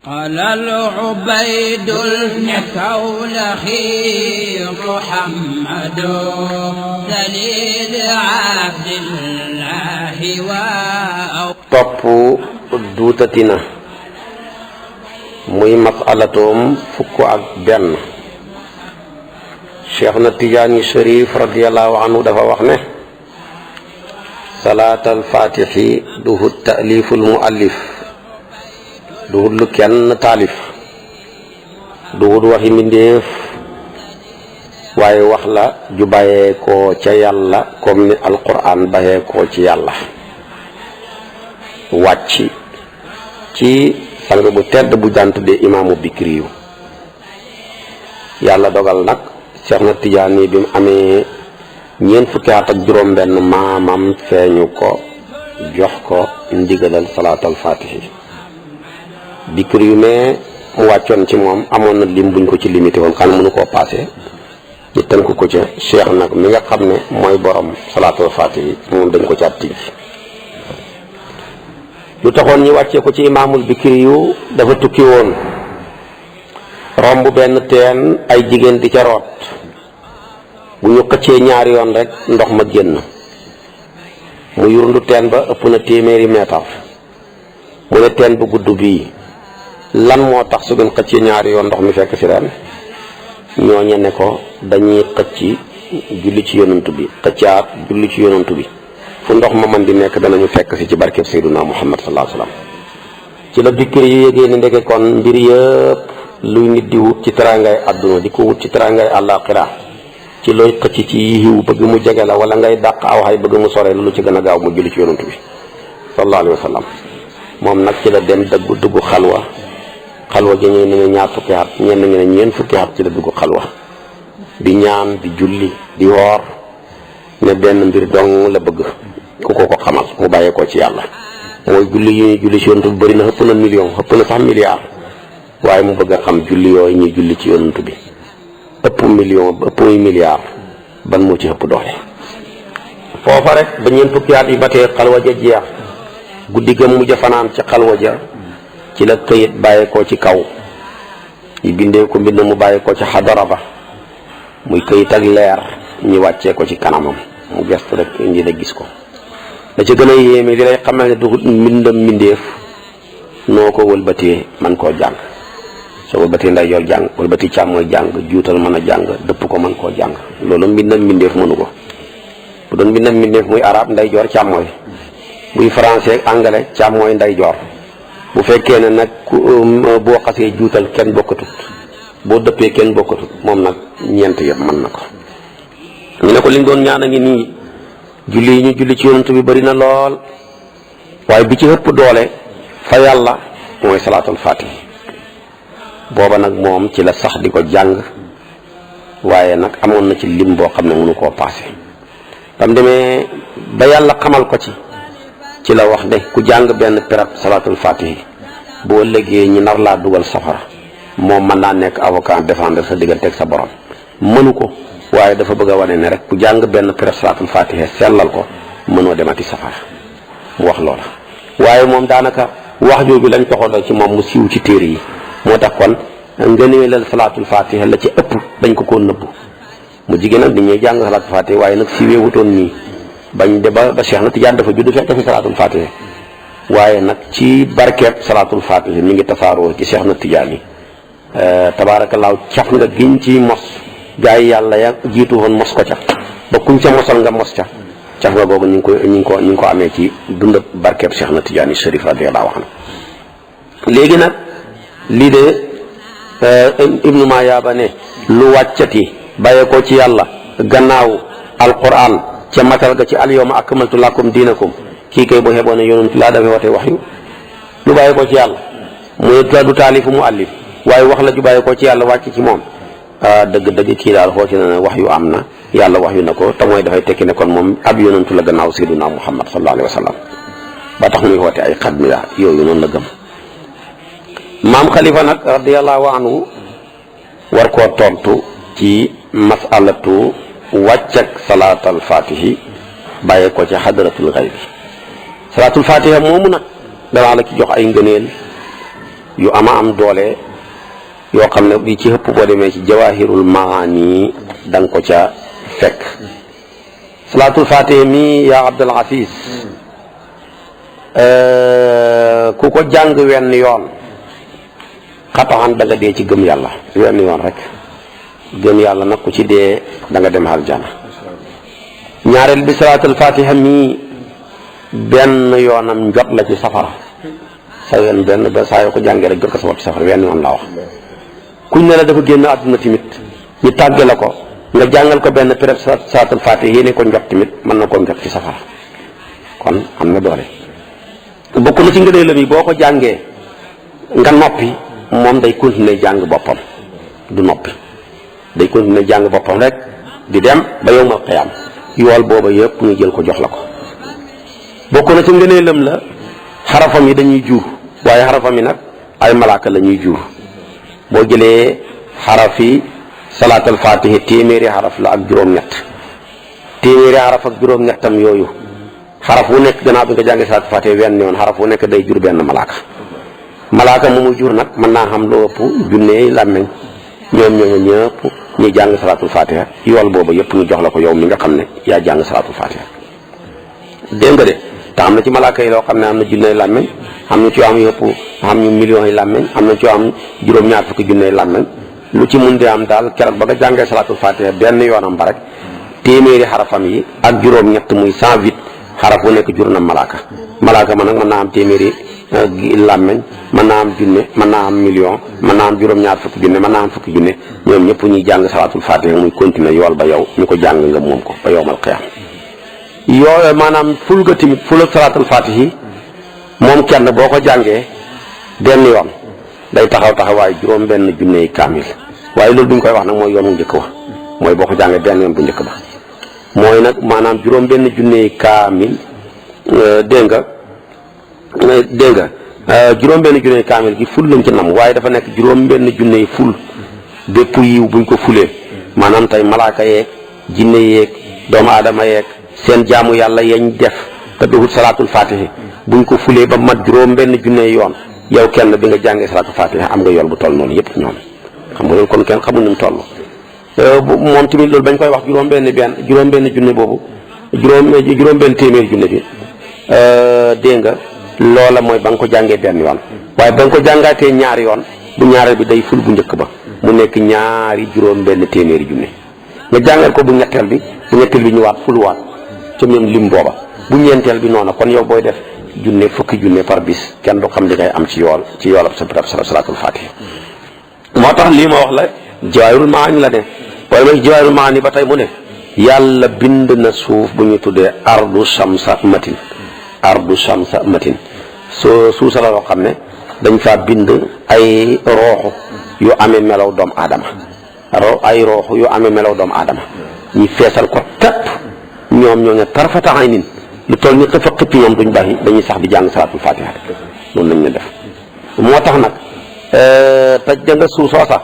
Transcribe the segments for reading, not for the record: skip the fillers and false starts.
قال العبيد الكولخي محمد دليل عبد الله topp duutatina muy masalatoom fukk ak benn. Cheikh na Tijaani Sharif radiyallahu anhu dafa wax ne salaatal faatixi duhut taaliful muallif, duhut lu kenn taalif, duhut waxi mbindéef, waaye wax la ju bàyyee koo ca yàlla comme ni alquran bàyyee koo ci yàlla wàcc ci sang bu tedd bu daan tuddee imaamu Bikriyu. yàlla dogal nag Cheikh na Tijaani bi mu amee ñeent fukki at ak juróom benn maamam feeñu ko jox ko ndigalal salaatal faatihi. Bikriyu mais mu wàccoon ci moom amoon na lim buñ ko ci limité woon xam mënu koo passé ñu tënk ko ca Cheikh nag mi nga xam ne mooy borom salaatal faatihi moom dañ ko ca tijj. lu taxoon ñu wàccee ko ci imaamul Bikriyu dafa tukki woon romb benn teen ay jigéen di ca root, bu ñu xëccee ñaari yoon rek ndox ma génn, mu yurndu teen ba ëpp na téeméeri meetar. mu ne teen bu gudd bii lan moo tax su ngeen xëccee ñaari yoon ndox mi fekk si ren? ñooñe ne ko dañuy xëcc julli ci yonantu bi, xëccaat julli ci yonantu bi, fu ndox ma man di nekk danañu fekk si ci barkeb Seyduna Muhammad sallallahu alayhi wasallam. ci la Bikri yu yégée ne ndeke kon mbir yëpp luy nit di wut ci teraangay àdduna di ko wut ci teraangay àllaaxira, ci looy xëcc ci yiw bëgg mu jege la wala ngay dàq aw xay bëgg mu sore lu ci gën a gaaw mu julli ci yonantu bi sallallahu alayhi wasallam. moom nag ci la dem dugg xalwa gi ñu ne ñaar fukki at, ñenn ñi ne ñeent fukki at ci la dugg xalwa di ñaan di julli di woor, ne benn mbir dong la bëgg ku ko xamal mu bàyyee ko ci yàlla, mooy julli yi ñuy julli ci yonantu bi bëri na ëpp na million, ëpp na sax milliard, waaye mu bëgg a xam julli yooyu ñuy julli ci yonantu bi ëpp million ëpp milliard ban moo ci ëpp doole. foofa rek ba ñeent fukki at yi ba tee xalwa ja jeex, guddi ga mujj fanaan ci xalwa ja ci la këyit bàyyeekoo ci kaw yi bindee ko mbind mu bàyyeekoo ci xadara ba muy këyit ak leer ñu wàccee ko ci kanamam, mu gestu rek indi la gis ko. da ca gën a yéeme li lay xamal ne du mbindam mbindeef noo ko wëlbatee man koo jàng. soo wëlbatee nday yor jàng, wëlbati càmmooy jàng, juutal mën a jàng, dëpp ko mën koo jàng. loolu mbindam mbindeef mënu ko. bu doon mbindam mbindeef muy arab nday joor càmmooy, buy français ak anglais càmmooy nday joor. bu fekkee ne nag boo xasee juutal kenn bokkatut, boo dëppee kenn bokkatut, moom nag ñeent yëpp mën na ko. ñu ne ko li nga doon ñaan a ngi nii, julli yi ñu julli ci yonent bi bari na lool, waaye bi ci ëpp doole fa yàlla mooy salaatul faatihi. booba nag moom ci la sax di ko jàng, waaye nag amoon na ci lim boo xam ne mënu koo paase. tam demee ba yàlla xamal ko ci la wax ne ku jàng benn perab salaatul faatihi boo ëllëgee ñi nar laa dugal safara moom mën naa nekk avocat défendre sa digganteeg sa borom. mënu ko, waaye dafa bëgg a wane ne rek ku jàng benn perab salaatul faatihi sellal ko mënoo demati safara, mu wax loola. waaye moom daanaka wax jooju lañ toxaloo ci moom mu siiw ci téere yi, moo tax kon ngëneelal salaatul faatihi la ci ëpp dañ ko koo nëbbu. mu jigéen nag nit ñuy jàng salaatul faatihi waaye nag siiwee wutoon nii bañ de ba Cheikh na Tijaan dafa judd fekk fi salaatul faatihi, waaye nag ci barkeeb salaatul faatihi mi ngi tasaaroo ci Cheikh na Tijaan yi. tabaarakallaahu caf nga giñ ci mos gaa yi yàlla ya jiitu woon mos ko ca ba kuñ ca mosal nga mos ca caf nga googu ñu ngi ko amee ci dund barkeeb Cheikh na Tijaan yi Sharif radiyallaahu anhu. léegi nag lii de Ibnu Mayaaba ne lu wàccati bàyyee ko ci yàlla gannaaw alquran ca matal ga ci alyawma akmaltu lakum diinakum, kii kay boo xeboon ne yonent laa dafay watee wax yu lu bàyyee ko ci yàlla muy du taalifu mu allif, waaye wax la ju bàyyee ko ci yàlla wàcc ci moom. dëgg-dëgg kii daal xooti na ne wax yu am na, yàlla wax yu na ko te mooy dafay tekki ne kon moom ab yonentu la gannaaw Seydina Muhammad sallallahu alayhi wa sallam, ba tax muy woote ay xadmiya yooyu noonu la gëm. maam Khalifa nag radiyallahu anhu war koo tontu ci masalatu wàccak salaatul faatihi bàyyee ko ci xadratul xaybi. salaatul faatihi moomu nag danaa la ci jox ay ngëneel yu am doole yoo xam ne bi ci ëpp boo demee ci jawahirul maani da nga ko ca fekk. salaatul fatiha mi yaa Abdul Aziz ku ko jàng wenn yoon xataxan da nga dee ci gëm yàlla wenn yoon rek gëm yàlla nag ku ci dee da nga dem aljana. ñaareel bi salaatul fatiha mi benn yoonam njot la ci safara sa yoon benn ba saa yoo ko jàngee rek jot ko sa bopp ci safara wenn yoon laa wax. kuñ ne la dafa génn àdduna tamit ñu tàgge la ko nga jàngal ko benn pérép salaatul fatiha yéene ko njot tamit mën na koo njot ci safara kon am na doole. bokk na ci ngëneelam yi boo ko jàngee nga noppi moom day continuer jàng boppam du noppi day continuer jàng boppam rek di dem ba yawmal qiyaam yool booba yëpp ñu jël ko jox la ko. bokk na ci ngëneelam la xarafam yi dañuy jur waaye xarafam yi nag ay malaaka la ñuy jur. boo jëlee xarafi salaatul fatiha téeméeri xaraf la ak juróom-ñett téeméeri xaraf ak juróom-ñettam yooyu xaraf wu nekk gannaaw bi nga jàngee salaatul fatiha wenn yoon xaraf wu nekk day jur benn malaaka mu muy jur nag mën naa xam lu ëpp junneey làmmeñ ñoom ñëpp ñuy jàng salaatul fatiha yool booba yëpp ñu jox la ko yow mi nga xam ne yaa jàng salaatul fatiha. dégg nga de te am na ci malaaka yi loo xam ne am na junneey làmmeñ am na ci am yëpp am ñu millions yi làmmeñ am na ci am juróom-ñaar fukki junneey làmmeñ lu ci mun di am daal keroog ba nga jàngee salaatul fatiha benn yoonam ba rek téeméeri xarafam yi ak juróom-ñett muy 108 xaraf wu nekk jur na malaaka ma nag mën naa am téeméeri làmmeñ mën naa am junne mën naa am million mën naa am juróom-ñaar fukki junne mën naa am fukki junne ñoom ñëpp ñuy jàng salaatul fatiha muy continuer yool ba yow ñu ko jàng nga moom ko ba yawmal qiyaam. yoo maanaam ful ga tamit ful ak salaatul fatihi moom kenn boo ko jàngee benn yoon day taxawaay juróom benn junne kaamil waaye loolu duñ koy wax nag mooy yoon bu njëkk wa mooy boo ko jàngee benn yoon bu njëkk ba mooy nag maanaam juróom benn junne kaamil dégg nga juróom benn junne kaamil gi ful lañ ci nam waaye dafa nekk juróom benn junne ful bépp yiw buñ ko fulee maanaam tey malaaka yeeg jinne yeeg doomu aadama yeeg seen jaamu yàlla yañ def te duhut salaatul fatihi buñ ko fulee ba mat juróom benn junne yoon yow kenn bi nga jàngee salaatul fatiha am nga yool bu toll noonu yëpp ñoom xam nga loolu kon kenn xamul ni mu toll. moom tamit loolu bañ koy wax juróom benn junne boobu juróom benn téeméeri junne bi dégg nga loola mooy ba nga ko jàngee benn yoon waaye ba nga ko jàngaatee ñaari yoon bu ñaareel bi day ful bu njëkk ba mu nekk ñaari juróom benn téeméeri junne nga jàngal ko bu ñetteel bi ñëwaat fulwaat ca même lim booba bu ñeenteel bi noonu kon yow booy def junne fukki junne par bis kenn du xam li ngay am ci yoolab sa salaatul fatiha. moo tax lii ma wax la jawaahirul maani la ne waaye mooy jawaahirul maani ba tey mu ne yàlla bind na suuf bu ñu tuddee ardu shamsa matin suuf sa la loo xam ne dañ faa bind ay rooxu yu amee melaw doomu aadama ñi feesal ko tepp ñoom ñoo ne tarfata aynin lu toll ñu xëfa xëppi ñoom duñ bàyyi dañuy sax di jàng salaatul fatiha loolu lañ ne def moo tax nag taj da nga suuf soosa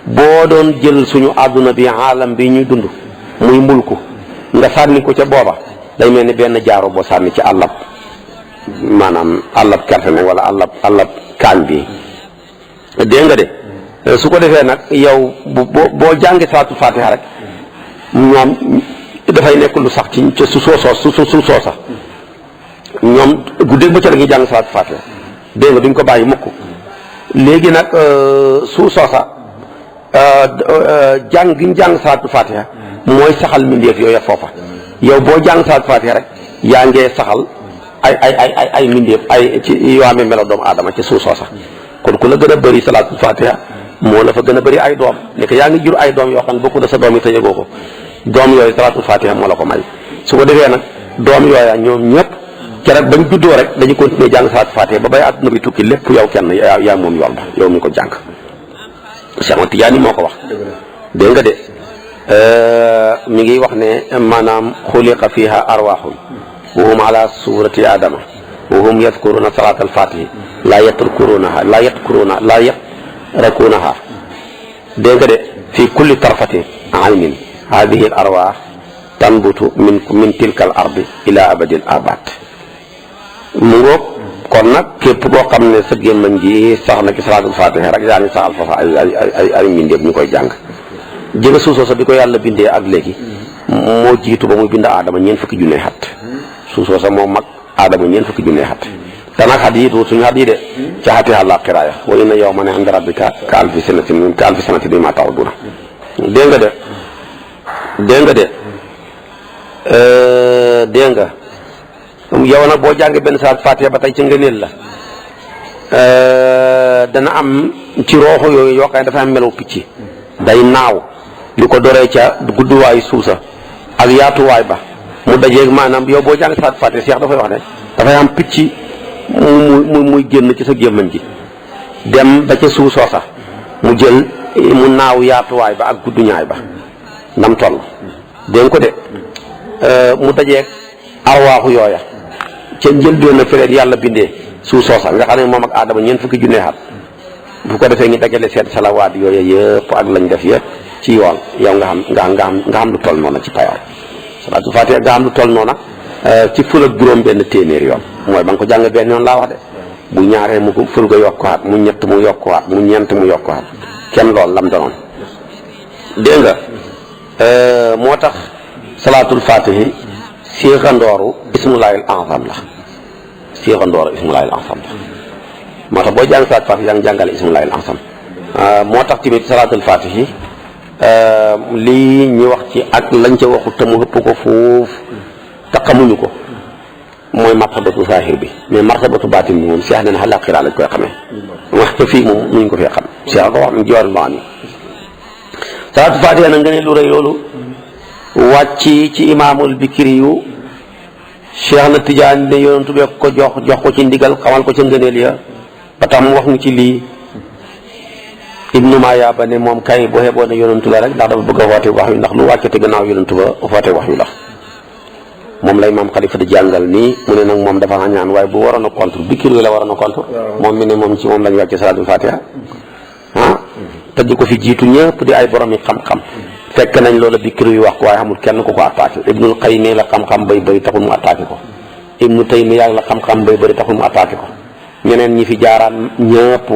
boo doon jël suñu àdduna bi aalam bi ñuy dund muy mulku nga sànni ko ca booba day mel ni benn jaaro boo sànni ci àllab maanaam àllab kerte nag wala àllab kaañ bi dégg nga de su ko defee nag yow boo jàngi salaatul fatiha rek ñoom dafay nekk lu sax ci ca su soosa ñoom guddeeg bëccëg la ñuy jàng salaatul fatiha dégg nga duñ ko bàyyi mukk léegi nag suuf soosa jàng gi ñu jàng salaatul fatiha mooy saxal mbindeef yooyu foofa yow boo jàng salaatul fatiha rek yaa ngee saxal ay mbindeef ay ci yoo amee melo doomu aadama ci suuf soosa kon ku la gën a bëri salaatul fatiha moo la fa gën a bëri ay doom nekk yaa ngi jur ay doom yoo xam ne bokku na sa doom yi te yëgoo ko doom yooyu salaatul fatiha moo la ko may su ko defee nag doom yooya ñoom ñëpp keroog bañ juddoo rek dañu continuer jàng salaatul fatiha ba bay àdduna bi tukki lépp yow kenn yaa moom yool ba yow mi ko jàng Cheikh Ahmad Tidiane moo ko wax dégg nga de mi ngi wax ne maanaam xuliqa fiha arwaaxun wa hum ala surati adama wa hum yadkuruna salaatal fatihi laa yatrakunaha dégg nga de fi kulli tarfatin aynin hadihi al arwaax tanbutu min tilka al ardi ila abadil abad mu ngoog kon nag képp koo xam ne sa gémmañ gi sax na ci salaatul fatiha rek yaa ngi saxal foofa ay mbindeef ñu koy jàng. jëga suuf soosa bi ko yàlla bindee ak léegi moo jiitu ba muy bind aadama ñeent fukki junne xat suuf soosa moo mag aadama ñeent fukki junne xat te nag xat yi suñu xat yi de ca xati àlla xiraaya wa inna yawman inda rabbika ka alfi sanatin mimma ta'udduna dégg nga dégg nga yow nag boo jàngee benn saat fatiha ba tey ci ngëneel la dana am ci rooxu yooyu yoo xam ne dafa am melaw picc day naaw li ko doree ca gudduwaayu suusa ak yaatuwaay ba mu dajeeg maanaam yow boo jàng saat fatiha Cheikh dafay wax ne dafay am picc muy génn ci sa gémmañ gi dem ba ca suuf soosa mu jël mu naaw yaatuwaay ba ak gudduñaay ba ndam toll dégg ko de mu dajeeg arwaaxu yooya ca njëlbéen ak feneen yàlla bindee suuf soosa nga xam ne moom ak aadama ñeent fukki junne at bu ko defee ñu dajale seen salawaat yooya yëpp ak lañ def yëpp ci yoon yow nga xam lu toll noona ci payoor salaatu fatiha nga xam lu toll noona ci ful ak juróom benn téeméer yoon mooy ba nga ko jàng benn yoon laa wax de bu ñaaree mu ko ful ga yokkuwaat mu ñett mu yokkuwaat mu ñeent mu yokkuwaat kenn loolu lam donoon dégg nga moo tax salaatul fatihi séexandooru ismullaahil azam la séexandooru ismullaahil azam la moo tax boo jàng salaatul fatihi yaa ngi jàngale ismullaahil azam moo tax tamit salaatul fatihi lii ñu wax ci ak lañ ca waxu te mu ëpp ko foofu te xamuñu ko mooy martabatu zahir bi mais martabatu baatin bi moom seex na ne xalaa xiraa lañ koy xamee wax te fii moom nuñ ko fee xam seex ko wax mu joor maa ni salaatul fatiha nag nga ne lu rëy loolu wàcc ci imaamul bikri yu Cheikh na Tidiane ne yonentu bee ko jox ko ci ndigal xamal ko ca ngëneel ya ba tax mu wax ñu ci lii ibnu Maya ba ne moom kay boo xeboo ne yonentu la rek ndax dafa bëgg a woote wax yu ndax lu wàccate gannaaw yonentu ba woote wax yu la moom lay maam xalifa di jàngal nii mu ne nag moom dafa ñaan waaye bu waroon a contre bikri yu la waroon a contre moom mi ne moom ci moom lañ wàcce salaatul fatiha te di ko fi jiitu ñëpp di ay borom yi xam-xam fekk nañ loola bikri yu wax ko waaye xamul kenn ku ko attaqué ibnul Qayyim la xam-xam bay bëri taxul mu attaqué ko ibnu Taymiya la xam-xam bay bëri taxul mu attaqué ko ñeneen ñi fi jaaraat ñëpp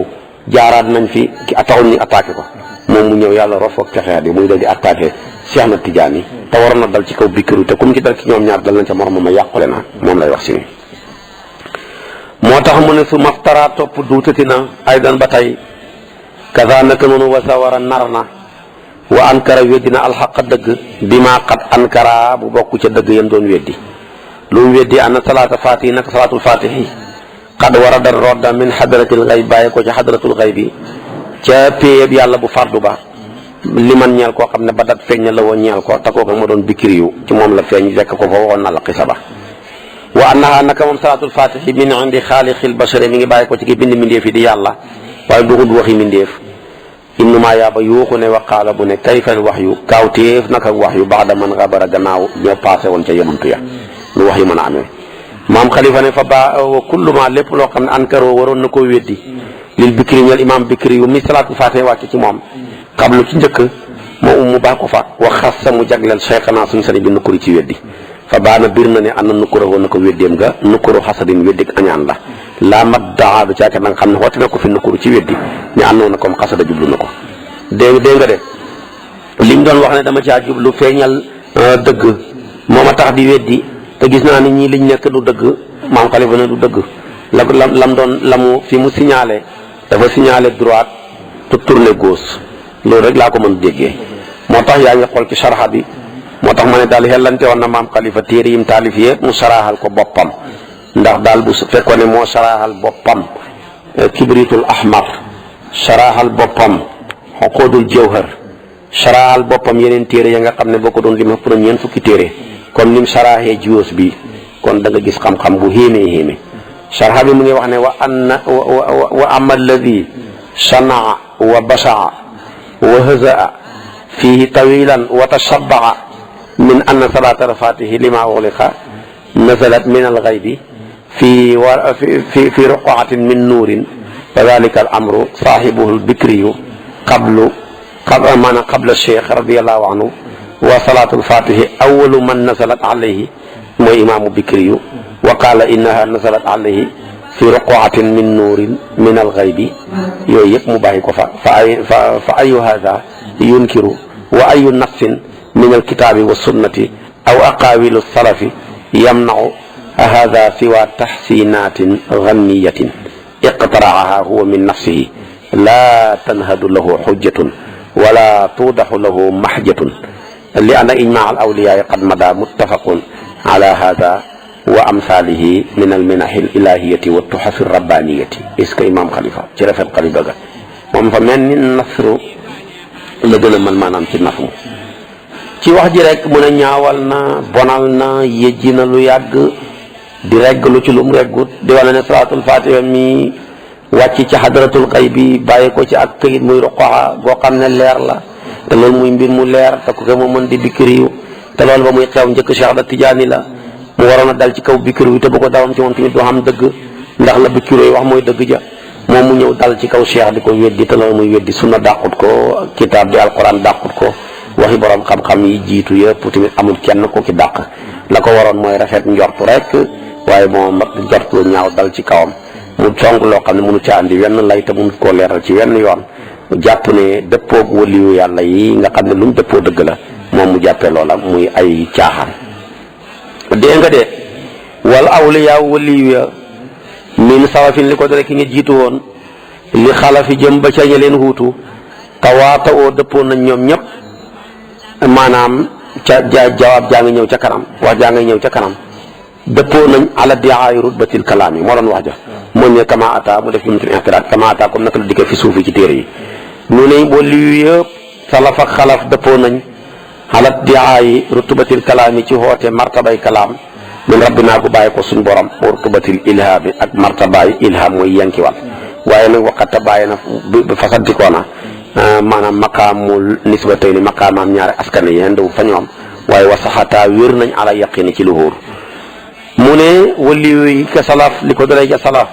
jaaraat nañ fi taxul ñu attaqué ko moom mu ñëw yàlla rof ak texeet yi muy dal di attaqué Cheikh na Tidiane yi te waroon na dal ci kaw bikri te comme ci dal ci ñoom ñaar dal nañ ca moromam ma yàqule na moom lay wax si ni moo tax mu ne su maftara topp duutati na aydan ba tey kaza naka noonu wasa war a nar na wa ankara weddina alxaqa dëgg bi maa qad ankara bu bokk ca dëgg yam doon weddi lu mu weddi ana salaata fatihi naka salaatul fatihi qad warada rodda min xadratil xayb bàyyi ko ca xadratul xayb bi ca péyeb yàlla bu fardu ba li man ñeel koo xam ne ba dat feeñ na la woon ñeel ko te kooku ma doon bikri yu ci moom la feeñ fekk ko fa waxoon na la xisa ba wa annaha naka moom salaatul fatihi min indi xaaliqil bashari mi ngi bàyyi ko ci ki bind mindeef yi di yàlla waaye duxul waxi mindeef ibnu Maya ba yuuxu ne waqaala bu ne kayfal wax yu kaawteef naka wax yu baax da man xabara gannaaw ñoo passé woon ca yonantu ya lu wax yu mën a amee maam xalifa ne fa ba wa kullu ma lépp loo xam ne ankaroo waroon na koo weddi lil bikri ñel imam bikri yu mi salaatul fatiha wàcc ci moom xablu ci njëkk mu baax ko fa wa xassa mu jagleel cheikhana suñu sëriñ bi nukkuri ci weddi fa baana bir na ne am na nukkura woon na ko weddeem nga nukkuru xasadin weddik añaan la laa mat daadu caake na nga xam ne xooti na ko fi nukkuru ci weddi ne àndoon na comme xasada jublu na ko dégg nga de liñ doon wax ne dama caa jublu feeñal dëgg moo ma tax di weddi te gis naa ni ñii liñ nekk du dëgg maam xalifa ne du dëgg lam doon la mu fi mu signalé dafa signalé droite te tourné gauche loolu rek laa ko mën déggee moo tax yaa ngi xool ci sarxa bi moo tax ma ne daal xellante woon na maam xalifa téere yim taalif yëpp mu saraaxal ko boppam ndax daal bu fekkoon ne moo saraaxal boppam kibritul ahmar saraaxal boppam xoqoodul jawhar saraaxal boppam yeneen téere ya nga xam ne boo ko doon lim ëpp na ñeent fukki téere comme nim saraaxee jiwoos bi kon da nga gis xam-xam bu xéemee sarxa bi mu ngi wax ne wa ama alladi sanaa wa basaa wa hazaa fihi tawilan wa tashabaa min anna salata fatihi lima ughliqa nazalat min alghaybi fi ruqatin min nuurin wa dhalika al amru sahibuhu albikriyu qabla cheikh radiallahu anhu wa salatu alfatihi awalu man nazalat alayhi mooy imaamu bikriyu wa qala innaha nazalat alayhi fi ruqaatin min nuurin min alxaybi yooyu yëpp mu bàyyi ko fa ayu hada yunkiru wa ayu nafsin min alkitaabi wa sunnati aw aqaawilu salafi yamnau hada siwa taxsinatin ganniyatin iqtaraaha huwa min nafsihi la tanhadu lahu xujjatun wala tuudaxu lahu maxjatun li anna ijmaa al awliyaa qad mada muttafaqun ala hada wa amsaalihi min al minahi al ilahiyati wa tuxafi rabbaniyati est-ce que imam Khalifa ci rafet xaliba ga moom fa mel ni nasru la gën a mën maanaam ci nafmu ci wax ji rek mu ne ñaawal na bonal na yëjji na lu yàgg di regg lu ci lum reggut di wane ne salaatul fatiha mi wàcc ci xadratul xaybi bàyyi ko ci ak këyit muy ruqaa goo xam ne leer la te loolu muy mbir mu leer te ku ko mu mën di bikiriyu te loolu ba muy xew njëkk Cheikh da Tijaani la mu waroon a dal ci kaw bikiriyu te bu ko dawam ci moom tamit doo xam dëgg ndax la bikiriyu wax mooy dëgg ja moom mu ñëw dal ci kaw Cheikh di ko weddi te loolu muy weddi sunna dàqut ko kitaab di alquran dàqut ko waxi borom xam-xam yi jiitu yëpp tamit amul kenn ko ki dàq la ko waroon mooy rafet njortu rek waaye moom njort lu ñaaw dal ci kawam mu song loo xam ne mënu ca andi wenn lay te mënut koo leeral ci wenn yoon jàpp ne dëppoog waliyu yàlla yi nga xam ne lu mu dëppoo dëgg la moom mu jàppee loola muy ay caaxaan dégg nga de wal awliyaa waliyu ya min salafin li ko dore ki nga jiitu woon li xalafi jëm ba ca ña leen huutu tawaata oo dëppoo nañ ñoom ñëpp maanaam ca jawaab jaa ngi ñëw ca kanam wax jaa ngi ñëw ca kanam dëppoo nañ ala diaay rutbatil kalaam yi moo doon wax ja moo ne kama ata mu def ñu mutul intiraat kama ata comme naka la dikkee fi suufi ci téere yi ñu ne waliyu yëpp salaf ak xalaf dëppoo nañ ala diaay rutbatil kalaam yi ci xoote martabay kalaam min rabbinaa gu bàyyi ko suñ borom rutbatil ilhaam bi ak martabaay ilhaam mooy yankiwal waaye nag waxata bàyyi na fasantikoo na maanaam maqaamul nisbatayni maqaamaam ñaari askan yi ndaw fa ñoom waaye wasaxataa wér nañ ala yaqini ci lu wóor mu ne waliyu yi ka salaf li ko dalee ca salaf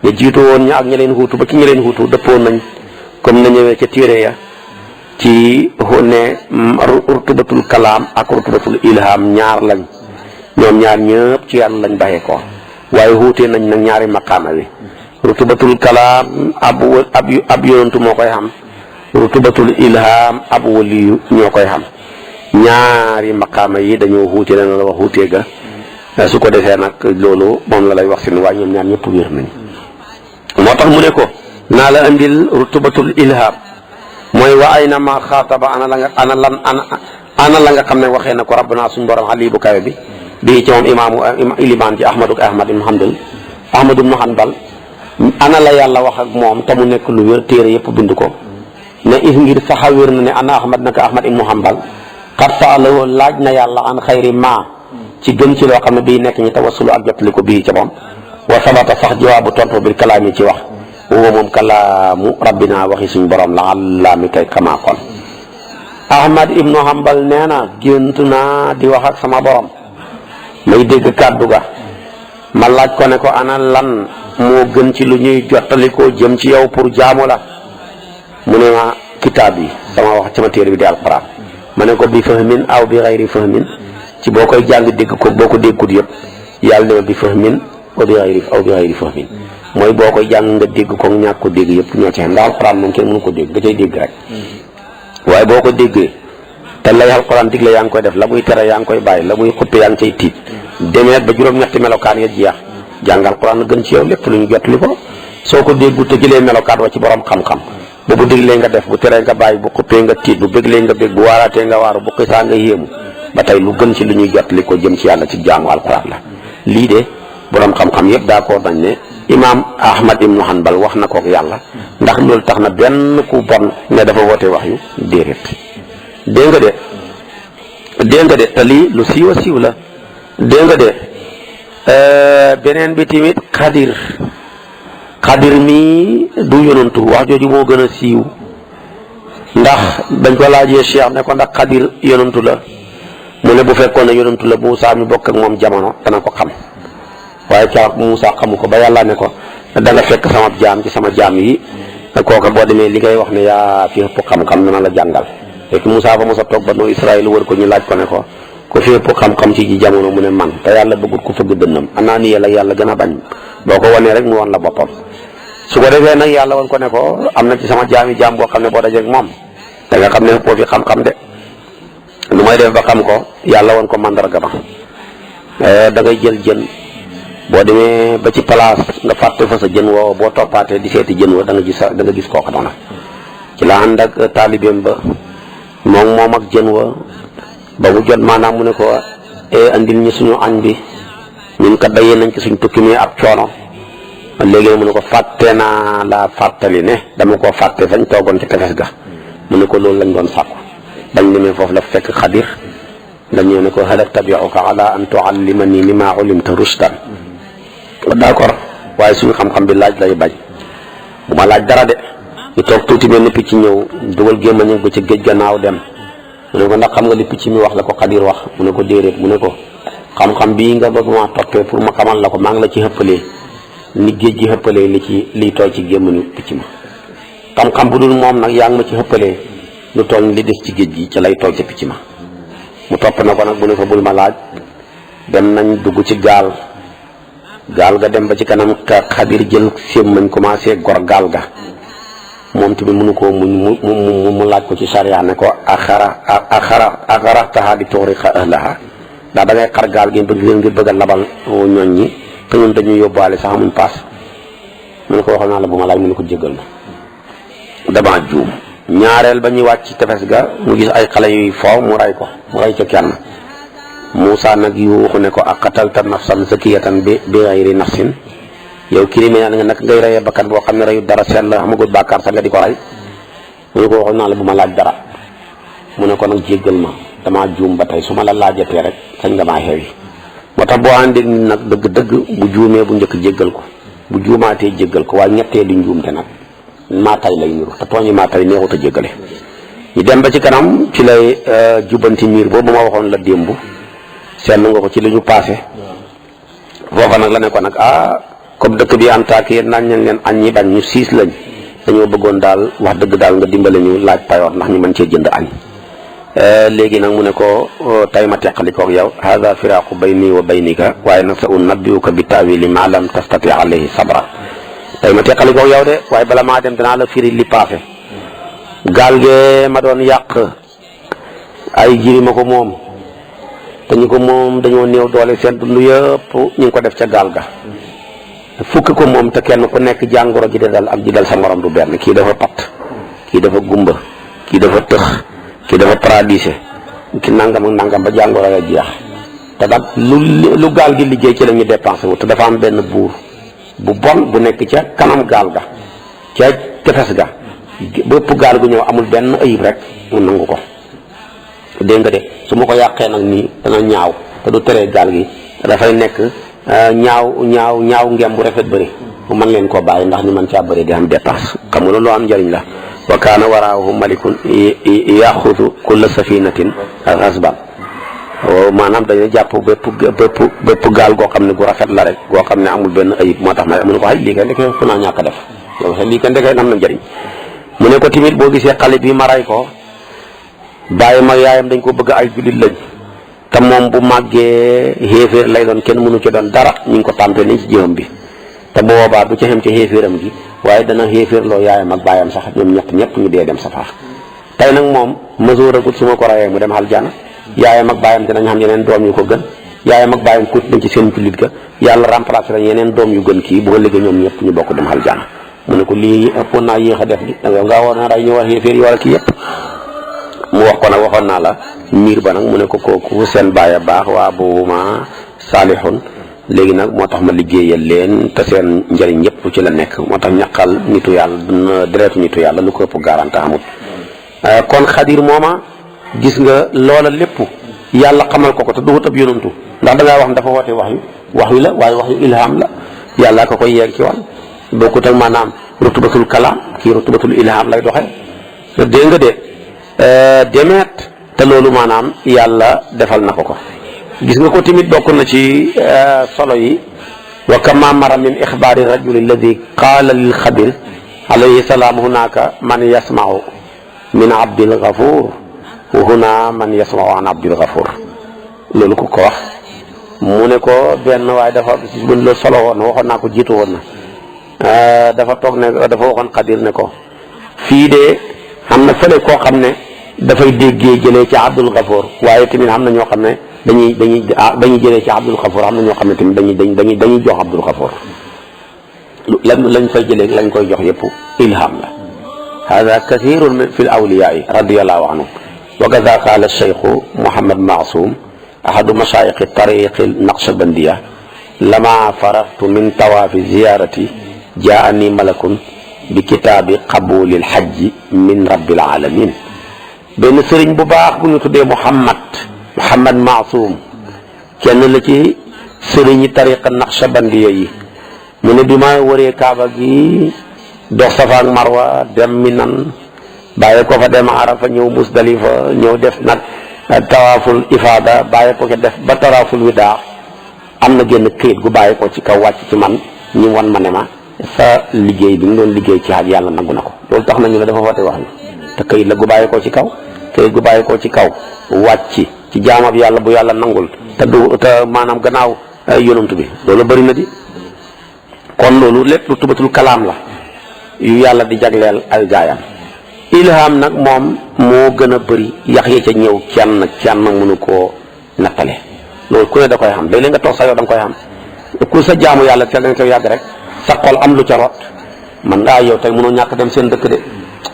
ya jiitu woon ña ak ña leen xuutu ba ci ña leen xuutu dëppoon nañ comme na ñëwee ca téere ya ci ne rutubatul kalaam ak rutubatul ilham ñaar lañ ñoom ñaar ñëpp ci yàlla lañ bàyyee ko waaye xuutee nañ nag ñaari maqaama wi rutubatul kalaam ab yonantu moo koy xam rutubatul ilham ab waliyu ñoo koy xam ñaari maqaama yi dañoo xuute dana la wax xuutee ga su ko defee nag loolu moom la lay wax si ne waaye ñoom ñaar ñëpp wér nañ moo tax mu ne ko naa la andil rutubatul ilham mooy wa ay na ma xaataba ana la nga xam ne waxee na ko rabbana suñ borom ali bu kawe bi bii ci moom imaamu ilimaan ji ahmadu ibnu hanbal ana la yàlla wax ak moom te mu nekk lu wér téere yëpp bind ko ne is ngir saxa wér na ne ana ahmad naka ahmad ibnu hanbal xat saalawoo laaj na yàlla an xayri ma ci gën ci loo xam ne bii nekk ñi tawassulu ak jottali ko bii ca moom wa sabata sax jawaabu tontu bil kalaam yi ci wax woo moom kalaamu rabbina waxi suñ borom la allaami kay xamaa kon ahmad ibnu hanbal nee na gént naa di wax ak sama borom may dégg kàddu ga ma laaj ko ne ko ana lan moo gën ci lu ñuy jottali ko jëm ci yow pour jaamu la mu ne ma kitaab yi sama téere bi di alquran ma ne ko bi fahmin aw bi xayri fahmin ci boo koy jàng dégg ko boo ko déggut yëpp yàlla ne ma bi fahmin aw bi xayri fahmin mooy boo koy jàng nga dégg ko ñàkk ko dégg yëpp ñoo ci xam ndax alquran moom kenn mënu ko dégg da cay dégg rek waaye boo ko déggee te lay alquran digle yaa ngi koy def la muy tere yaa ngi koy bàyyi la muy xuppe yaa ngi cay tiit demeet ba juróom-ñetti melokaan ya jeex jàng alquran na gën ci yow lépp lu ñu jotli ko soo ko déggut te jëlee melokaan wa ci borom xam-xam bu diglee nga def bu teree nga bàyyi bu xuppee nga tiit bu béglee nga bég bu waaraatee nga waaru bu xisaa nga yéemu ba tey lu gën ci lu ñuy jotli ko jëm ci yàlla ci jaamu alquran la lii de borom xam-xam yëpp d'accord nañ ne imaam ahmad ibnu hanbal wax na kook yàlla ndax loolu tax na benn ku bon ne dafa woote wax yu déedéet dégg nga de te lii lu siiw a siiw la dégg nga de beneen bi tamit xadir mi du yonantu wax jooju moo gën a siiw ndax dañ ko laajee cheikh ne ko ndax xadir yonantu la mu ne bu fekkoon ne yonantu la Muusaa mi bokk ak moom jamono dana ko xam waaye ca Muusaa xamu ko ba yàlla ne ko da nga fekk sama jaam ci sama jaam yi kooka boo demee li ngay wax ne yaa fi ëpp xam-xam dana la jàngal fekk Muusaa fa mos a toog ba noo Israël wër ko ñu laaj ko ne ko ku fi ëpp xam-xam ci jamono mu ne man te yàlla bëggut ku fëgg dënnam anaa ni yàlla gën a bañ boo ko wanee rek mu wan la boppam su ko defee nag yàlla wan ko ne ko am na ci sama jaam boo xam ne boo dajee ak moom da nga xam ne ëppoo fi xam-xam de lu may def ba xam ko yàlla wan ko mandarga ma da ngay jël jën boo demee ba ci place nga fàtte fa sa jën woo boo toppaatee di seeti jën wa da nga gis kooka noona ci la ànd ak taalibeem ba moom ak jën wa ba mu jot maanaam mu ne ko andil ñu suñu añ bi ñun kat dayee nañ ci suñ tukki mi ab coono léegi mu ne ko fàtte naa laa fàttali ne dama koo fàtte fañ toogoon ci tefes ga mu ne ko loolu lañ doon sàkku bañ demee foofu la fekk Xadir dañu ne ko hal attabi'uka ala an tu'allimani mimma ulimta rushdan d'accord waaye suñu xam-xam bi laaj lay bañ bu ma laaj dara de ñu toog tuuti benn picc ñëw dugal gémmañam ba ci géej gannaaw dem mu ne ko ndax xam nga li picc mi wax la ko Xadir wax mu ne ko déedéet mu ne ko xam-xam bii nga bëgg ma toppee pour ma xamal la ko maa ngi la ci xëppalee ni géej gi xëppalee liy tooy ci gémmañu picc ma xam-xam bu dul moom nag yaa ngi ma ci xëppalee lu toll li des ci géej gi ca lay tooy ca picc ma mu topp na ko nag mu ne ko bul ma laaj dem nañ dugg ci gaal ga dem ba ci kanam Xadir jël sémmañ commencé gor gaal ga moom tamit mënu koo mu laaj ko ci sariya ne ko axarataha di tuxriqa ahlaha ndax da ngay xar gaal gi ngir bëgg a labal ñooñ ñi te ñun dañuy yóbbaale sax amuñ paas mu ne ko waxoon naa la bu ma laaj mu ne ko jéggal ma dama juum ñaareel ba ñuy wàcc ci tefes ga mu gis ay xale yuy foo mu ray ca kenn Moussa nag yuuxu ne ko aqatalta nafsan zakiyatan bi ghayri nafsin yow criminel nga nag ngay reyee bakkan boo xam ne reyu dara seen la amagul bàkkaar sax nga di ko rey mu ne ko waxoon naa la bu ma laaj dara mu ne ko nag jéggal ma damaa juum ba tey su ma la laajatee rek sañ nga maa xewi moo tax boo àndee ni nag dëgg-dëgg bu juumee bu njëkk jéggal ko bu juumaatee jéggal ko waaye ñettee di njuumte nag maa tay lay niru te tooñi maa tay neexut a jéggale ñu dem ba ci kanam ci lay jubbanti miir boobu ma waxoon la démb seetlu nga ko ci li ñu passé foofa nag la ne ko nag comme dëkk bi antaak yéen naan ñan leen añ ñi bañ ñu siis lañ dañoo bëggoon daal wax dëgg daal nga dimbale ñu laaj payoor ndax ñu mën cee jënd añ léegi nag mu ne ko tay ma teqalikoog yow hada firaqu bayni wa baynika waaye nag sa unabbiuka bi taawili ma lam tastati alayhi sabra tay ma teqalikoog yow de waaye bala maa dem danaa la firi li passé gaal gee ma doon yàq ay jiri ma ko moom te ñu ko moom dañoo néew doole seen dund yëpp ñu ngi ko def ca gaal ga fukki ko moom te kenn ku nekk jàngoro ji dal ak ji dal sa morom du benn kii dafa pat kii dafa gumba kii dafa tëx kii dafa paralysé ki nangam ak nangam ba jàngoro ya jeex te nag lu gaal gi liggéey ci la ñu dépensé wu te dafa am benn buur bu bon bu nekk ca kanam gaal ga ca tefes ga bépp gaal gu ñëw amul benn ayib rek mu nangu ko dégg nga de su ma ko yàqee nag nii dana ñaaw te du teree gaal gi dafay nekk ñaaw ngem bu rafet bëri mu mën leen koo bàyyi ndax ñu mën caa bëri di am dépense xam nga loolu am njëriñ la wa kaana waraahu malikun yaxudu kulla safinatin xasban maanaam dañuy jàpp bépp gaal goo xam ne gu rafet la rek goo xam ne amul benn ayib moo tax ma mu ne ko xay lii kay ndekee fu naa ñàkk a def loolu lii kay ndekee am na njëriñ mu ne ko tamit boo gisee xale bi ma ray ko bàyyi mag yaayam dañ ko bëgg ay jullit lañ te moom bu màggee xéeféer lay doon kenn mënu ci doon dara ñu ngi ko tàmpee nañ ci jëmam bi te boobaa du ca xem ca xéeféeram gi waaye dana xéeféerloo yaayam ak bàyyam sax ñoom ñëpp ñu dee dem safara tey nag moom mesure agut su ma ko rayee mu dem aljana yaayam ak bàyyam dinañ xam yeneen doom yu ko gën yaayam ak bàyyam kuut nañ ci seen jullit ga yàlla remplacé lañ yeneen doom yu gën kii bu ko liggéey ñoom ñëpp ñu bokk dem aljana mu ne ko lii ëppoon naa yéex a def di da nga war na ray ñu wax xéeféer yi wala kii yëpp mu wax ko nag waxoon naa la miir ba nag mu ne ko kooku seen baay baax waa boobuma saalixun léegi nag moo tax ma liggéeyal leen te seen njëriñ yëpp ci la nekk moo tax ñaqal nitu yàlla deretu nitu yàlla lu ko ëpp garante amut kon Xadir mooma gis nga loola lépp yàlla xamal ko te duhut ab yonantu ndax da ngaa wax dafa woote wax yu la waaye wax yu ilham la yàlla ko koy yeeg ci wàll bokkut ak maanaam rutubatul kalaam kii rutubatul ilham lay doxee dégg nga de demeet te loolu maanaam yàlla defal na ko gis nga ko tamit bokk na ci solo yi wa kama mara min ixbaari rajuli alladi qaala lil Xadir alayhi salaam hunaka man yasmau min abdil gafur wa huna man yasmau an abdil gafur loolu ku ko wax mu ne ko benn waaye dafa buñ la solo woon waxoon naa ko jiitu woon na dafa toog ne dafa waxoon Xadir ne ko fii de xam na fële koo xam ne dafay déggee jëlee ci Abdul Gafoor waaye tamit xam na ñoo xam ne dañuy jëlee ci Abdul Gafoor xam na ñoo xam ne tamit dañuy jox Abdul Gafoor lañ fay jëlee lañ koy jox yëpp ilham la hada kathirun fi l awliyaai radiallahu anhu wa kada qaala cheikhu Mouhamad Maasum ahadu mashaayixi tariqi naqshabandiya lama faragtu min tawaafi ziyarati jaani malakun bi kitaabi qabulil hajji min rabbil alamin benn sëriñ bu baax bu ñu tuddee Mouhamad Maasum kenn la ci sëriñi tariqa naqshabandiya yi mu ne bi ma wëree Kaaba gi dox Safa ak Marwa dem Minan bàyyi ko fa dem Arafa ñëw Musdalifa ñëw def nag tawaaful ifaada bàyyi ko def ba tawaaful widaa am na génn këyit gu bàyyi ko ci kaw wàcc ci man ñi wan ma ne ma sa liggéey bi nga doon liggéey ci haj yàlla nangu na ko loolu tax nañu la dafa woote wax ni te këyit la gu bàyyi ko ci kaw këyit gu bàyyi ko ci kaw wàcc ci jaamab yàlla bu yàlla nangul te maanaam gannaaw yonantu bi loolu bëri na di kon loolu lépp lu tubatul kalaam la yu yàlla di jagleel ay gaayam ilham nag moom moo gën a bëri yax yi ca ñëw kenn mënu koo nattale loolu ku ne da koy xam léeg-léeg nga toog sax yow da nga koy xam ku sa jaamu yàlla teel da nga koy yàgg rek sa xol am lu ca rot man ngaa yow tey mënoo ñàkk dem seen dëkk de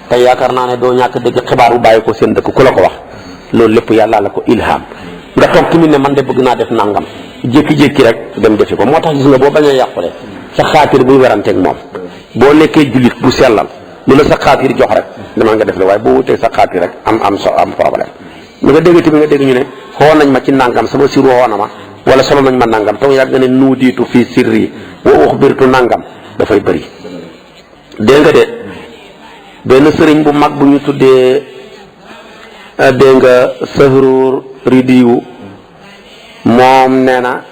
tey yaakaar naa ne doo ñàkk dégg xibaar bu bàyyi ko seen dëkk ku la ko wax loolu lépp yàlla la ko ilham nga toog tamit ne man de bëgg naa def nangam jékki-jékki rek dem defi ko moo tax gis nga boo bañ a yàqule sa xaatir buy weranteeg moom boo nekkee jullit bu sellal lu la sa xaatir jox rek demal nga def la waaye boo wutee sa xaatir rek am problème nga dégg tamit nga dégg ñu ne xoo nañ ma ci nangam sama siru xoo na ma wala solo nañ ma nangam taw yàgg nga ne nuudiitu fii sirri wa uxbirtu nangam dafay bëri dégg nga de benn sëriñ bu mag bu ñu tuddee dégg nga Sahruur Ridiyu moom nee na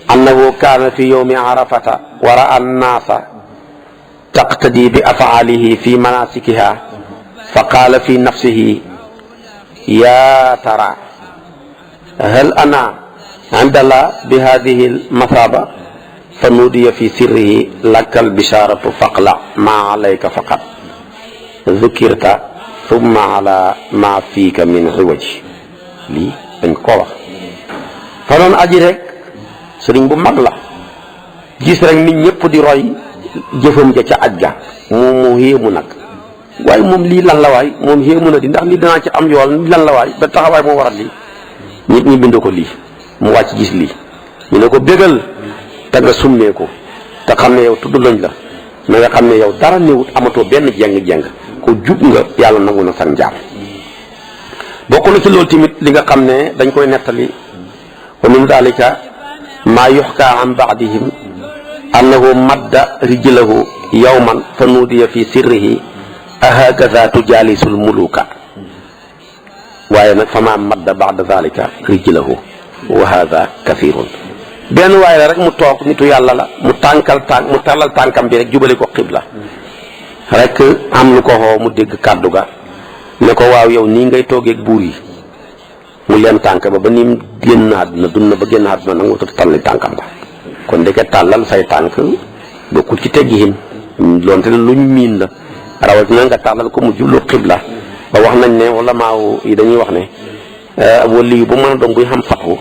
annahu kaana fi yawmi arafata wa ra'a annaasa taqtadi bi afaalihi fi manasikiha fa qaala fi nafsihi ya tara hal ana indala bi hadihi almasaba fa nuudiya fi sirrihi laka albisharatu faqla ma alayka faqat zukirta thumma ala ma fiika min xiwaji lii dañ ko wax fa doon aji rek sëriñ bu mag la gis rek nit ñëpp di roy jëfam ja ca aj ga mu xéemu nag waaye moom lii lan la waay moom xéemu na di ndax lii danaa ci am yool lii lan la waay ba taxawaay moo waral lii nit ñi bind ko lii mu wàcc gis lii ñu ne ko bégal te nga summee ko te xam ne yow tudd lañ la na nga xam ne yow dara néewut amatoo benn jeng-jeng ko jub nga yàlla nangu na sax njaam bokk na ci loolu tamit li nga xam ne dañ koy nettali wa min dalika maa yuxka an baadihim annahu madda rijlahu yawman fa nuudiya fi sirrihi ahakaza tujaalisul muluka waaye nag fa maa madda baada dalika rijlahu wa hada kathirun benn waaye la rek mu toog nitu yàlla la mu tàllal tànkam bi rek jubale ko xibla rek am lu ko xoo mu dégg kàddu ga ne ko waaw yow nii ngay toogeeg buur yi mu leen tànk ba ni mu génn àdduna dund na ba génn àdduna nag mu tàllal tànkam ba kon ndeke tàllal say tànk bokkul ci teggiin loonte luñ miin la rawatina nga tàllal ko mu jublu xibla ba wax nañ ne wala maaw yi dañuy wax ne wali yu bu mën a doon buy xam fatwu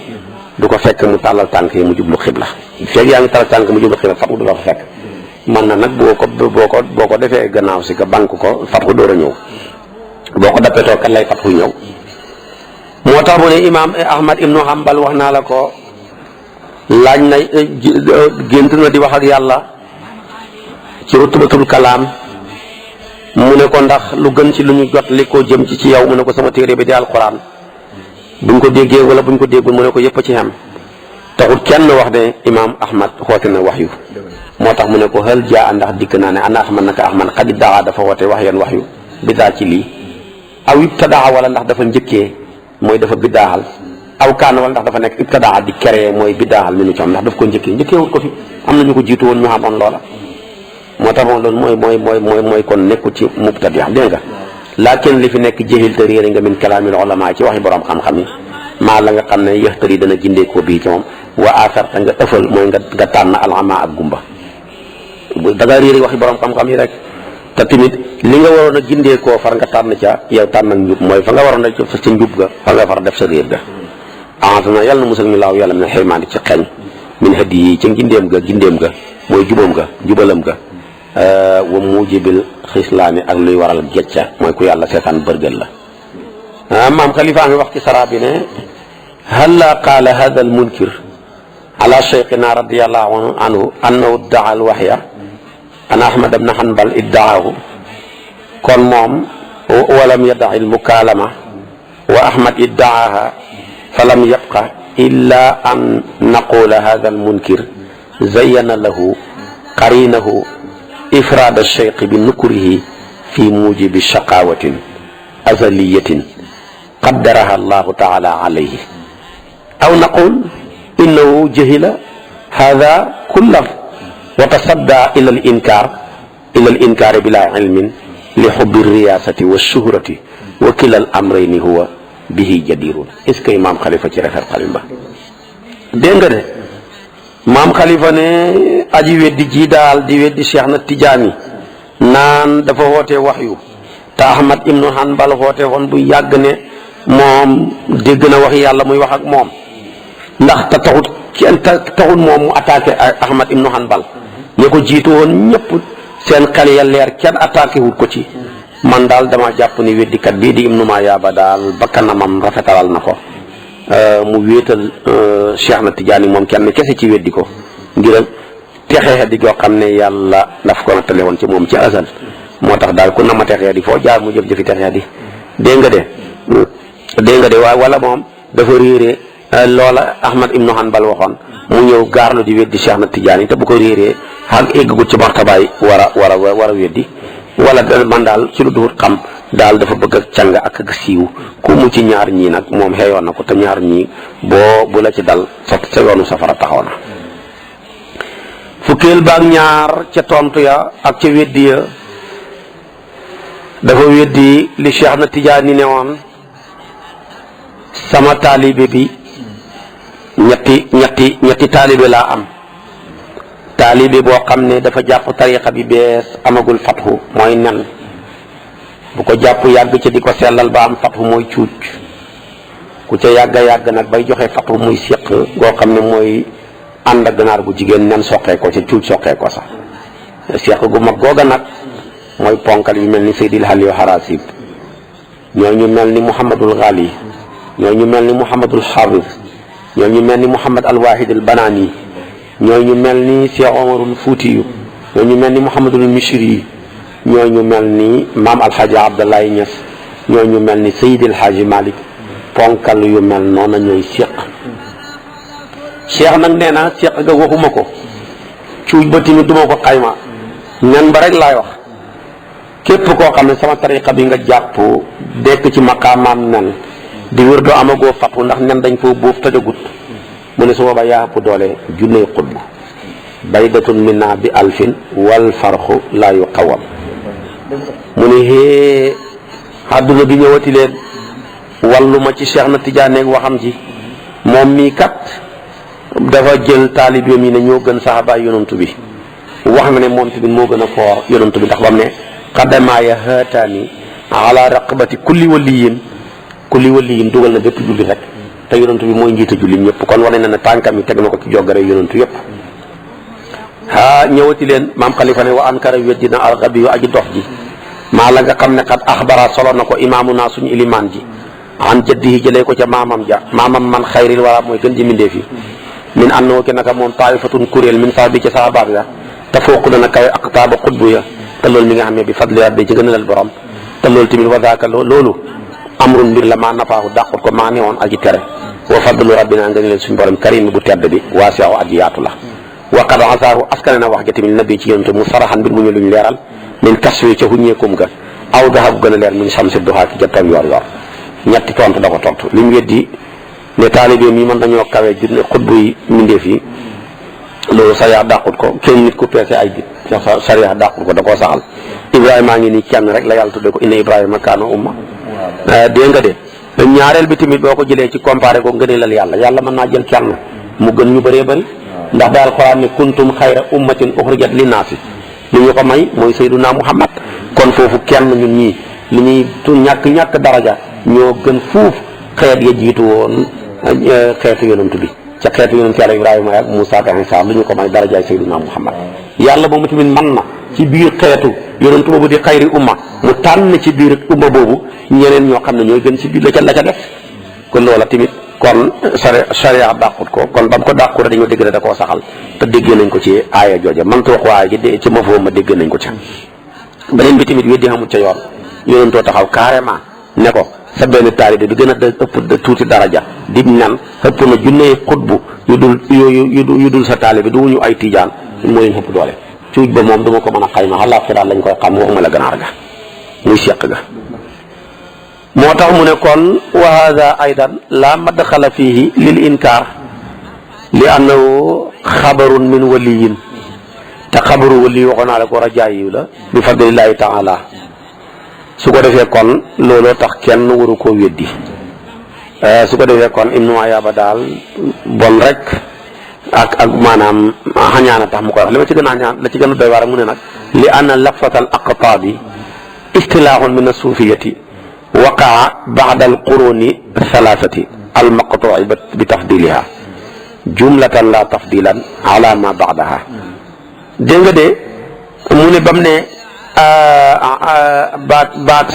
du ko fekk mu tàllal tànk yi mu jublu xibla fekk yaa ngi tàllal tànk mu jublu xibla fatwu du la fa fekk man na nag boo ko defee gannaaw si ka banque ko fatwu door a ñëw boo ko dappetoo kat lay fatwu ñëw moo tax bu ne imaam Ahmad ibnu Hanbal wax naa la ko laaj na gént na di wax ak yàlla ci rutubatul kalaam mu ne ko ndax lu gën ci lu ñu jot li ko jëm ci yow mu ne ko sama téere bi di alquran buñ ko déggee wala buñ ko déggul mu ne ko yëpp a ci xam taxul kenn wax ne imaam Ahmad xoote na wax yu moo tax mu ne ko hal jaa ndax dikk naa ne ana Ahmad naka Ahmad xadi daa dafa woote wax yan wax yu biddaa ci lii aw ibtadaa wala ndax dafa njëkkee mooy dafa biddaaxal aw kaan wala ndax dafa nekk ibtadaa di créé mooy biddaaxal mi nu ci am ndax daf ko njëkkee wut ko fi am na ñu ko jiitu woon ñu xamoon loola moo tax moom loolu mooy kon nekku ci mubtadi dégg nga laakin li fi nekk jëhil te réere nga min kalaamil ulama ci waxi borom xam-xam yi maa la nga xam ne yaxtari dana gindeekoo bii ci moom wa asarta nga ëffal mooy nga tànn alama ak gumba da nga réeri waxi borom xam-xam yi rek te tamit li nga waroon a gindeekoo far nga tànn ca yow tànn ak njub mooy fa nga waroon a def ca njub ga fa nga far def sa réer ga na yàlla na musal ñu laaw yàlla min xirmaandi ci xeñ min hadi yi ca gindeem ga mooy jubalam ga wa mujibil xislaani ak luy waral gecca mooy ku yàlla seetaan bërgël la maam xalifa ngi wax ci sara bi ne halla qaala hada al munkir ala cheikhina radiallahu anhu annahu iddaa al waxya an ahmad ibn hanbal iddaahu kon moom walam yaddaci al mukaalama wa ahmad iddaaha falam yabqa illa an naqula hada al munkir zayyana lahu qarinahu ifraad alcheikh bi nukrihi fi mujibi shaqawatin azaliyatin qaddaraha allahu taala alayhi aw naqul innahu jahila hada kullah wa tasadda ila al inkar bila ilmin li hubbi riyasati wa shuhrati wa kila al amrayni huwa bihi jadirun. est-ce que maam Khalifa ci rafet xalim ba dégg nga de maam Khalifa ne aji weddi ji daal di weddi Cheikh na Tijaani naan dafa woote waxyu te Ahmad ibnu Hanbal woote woon bu yàgg ne moom dégg na wax yàlla muy wax ak moom ndax te taxut moom mu attaqué Ahmad ibnu Hanbal ñi ko jiitu woon ñëpp seen xel ya leer kenn attaqué wut ko ci man daal dama jàpp ni weddikat bii di ibnu Mayaaba daal bakkanamam rafetalal na ko mu wéetal Cheikh na Tijaani moom kenn kese ci weddi ko ngir texee di goo xam ne yàlla daf ko nattale woon ci moom ci asal moo tax daal ku nama texee di foo jaar mu jëf-jëfi texee di dégg nga de waaye wala moom dafa réeree loola Ahmad ibnu Hanbal waxoon mu ñëw gaarlu di weddi Cheikh na Tijaani te bu ko réeree ak eggagut ci martabaay war a weddi wala man daal ci lu duhut xam daal dafa bëgg ak càng ak ak siiw ku mu ci ñaar ñii nag moom xeeyoon na ko te ñaar ñii bu la ci dal sa yoonu safara taxaw na. fukkeel baak ñaar ca tontu ya ak ca weddi ya dafa weddi li Cheikh na Tijaani ne woon sama taalibe bi ñetti taalibe laa am. taalibe boo xam ne dafa jàpp tariqa bi bees amagul fatxu mooy nen bu ko jàpp yàgg ca di ko sellal ba am fatxu mooy cuuc ku ca yàgg nag bay joxe fatxu muy séq goo xam ne mooy ànd ak ganaar gu jigéen nen soqee ko ca cuuc soqee ko sax séq gu mag googa nag mooy ponkal yu mel ni Seydil Haliyu Harasib ñooñu mel ni Muhammadul Ghali ñooñu mel ni Muhammadul Hafiz ñooñu mel ni Muhammad al Wahid al Banani ñooñu mel ni Cheikh Omarul Fuutiyu ñooñu mel ni Mouhamadul Mishri ñooñu mel ni maam Alhaji Abdoulaye Niass ñooñu mel ni Seydil Hadji Malick ponkal yu mel noona ñooy séq Cheikh nag nee na séq ga waxuma ko cuuj ba tamit duma ko xayma nen ba rek laay wax képp koo xam ne sama tariqa bi nga jàpp dekk ci maqaamaam nen di wër doo amagoo fatu ndax nen dañ koo bóof tëjagut mu ne su boobaa yaa ëpp doole junney xutbu baydatun minna bi alfin wal farxu laa yuqawam mu ne hee àdduna bi ñëwati leen wallu ma ci Cheikh na Tijaani ak waxam ji moom mii kat dafa jël taalibeem yi ne ñoo gën saxaabaay yonantu bi wax na ne moom tamit moo gën a foor yonantu bi ndax bam ne xaddamaaya haataani ala raqabati kulli waliyin dugal na bépp julli rek te yonantu bi mooy njiita julli ñëpp kon wane na ne tànkam yi teg na ko ci jogare yonantu yëpp ñëwati leen maam Khalifa ne wa ankara weddina alxabi yu aji dox ji maa la nga xam ne xat axbara solo na ko imaamu naa suñu ilimaan ji an jaddihi jëlee ko ca maamam man xayril wara mooy gën ji mindee fi min annoo ki naka moom taifatun kuréel min sax bi ci sahabaat ya te fooq dana kawe aqtaaba xutbu ya te loolu mi nga xam ne bi fadli rabbi ci gën a lal borom te loolu tamit wa zaaka loolu amrun mbir la maa nafaahu dàqut ko maa ne woon aji tere wa fadlu rabbina nga ne leen suñu borom karim bu tedd bi waasi'u aji yaatu la wa qad asaahu askane na wax ja tamit nabi ci yonente mu saraxan mbir mu ñu luñ leeral min kaswi ca huñeekum ga aw daxagu gën a leer min samsi duhaa ki jattoon yor ñetti tontu da ko tontu li mu weddi ne taalibe mi mën nañoo kawe junne xutbu yi mindeef yi loolu sariya dàqut ko kenn nit ku peese ay bit sariya dàqut ko da koo saxal Ibrahima a ngi nii kenn rek la yàlla tudde ko inna Ibrahima kaana umma dégg nga de ñaareel bi tamit boo ko jëlee ci comparé ko ngëneelal yàlla mën naa jël kenn mu gën ñu bëree bëri ndax daal alxuraan ne kuntum xayra ummatin uxrijat linnaasi li ñu ko may mooy sayyiduna Muhammad kon foofu kenn ñun ñii li ñuy ñàkk daraja ñoo gën fuuf xeet ya jiitu woon xeetu yonent bi ca xeetu yonent yàlla Ibrahima ak Moussa ak Isa li ñu ko may darajaay sayyiduna Muhammad yàlla moomu tamit man na ci biir xeetu yonent boobu di xayri umma mu tànn ci biir umma boobu ñeneen ñoo xam ne ñooy gën ci biir la ca def kon loola tamit kon sharia dàqut ko kon ba mu ko dàqut dañoo dégg ne da koo saxal te déggee nañ ko ci aaya jooja man wax waaye gi ci ma foofu ma dégg nañ ko ca beneen bi tamit weddi xamul ca yoon yonentoo taxaw carrément ne ko sa benn taalibe bi gën a ëpp tuuti daraja di nan ëpp na junney xutbu yu dul sa taalibe du wuñu ay tijaan moo leen ëpp doole cuuj ba moom duma ko mën a xayma xalaa xiraat lañ koy xam waxuma la ganaar ga muy seq ga moo tax mu ne kon wa hada aydan la madxala fihi lil inkaar li annahu xabarun min waliyin te xabaru wali waxoon naa la ko rajaayi la bi fadlillahi taala su ko defee kon looloo tax kenn waru koo weddi su ko defee kon Ibnu Ayaaba daal bon rek ak maanaam xañaana tax mu koy wax li ma ci gën a xañaan la ci gën a doy waar mu ne nag li anna lafzat al aqtaabi istilaaxun min asufiyati waqaa baada al quruni thalathati al maqtuuci bi tafdiliha jumlatan la tafdilan ala ma baadaha dégg nga de mu ne bam ne baat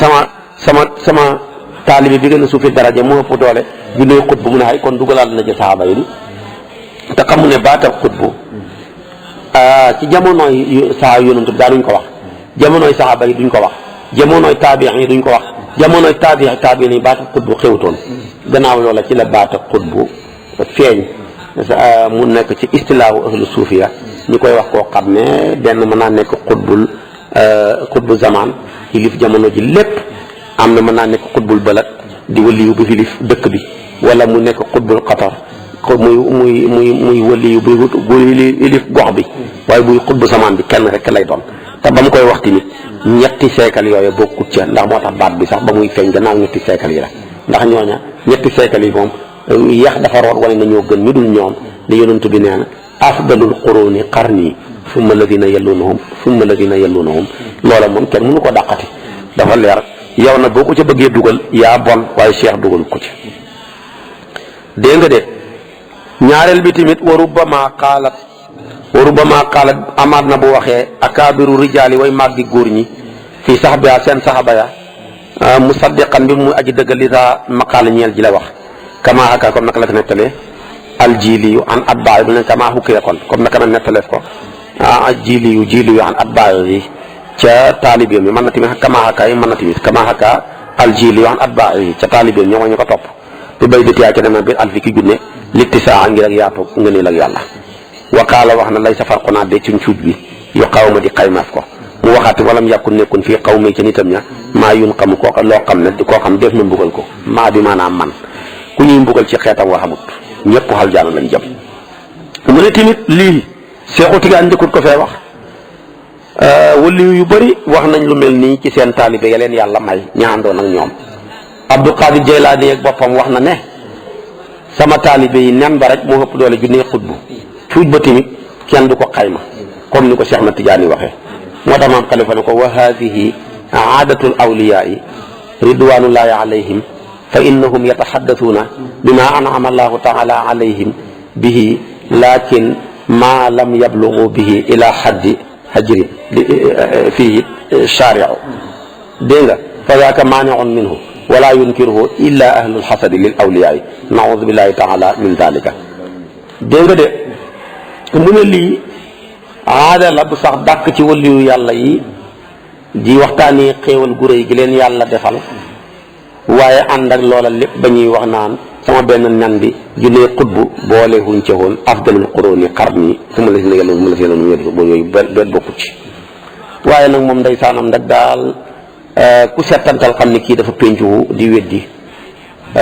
sama taalibi bi gën a suufi daraja mu ëpp doole bi nuy xutbu mu ne xay kon dugalaal na ci saxaaba yi te xamu ne baatab xutbu ci jamonooy saa yonent bi daanuñ ko wax jamonooy saxaaba yi duñ ko wax jamonooy taabiin yi duñ ko wax jamonooy taabiin yi baatab xutbu xewtoon gannaaw loola ci la baatab xutbu feeñ mu nekk ci istilaahu ahlu suufiya ñu koy wax koo xam ne benn mën naa nekk xutbu zaman xilif jamono ji lépp am na mën naa nekk xutbul balad di waliyu bu xilif dëkk bi wala mu nekk xutbul qatar muy waliyu bu xilif gox bi waaye buy xutbu zaman bi kenn rek lay doon te ba mu koy wax tamit ñetti seekal yooyu bokkut ca ndax moo tax baat bi sax ba muy feeñ gannaaw ñetti seekal yi la ndax ñooña ñetti seekal yi moom yax dafa root wane na ñoo gën ñu dul ñoom li yonent bi nee na afdalul quruni qarni summa alladina yallunahum summa alladina yallunahum loola moom kenn mënu ko dàqati dafa leer yow nag boo ko ca bëggee dugal yaa bon waaye cheikh dugal ko ci dégg nga de ñaareel bi tamit wa rubbama qaalat amaat na bu waxee akaabiru rijaali way màggi góor ñi fii saxbiya seen saxaba ya musaddiqan bi muy aji dëggal li daa maqaala ñeel ji la wax kama haka comme naka la ko nettalee aljiliyu an atbaayi bu ne kama hukkee kon comme naka la nettaleef ko jiliyu an atbaayi ca taalibeem yi mën na tamit kama haka yi mën na tamit kama haka aljiliyu an atbaayi ca taalibeem ñoo ñu ko topp bi bay ditiyaa ca demee bi alfi ki junne littisaa ngir ak yaatu ngëneel ak yàlla waqaala wax na lay sa farqunaa de ci cuuj bi yu xaw ma di xaymaaf ko mu waxaati walam yàkkun nekkun fii xaw ma ca nitam ña maa yun xamu koo xam ne def na mbugal ko maa bi maanaam man ku ñuy mbugal ci xeetam wa xamut ñëpp xal jaan lañ jëm mu ne tamit lii Seexu Tijaan njëkkut ko fee wax waliyu yu bëri wax nañ lu mel nii ci seen taalibe ya leen yàlla may ñaandoon ak ñoom Abdul Qaadir Jaylaani ak boppam wax na ne sama taalibe yi nen ba rek moo ëpp doole junne xutbu cuuj ba tamit kenn du ko xayma comme ni ko Cheikh na Tijaani waxee moo tax maam Xalifa ne ko wa haadihi aadatul awliyaai ridwanullahi alayhim fa innahum yataxaddasuuna bima an'ama allahu taala alayhim bihi lakin ma lam yablugu bihi ila xaddi hajrin fii shaariu dégg nga fa daaka maaniun minhu wala yunkiruhu illa ahlul xasadi lil awliyaai naudu billahi taala min dalika dégg nga de mu ne lii aada la bu sax dàkk ci waliyu yàlla yi di waxtaani xéewal gu réy gi leen yàlla defal waaye ànd ak loola lépp ba ñuy wax naan sama benn nen bi junne xutbu boole wuñ ca woon afdalul quruni qarni su ma la si ne yàlla mu la si yàlla mu wér ba yooyu benn bokkut ci waaye nag moom ndeysaanam nag daal ku settantal xam ne kii dafa péncu di weddi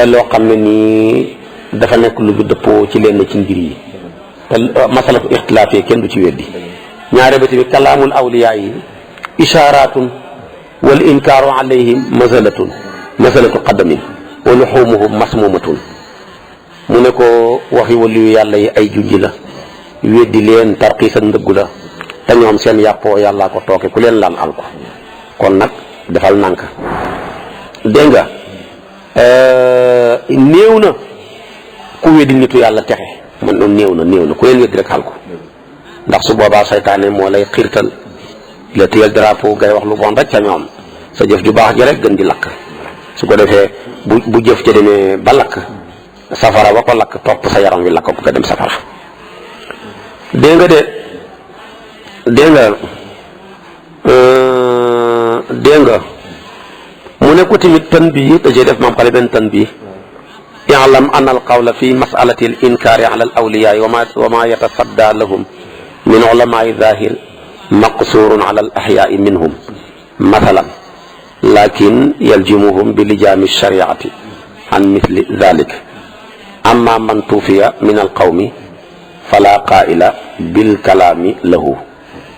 loo xam ne nii dafa nekk lu dëppoo ci lenn ci mbir yi te masalatu ixtilaaf yi kenn du ci weddi ñaare ba tamit kalaamul awliyaa yi isharatun wal inkaaru alayhim masalatu qadamin wa luxumuhum masmumatun mu ne ko waxi waliyu yàlla yi ay junji la weddi leen tarxiis ak ndëggu la te ñoom seen yàppoo yàllaa ko tooke ku leen laal al ko kon nag defal nànk dégg nga néew na ku weddi nitu yàlla texe man noonu néew na ku leen weddi rek xal ko ndax su boobaa saytaane moo lay xiirtal la téyel drapeau ngay wax lu bon rek ca ñoom sa jëf ju baax ji rek gën di lakk su ko defee bu jëf ca demee ba lakk safara ba ko lakk topp sa yaram wi lakk ko nga dem safara dégg nga mu ne ko tamit tën bii da cee def maam xale benn tën bii i'lam anna al qawla fi masalati al inkari ala al awliya wa ma yatasadda lahum min ulamai zahir maqsurun ala al ahyaai minhum mathalan lakin yaljimuhum bi lijaami shariati an mithli dhalik amma man tuufiya min al qawmi fala qaa'ila bil kalaami lahu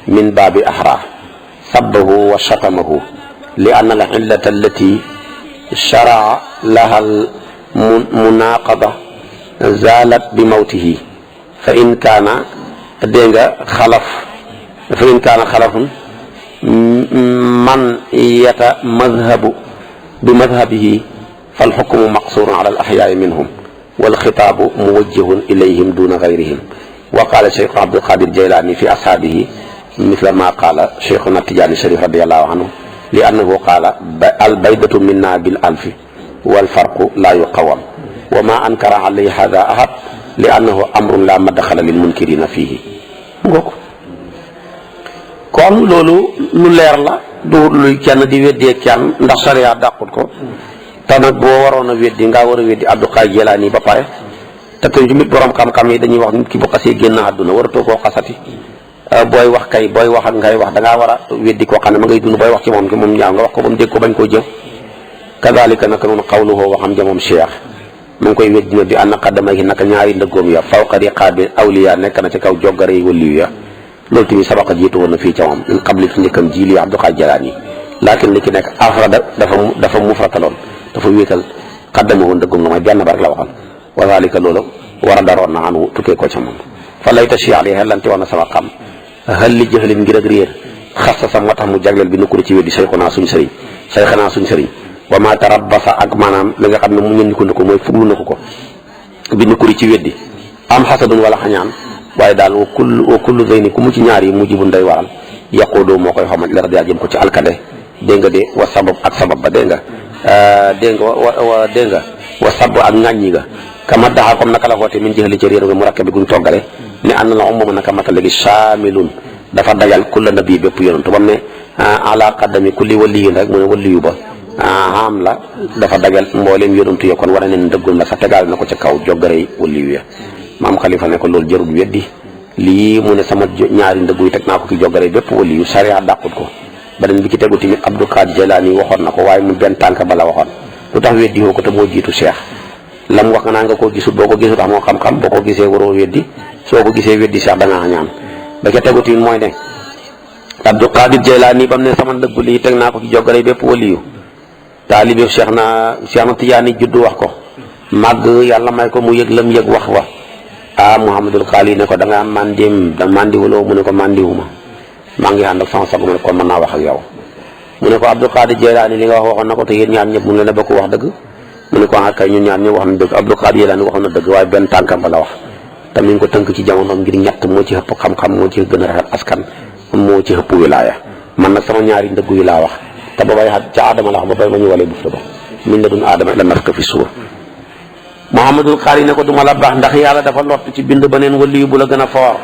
min baabi ahra sabbahu wa shatamahu li anna al illata allati shara'a laha al munaqada zalat bi mawtihi fa in kaana dégg nga xalafun man yata madhabu bi madhabihi fal xukmu maqsurun ala al ahyaai minhum wal xitaabu muwajjahun ilayhim duna gayrihim wa qaala cheikh Abdul Qadir Jaylaani fi ashaabihi misla ma qaala cheikhuna Tijaani Sharif radiyallahu anhu li annahu qaala al baydatu minna bil alfi wal farqu laa yuqawam wa ma ankara alayhi hada ahad li annahu amrun la madxala lil munkirina fihi ngoo ko kon loolu lu leer la du luy kenn di weddee kenn ndax sariya dàqut ko te nag boo waroon a weddi ngaa war a weddi Abdul Qaadir Jilaani ba pare te tamit borom xam-xam yi dañuy wax nit ki bu xasee génn àdduna waratoo koo xasati booy wax ak ngay wax da ngaa war a weddi koo xam ne ma ngay dund booy wax ci moom ñaaw nga wax ko ba mu dégg ko bañ koo jëf kadalika naka noonu xawluhu waxam ja moom Cheikh mu ngi koy weddi ne bi ànd xaddama yi naka ñaari ndëggoom ya fawqa riqaabi awliya nekk na ci kaw joggare yi waliyu ya loolu tamit sabaqa jiitu woon na fii ca moom min qabli ci njëkkam ji lii Abdul Qaadir Jilaani laakin li ki nekk afrada dafa mufrataloon dafa wéetal xaddama woon ndëggoom la mooy benn ba rek la waxoon wa zalika loolu war a daroon na anu tukkee ko ca moom fa layta Cheikh li xellante woon na sama xam hal li jëxlin ngir ak réer xas sa moo tax mu jagleel bi nukkuri ci weddi sayxanaa suñ sëriñ wa ma tarabbasa ak maanaam li nga xam ne mu ñën ko mooy fuglu na ko bi nukkuri ci weddi am xasadun wala xañaan waaye daal wa kullu zeyni ku mu ci ñaar yi mujibun day waral yaqoodoo moo koy xamal la radial jëm ko ci alkade dégg nga de wa sabab ak sabab ba dégg nga wa sab ak ŋàññi nga kama daxa comme naka la xoote min jëxali ci réer nga mu rakke bi guñ toggale ne ànd na umma naka mata léegi saamilun dafa dajal kulla nabi bépp yonantu bam ne ala qaddami kulli waliyin rek mu ne waliyu ba am la dafa dajal mbooleem yonantu yo kon war a ne ndëggul la sax tegaal na ko ca kaw joggare waliyu ya maam xalifa ne ko loolu jarul weddi lii mu ne sama ñaari ndëggu yi teg naa ko ki joggare bépp waliyu sariya dàqut ko beneen bi ci tegu tamit Abdul Qaadir Jilaani waxoon na ko waaye mu benn tànk bala waxoon lu tax weddi woo ko te moo jiitu Cheikh lam wax nga naa nga koo gisut boo ko gisut tax moo xam-xam boo ko gisee waroo weddi soo ko gisee weddi Cheikh da ngaa ñaan ba ca tegu tamit mooy ne Abdul Qaadir Jilaani ba mu ne sama ndëggu lii teg naa ko ci joggare bépp waliyu taalibe Cheikh na Tijaani juddu wax ko màgg yàlla may ko mu yëg lam yëg wax wa Muhammadul Xaali ne ko da ngaa mandim da mandiwuloo mu ne ko mandiwuma maa ngi ànd ak sama sago mu ne kon mën naa wax ak yow mu ne ko Abdul Qaadir Jilaani li nga waxoon na ko te yéen ñaar ñëpp mu leen a bokk wax dëgg mu ne ko kay ñun ñaar ñëpp wax na dëgg Abdul Qaadir Jilaani waxoon na dëgg waaye benn tànkam ba la wax te mi ngi ko tënk ci jamonoom ngir ñett moo ci ëpp xam-xam moo ci gën a rafet askan moo ci ëpp wilaaya man nag sama ñaari ndëggu yi laa wax te ba bay ca Adama la wax ba bay ma ñu walee bufta ba min la dun Adama la nafka fi suur Muhammadul Xaali ne ko duma la baax ndax yàlla dafa lott ci bind ba neen waliyu bu la gën a foor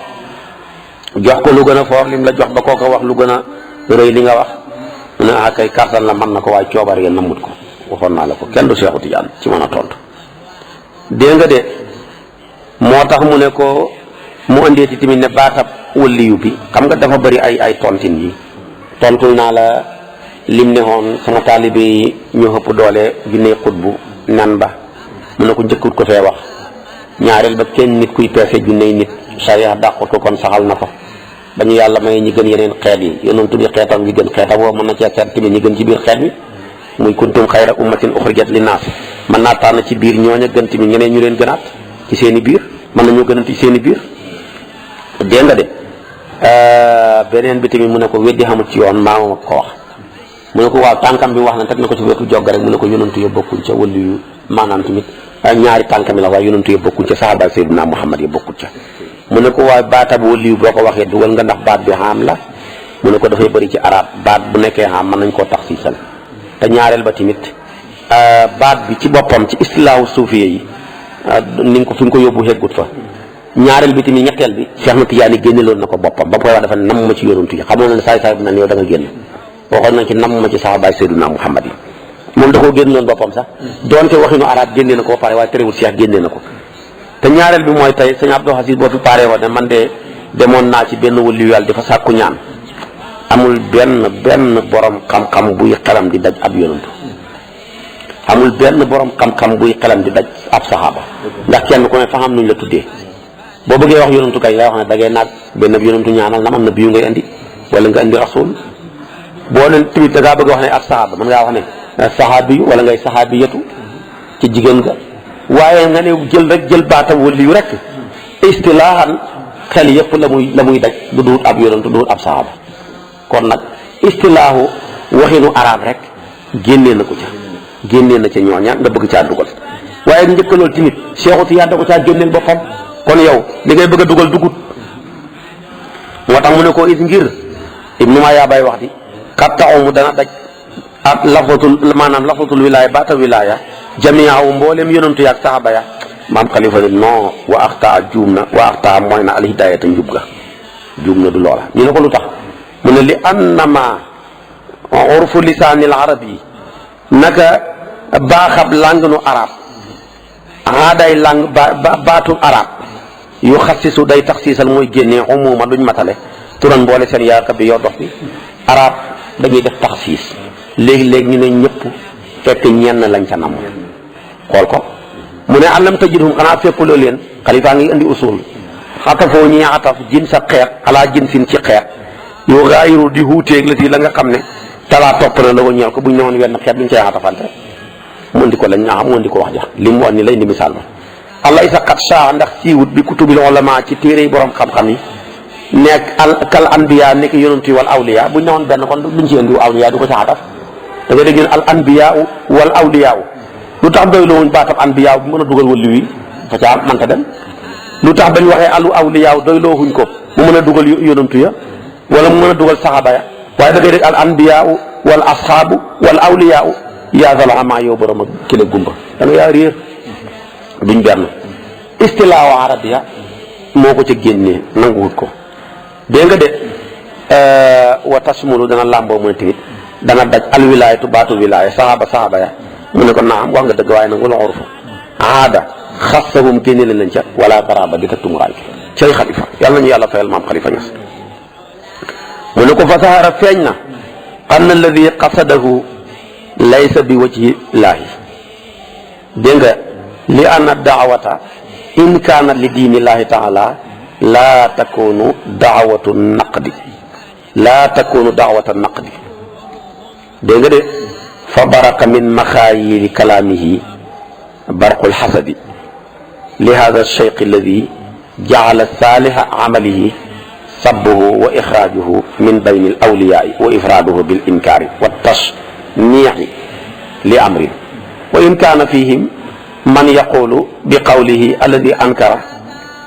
jox ko lu gën a foor lim la jox ba koo ko wax lu gën a rëy li nga wax mu ne kay kartan la mën na ko waaye coobar yéen namut ko waxoon naa la ko kenn du Seexu Tijaan ci mën a tontu dégg nga de moo tax mu ne ko mu andeeti tamit ne baatab waliyu bi xam nga dafa bëri ay tontin yi tontul naa la lim ne xoon sama taalibe yi ñu ëpp doole junne xutbu nan ba mu ne ko njëkkut ko fee wax ñaareel ba kenn nit kuy peese junney nit sariya dàqut ko kon saxal na ko ba ñu yàlla may ñi gën yeneen xeet yi yonentu bi xeetam bi gën xeetam woo mën na cee seet tamit ñi gën ci biir xeet bi muy kuntum xayra ummatin uxrijat linnaas mën naa tànn ci biir ñooña gën tamit ñeneen ñu leen gënaat ci seen i biir mën nañoo gënati ci seen i biir dégg nga de beneen bi tamit mu ne ko weddi xamul ci yoon maa ma ko wax mu ne ko waaw tànkam bi wax na teg na ko ci wetu jogga rek mu ne ko yonantu ya bokkuñ ca wala yu maanaam tamit ñaari tànkam yi la waaye yonantu ya bokkuñ ca saxaaba Seydina Muhammad ya bokkuñ ca mu ne ko waaye baatab wala yu boo ko waxee dugal nga ndax baat bi xaam la mu ne ko dafay bëri ci arab baat bu nekkee xaam mën nañ koo tax siisal te ñaareel ba tamit baat bi ci boppam ci istilaahu suufiye yi ni nga ko fi nga ko yóbbu xeggut fa ñaareel bi tamit ñetteel bi Cheikh na Tidiane génneloon na ko boppam ba mu koy wax dafa nam ma ci yonantu yi xamoon na ne saay-saay bu na yow da nga génn waxoon nañ ci nam ma ci saxaabaay Seydina Muhammad yi moom da koo génneloon boppam sax doonte waxinu arab génnee na ko ba pare waaye terewul Cheikh génnee na ko te ñaareel bi mooy tey sëñ Abdou Aziz boo fi paree woon ne man de demoon naa ci benn waliyu yàlla dafa sàkku ñaan amul benn borom xam-xam buy xelam di daj ab yonantu amul benn borom xam-xam buy xelam di daj ab saxaaba ndax kenn ku ne fa xam nuñ la tuddee boo bëggee wax yonantu kay ngay wax ne da ngay naag benn yonantu ñaanal na am na biyu ngay indi wala nga indi rasul boo ne tamit da ngaa bëgg wax ne ab saxaaba mën ngaa wax ne saxaabi yu wala ngay saxaabiyatu ci jigéen nga waaye nga ne jël baatam wali yu rek istilaahan xel yëpp la muy daj du duut ab yonantu du duut ab saxaaba kon nag istilaahu waxinu arab rek génnee na ko ca génnee na ca ñooña nga bëgg caa dugal waaye njëkk loolu tamit Cheikhu Tijaan da ko caa génneel boppam kon yow li ngay bëgg a dugal dugut moo tax mu ne ko it ngir ibnu ma yaa bay wax di xat taxaw mu dana daj ak lafatul wilaaya baata wilaaya jamiaawu mboolem yonantu yaag saxaba ya maam xalifa ne non wa axtaa juum na wa axtaa mooy na alhidaayata njub ga juum na du loola ñu ne ko lu tax mu ne li annama urfu lisaanil arab yi naka baaxab langue nu arab aaday langue baatu arab yu xassisu day tax siisal mooy génnee umuma duñ matale turan mboole seen yaaka bi yow dox bi arab dañuy def taxsiis léegi-léegi ñu ne ñëpp fekk ñenn lañ ca nam xool ko mu ne alam tajidhum xanaa feppaloo leen xalifaa ngi indi usul xatafoo ñi xataf jin sa xeet alaa jin sin ci xeet yu gaayiru di huuteeg la si la nga xam ne talaa topp na la ko ñeel ko buñ newoon wenn xeet duñ cay xatafante mu indi ko lañ nga xam mu indi ko wax ja li mu wax ni lay indi misaal ma allah isa xat saa ndax siiwut bi kutubil ulama ci téere yi borom xam-xam yi nekk kal anbiya nekk yonantu wal awliya buñ newoon benn kon duñ ci indi awliya du ko ca xataf da ngay dégg al anbiya wal awliya lu tax doy loowuñ baatab anbiya bu mën a dugal wàllu wi fa caa mënta dem lu tax bañ waxee alu awliya doy loowuñ ko mu mën a dugal yonantu ya wala mu mën a dugal saxaaba ya waaye da ngay dégg al anbiya wal asxaabu wal awliya yaa zalama yow borom ak kile gumba da nga yaa réer duñ benn istilaahu arabiya moo ko ca génnee nanguwut ko dégg nga de wa tasmulu dana làmboo mu ne tamit dana daj al wilaayatu baatu wilaaya saxaaba ya mu ne ko naam wax nga dëgg waaye nag wala urfu aada xassahum génne leen lañ ca wala garaba di ta tumuraay cay xalifa yàlla nañu yàlla fayal maam xalifa ñas mu ne ko fa sahara feeñ na anna alladi qasadahu laysa bi wajhi laahi dégg nga li anna daawata in kaana li diini llahi taala laa takunu daawatu naqdi dégg nga de fa baraka min maxaayiri kalaamihi barqul xasadi li hada alcheikh alladi jacala saaliha camalihi sabbuhu wa ixraajuhu min bayni al awliyaai wa ifraaduhu bil inkaari wa tashniici li amrin wa in kaana fihim man yaqulu bi qawlihi alladi ankara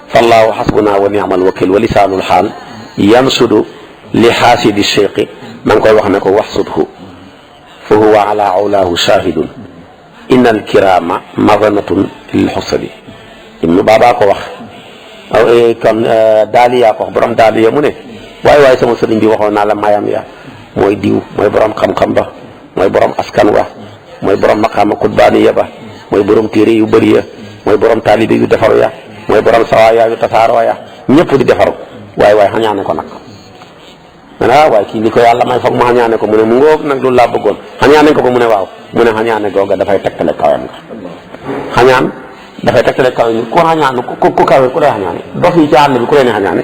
fallahu xasbuna wa nicma alwakil wa lisaanu lxaal yansudu li xaasidi cheikhi ma ngi koy wax ne ko waxsudhu fa huwa ala awlaahu shahidun inna alkirama madanatun lil xusadi ibnu baaba ko wax kon daaliyaa ko wax borom daaliya mu ne waaye sama sëriñ bi waxoon naa la mayam ya mooy diw mooy borom xam-xam ba mooy borom askan wa mooy borom maqaama kutbaaniya ba mooy borom téere yu bëri ya mooy borom taalibe yu defaru ya mooy borom sawaaya yu tasaaroo ya ñëpp di defaru waaye xañaane ko nag waaye kii li ko yàlla may foog mu xañaane ko mu ne mu ngoog nag loolu laa bëggoon xañaane ko ba mu ne waaw mu ne xañaane googa dafay tegtale kawam nga xañaan dafay tegtale kawe ni ku xañaane ku kawe ku lay xañaane dof yi ci àll bi ku leen xañaane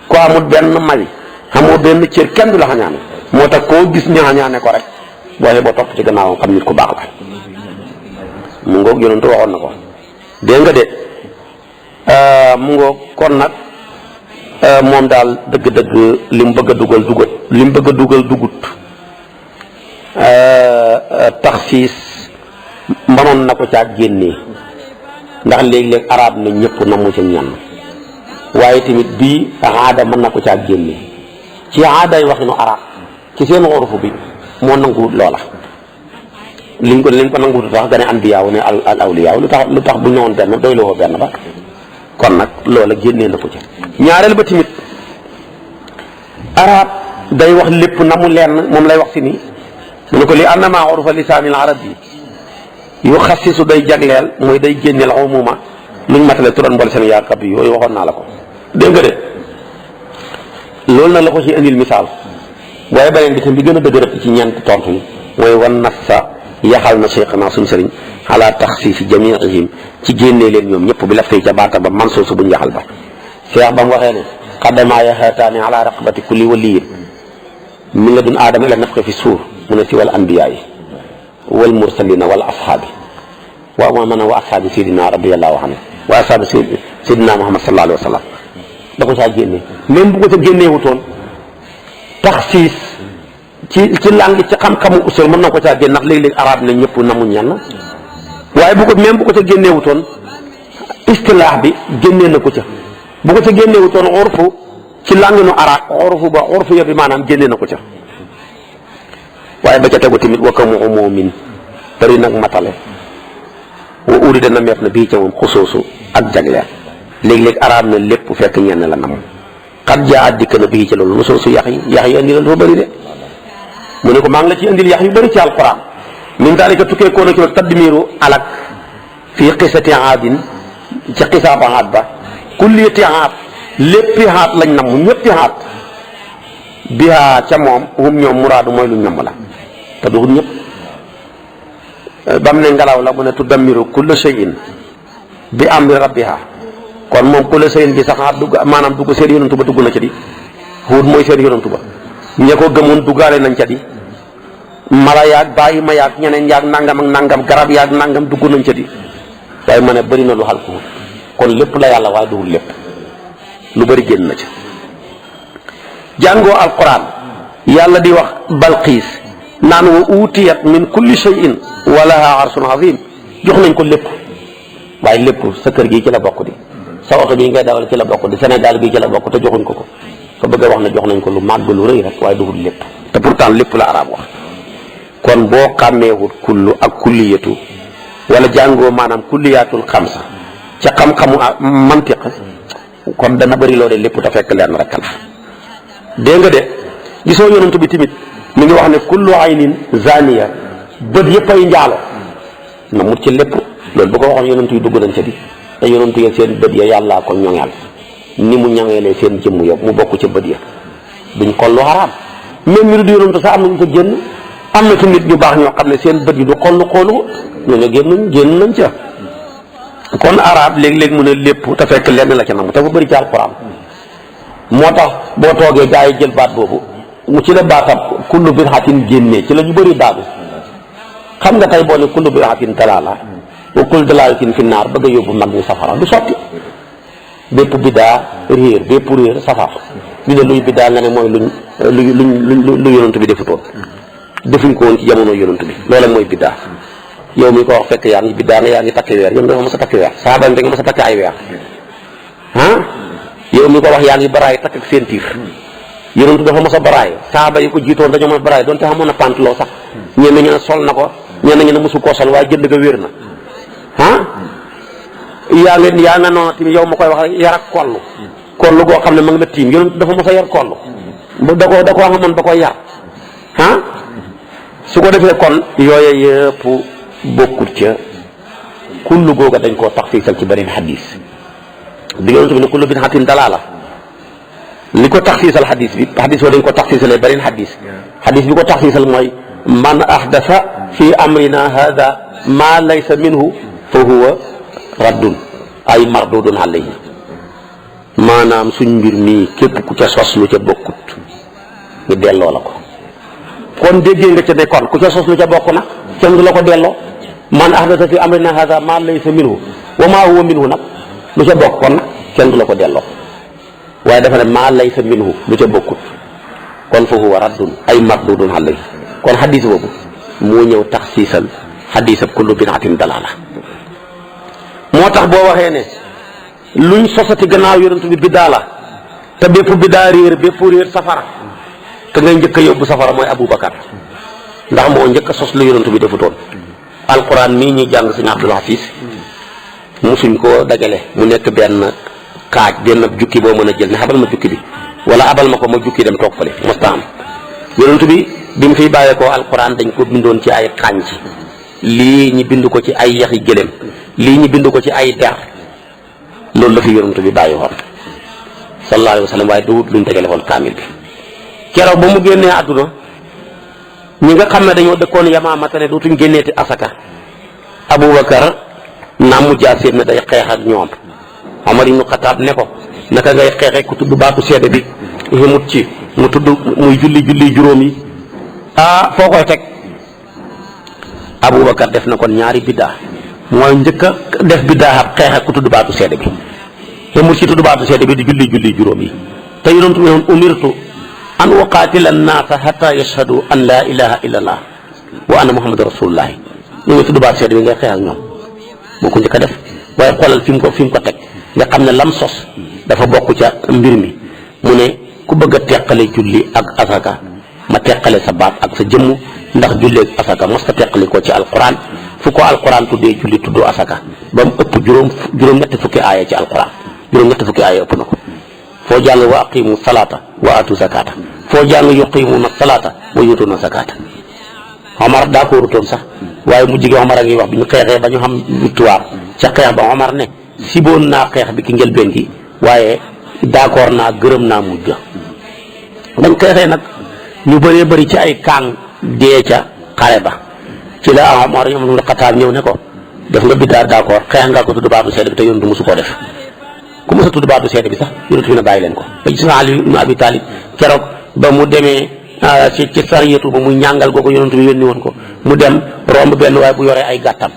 ku amul benn may xamoo benn cër kenn du la xañaane moo tax koo gis ñu xañaane ko rek boo boo topp ci gannaawam xam nit ku baax la mu ngoog yonentu waxoon na ko dégg nga de mu ngoog kon nag moom daal dëgg-dëgg li mu bëgg a dugal dugut li mu bëgg a dugal dugut taxsiis mënoon na ko caa génnee ndax léeg-léeg arab na ñëpp na mu ci ñan waaye tamit bii aada mën na ko caa génnee ci aaday waxinu arab ci seen xorufu bi moo nanguwut loola liñ ko nanguwut tax gane anbiyaaw ne al awliyaaw lu tax bu ñëwoon benn doy loo benn ba kon nag loola génnee na ko ci ñaareel ba tamit arab day wax lépp na mu lenn moom lay wax si nii mu ne ko li annama urufa lisaanil arabi yu xassisu day jagleel mooy day génneel umuma luñ matale turan mboole seen yaakab yi yooyu waxoon naa la ko dégg nga de loolu nag la ko ci indil misaal waaye beneen bi tam bi gën a dëgërëb ci ñeenti tontu yi mooy wan nassa yaxal na cheikhna suñ sëriñ ala taxsiisi jamiihim ci génnee leen ñoom ñëpp bi la fay ca baata ba man soosu buñ yaxal ba cheikh ba mu waxee ne xaddamaa yaxaataani ala raqabati kulli waliyin min ladun aadama ila nafxi fi suur mu ne si wal anbiyaa yi wal mursalina wal ashaabi waaw moo mën a wa ashaabi sayidina radiyallahu anhu wa ashaabi sayidina muhammad sallallahu alayhi wa sallam da ko caa génnee même bu ko ca génneewutoon taxsiis ci langue ci xam-xamu usul mën na ko caa génn ndax léeg-léeg arab na ñëpp namu ñenn waaye bu ko même bu ko ca génneewutoon istilaax bi génnee na ko ca bu ko ca génneewutoon urfu ci langue nu arab urfu ya bi maanaam génnee na ko ca waaye ba ca tegu tamit wakkamu umumin bari nag matale wa uri dana meef na bii ca moom xusoosu ak jagleel léeg-léeg arab na lépp fekk ñenn la nam xat jaa dikk na bii ca loolu xusoosu yax yi andi la dafa bëri de mu ne ko maa ngi la ci indil yax yu bëri ci alquran min daalika tukkee koo na ci tadmiru alak fii xisati aadin ci xisaaba aad ba kulliyati aad léppi aad lañ namm ñëppi aad bihaa ca moom hum ñoom muraadu mooy lu ñomm la te duhut ñëpp bam ne ngelaw la mu ne tudammiru kulla shay'in bi amri rabbiha kon moom kulla shay'in bi sax dugg maanaam dugg seen yonantu ba dugg na ca di Huud mooy seen yonantu ba ña ko gëmoon duggaale nañ ca di mala yaag bàyyi ma yaag ñeneen yaag nangam ak nangam garab yaag nangam dugg nañ ca di waaye ma ne bëri na lu xal ko kon lépp la yàlla waaye duhul lépp lu bëri génn na ca jàngoo alquran yàlla di wax balqiis naan wa uutiyat min kulli shay'in wa laha arsun azim jox nañ ko lépp waaye lépp sa kër gi ci la bokk di sa oto bii ngay dawal ci la bokk di Sénégal bii ci la bokk te joxuñ ko ko bëgg a wax ne jox nañ ko lu màgg lu rëy rek waaye duhul lépp te pourtant lépp la arab wax kon boo xàmmeewut kullu ak kulliyatu wala jàngoo maanaam kulliyaatul xamsa ca xam-xamu mantiq kon dana bëri loo de lépp te fekk leen rek la dégg nga de gisoo yonent bi tamit mi ngi wax ne kullu aynin zaniya bët yëpp ay njaalo na mut ci lépp loolu bu ko waxoon yonent yi dugg nañ ca di te yonent ya seen bët ya yàllaa ko ñoŋeel ni mu ñoŋeelee seen jëmm ya mu bokk ca bët ya duñ xollu xaraam même ñu du yonent sax am na ñu ko génn am na ci nit ñu baax ñoo xam ne seen bët yi du xollu xoolu ñooñu génn nañ ca kon arab léeg-léeg mu ne lépp te fekk lenn la ca nam te fa bëri ci alquran moo tax boo toogee gaa yi jël baat boobu mu ci la baatab kullu bid'atin génnee ci la ñu bëri daadu xam nga tey boo ne kullu bid'atin dalaala wa kullu dalaalatin fi naar bëgg a yóbbu mag ñi safara du sotti bépp biddaa réer bépp réer safara ñu ne luy biddaa nga ne mooy lu yonent bi defutoon defuñ ko woon ci jamono yonent bi loola mooy biddaa yow mi ko wax fekk yaa ngi biddaa nga yaa ngi takki weer yow nga mos a takki weer saaba nga mos a takki ay weer yow mi ko wax yaa ngi baraay takk ak seen tiir yonentu dafa mos a baraay saaba yi ko jiitoon dañoo mos a baraay doonte xamoon na pantalon sax ñenn ñu ne sol na ko ñenn ñu ne mosu koo sol waaye jënd nga wér na yaa nga noonu tamit yow ma koy wax rek yar ak kollu goo xam ne ma ngi la tiim yonentu dafa mos a yar kollu da koo xamoon ba koy yar su ko defee kon yooye yëpp bokkut ca kullu googa dañ koo taxsiisal ci beneen xadis bi yonent bi ne kullu bid'atin dalaala li ko taxsiisal xadis bi xadis boo dañ ko taxsiisalee beneen xadis bi ko taxsiisal mooy man ahdasa fi amrina hada ma laysa minhu fa huwa raddun ay mardudun alayhi maanaam suñ mbir mii képp ku ca sos lu ca bokkut ñu delloo la ko kon déggee nga ca ne kon ku ca sos lu ca bokk nag kenn du la ko delloo man ahdasa fi amrina hada ma laysa minhu wa ma huwa minhu nag lu ca bokk kon kenn du la ko delloo waaye dafa ne ma laysa minhu lu ca bokkut kon fa huwa raddun ay mardudun alayhi kon xadis boobu moo ñëw taxsiisal xadisab kullu bid'atin dalaala moo tax boo waxee ne luñ sosati gannaaw yonent bi biddaa la te bépp biddaa réer safara te ngay njëkk a yóbbu safara mooy Aboubacar ndax moo njëkk a sos lu yonent bi defutoon alquran mii ñuy jàng sëñ Abdul Hafiz musuñ koo dagale mu nekk benn kaaj benn jukki boo mën a jël ne xabal ma jukki bi wala abal ma ko ma jukki dem toog fële mosta am yonent bi mu fiy bàyyeekoo alquran dañ ko bindoon ci ay xànc lii ñi bind ko ci ay yaxi gëléem lii ñi bind ko ci ay der loolu la fi yonent bi bàyyi woon sallallahu alayhi wa sallam waaye du luñ tegale woon kaamil bi keroog ba mu génnee àdduna ñi nga xam ne dañoo dëkkoon Yamaamata ne dootuñ génneeti asaka Aboubacar naam mu jaaseem ne day xeex ak ñoom Omar ibnu Xataab ne ko naka ngay xeexee ku tudd baatu seede bi ximut ci mu tudd muy julli juróom yi foo koy teg Aboubacar def na kon ñaari biddaa mooy njëkk a def biddaa ab xeex ak ku tudd baatu seede bi ximut ci tudd baatu seede bi di julli juróom yi te yonent bi noon umirtu an uqaatila annaasa hatta yashhadu an laa ilaha illa allah wa anna muhammadu rasulullahi ñu ngi tudd baatu seede bi ngay xeex ak ñoom moo ko njëkk a def waaye xoolal fi mu ko teg nga xam ne lam sos dafa bokk ca mbir mi mu ne ku bëgg a teqale julli ak asaka ma teqale sa baat ak sa jëmm ndax julli ak asaka mos ta teqali ko ci alquran fu ko alquran tuddee julli tuddoo asaka ba mu ëpp juróom-ñetti fukki aaya ci alquran juróom-ñetti fukki aaya ëpp na ko foo jàng wa aqimu salata wa atu zakata foo jàng yuqimuna salata wa yutuna zakata Omar daa ko warutoon sax waaye mu jigee Omar a ngi wax bi ñu xeexee ba ñu xam victoire ca xeex ba Omar ne siboon naa xeex bi ki njëlbeen gi waaye d'accord naa gërëm naa mujj bañ xeexee nag ñu bëree bëri ci ay kaang dee ca xare ba ci la Omar ñoom la Xataab ñëw ne ko def nga biddaar d'accord xeex nga ko tudd baatu seede bi te yonent musu koo def ku mos a tudd baatu seede bi sax yonent bi na bàyyi leen ko ba gis naa Ali ibn Abi Talib keroog ba mu demee ci sariyatu ba muy ñàngal googu yonent bi yónni woon ko mu dem romb benn waaye bu yoree ay gàttam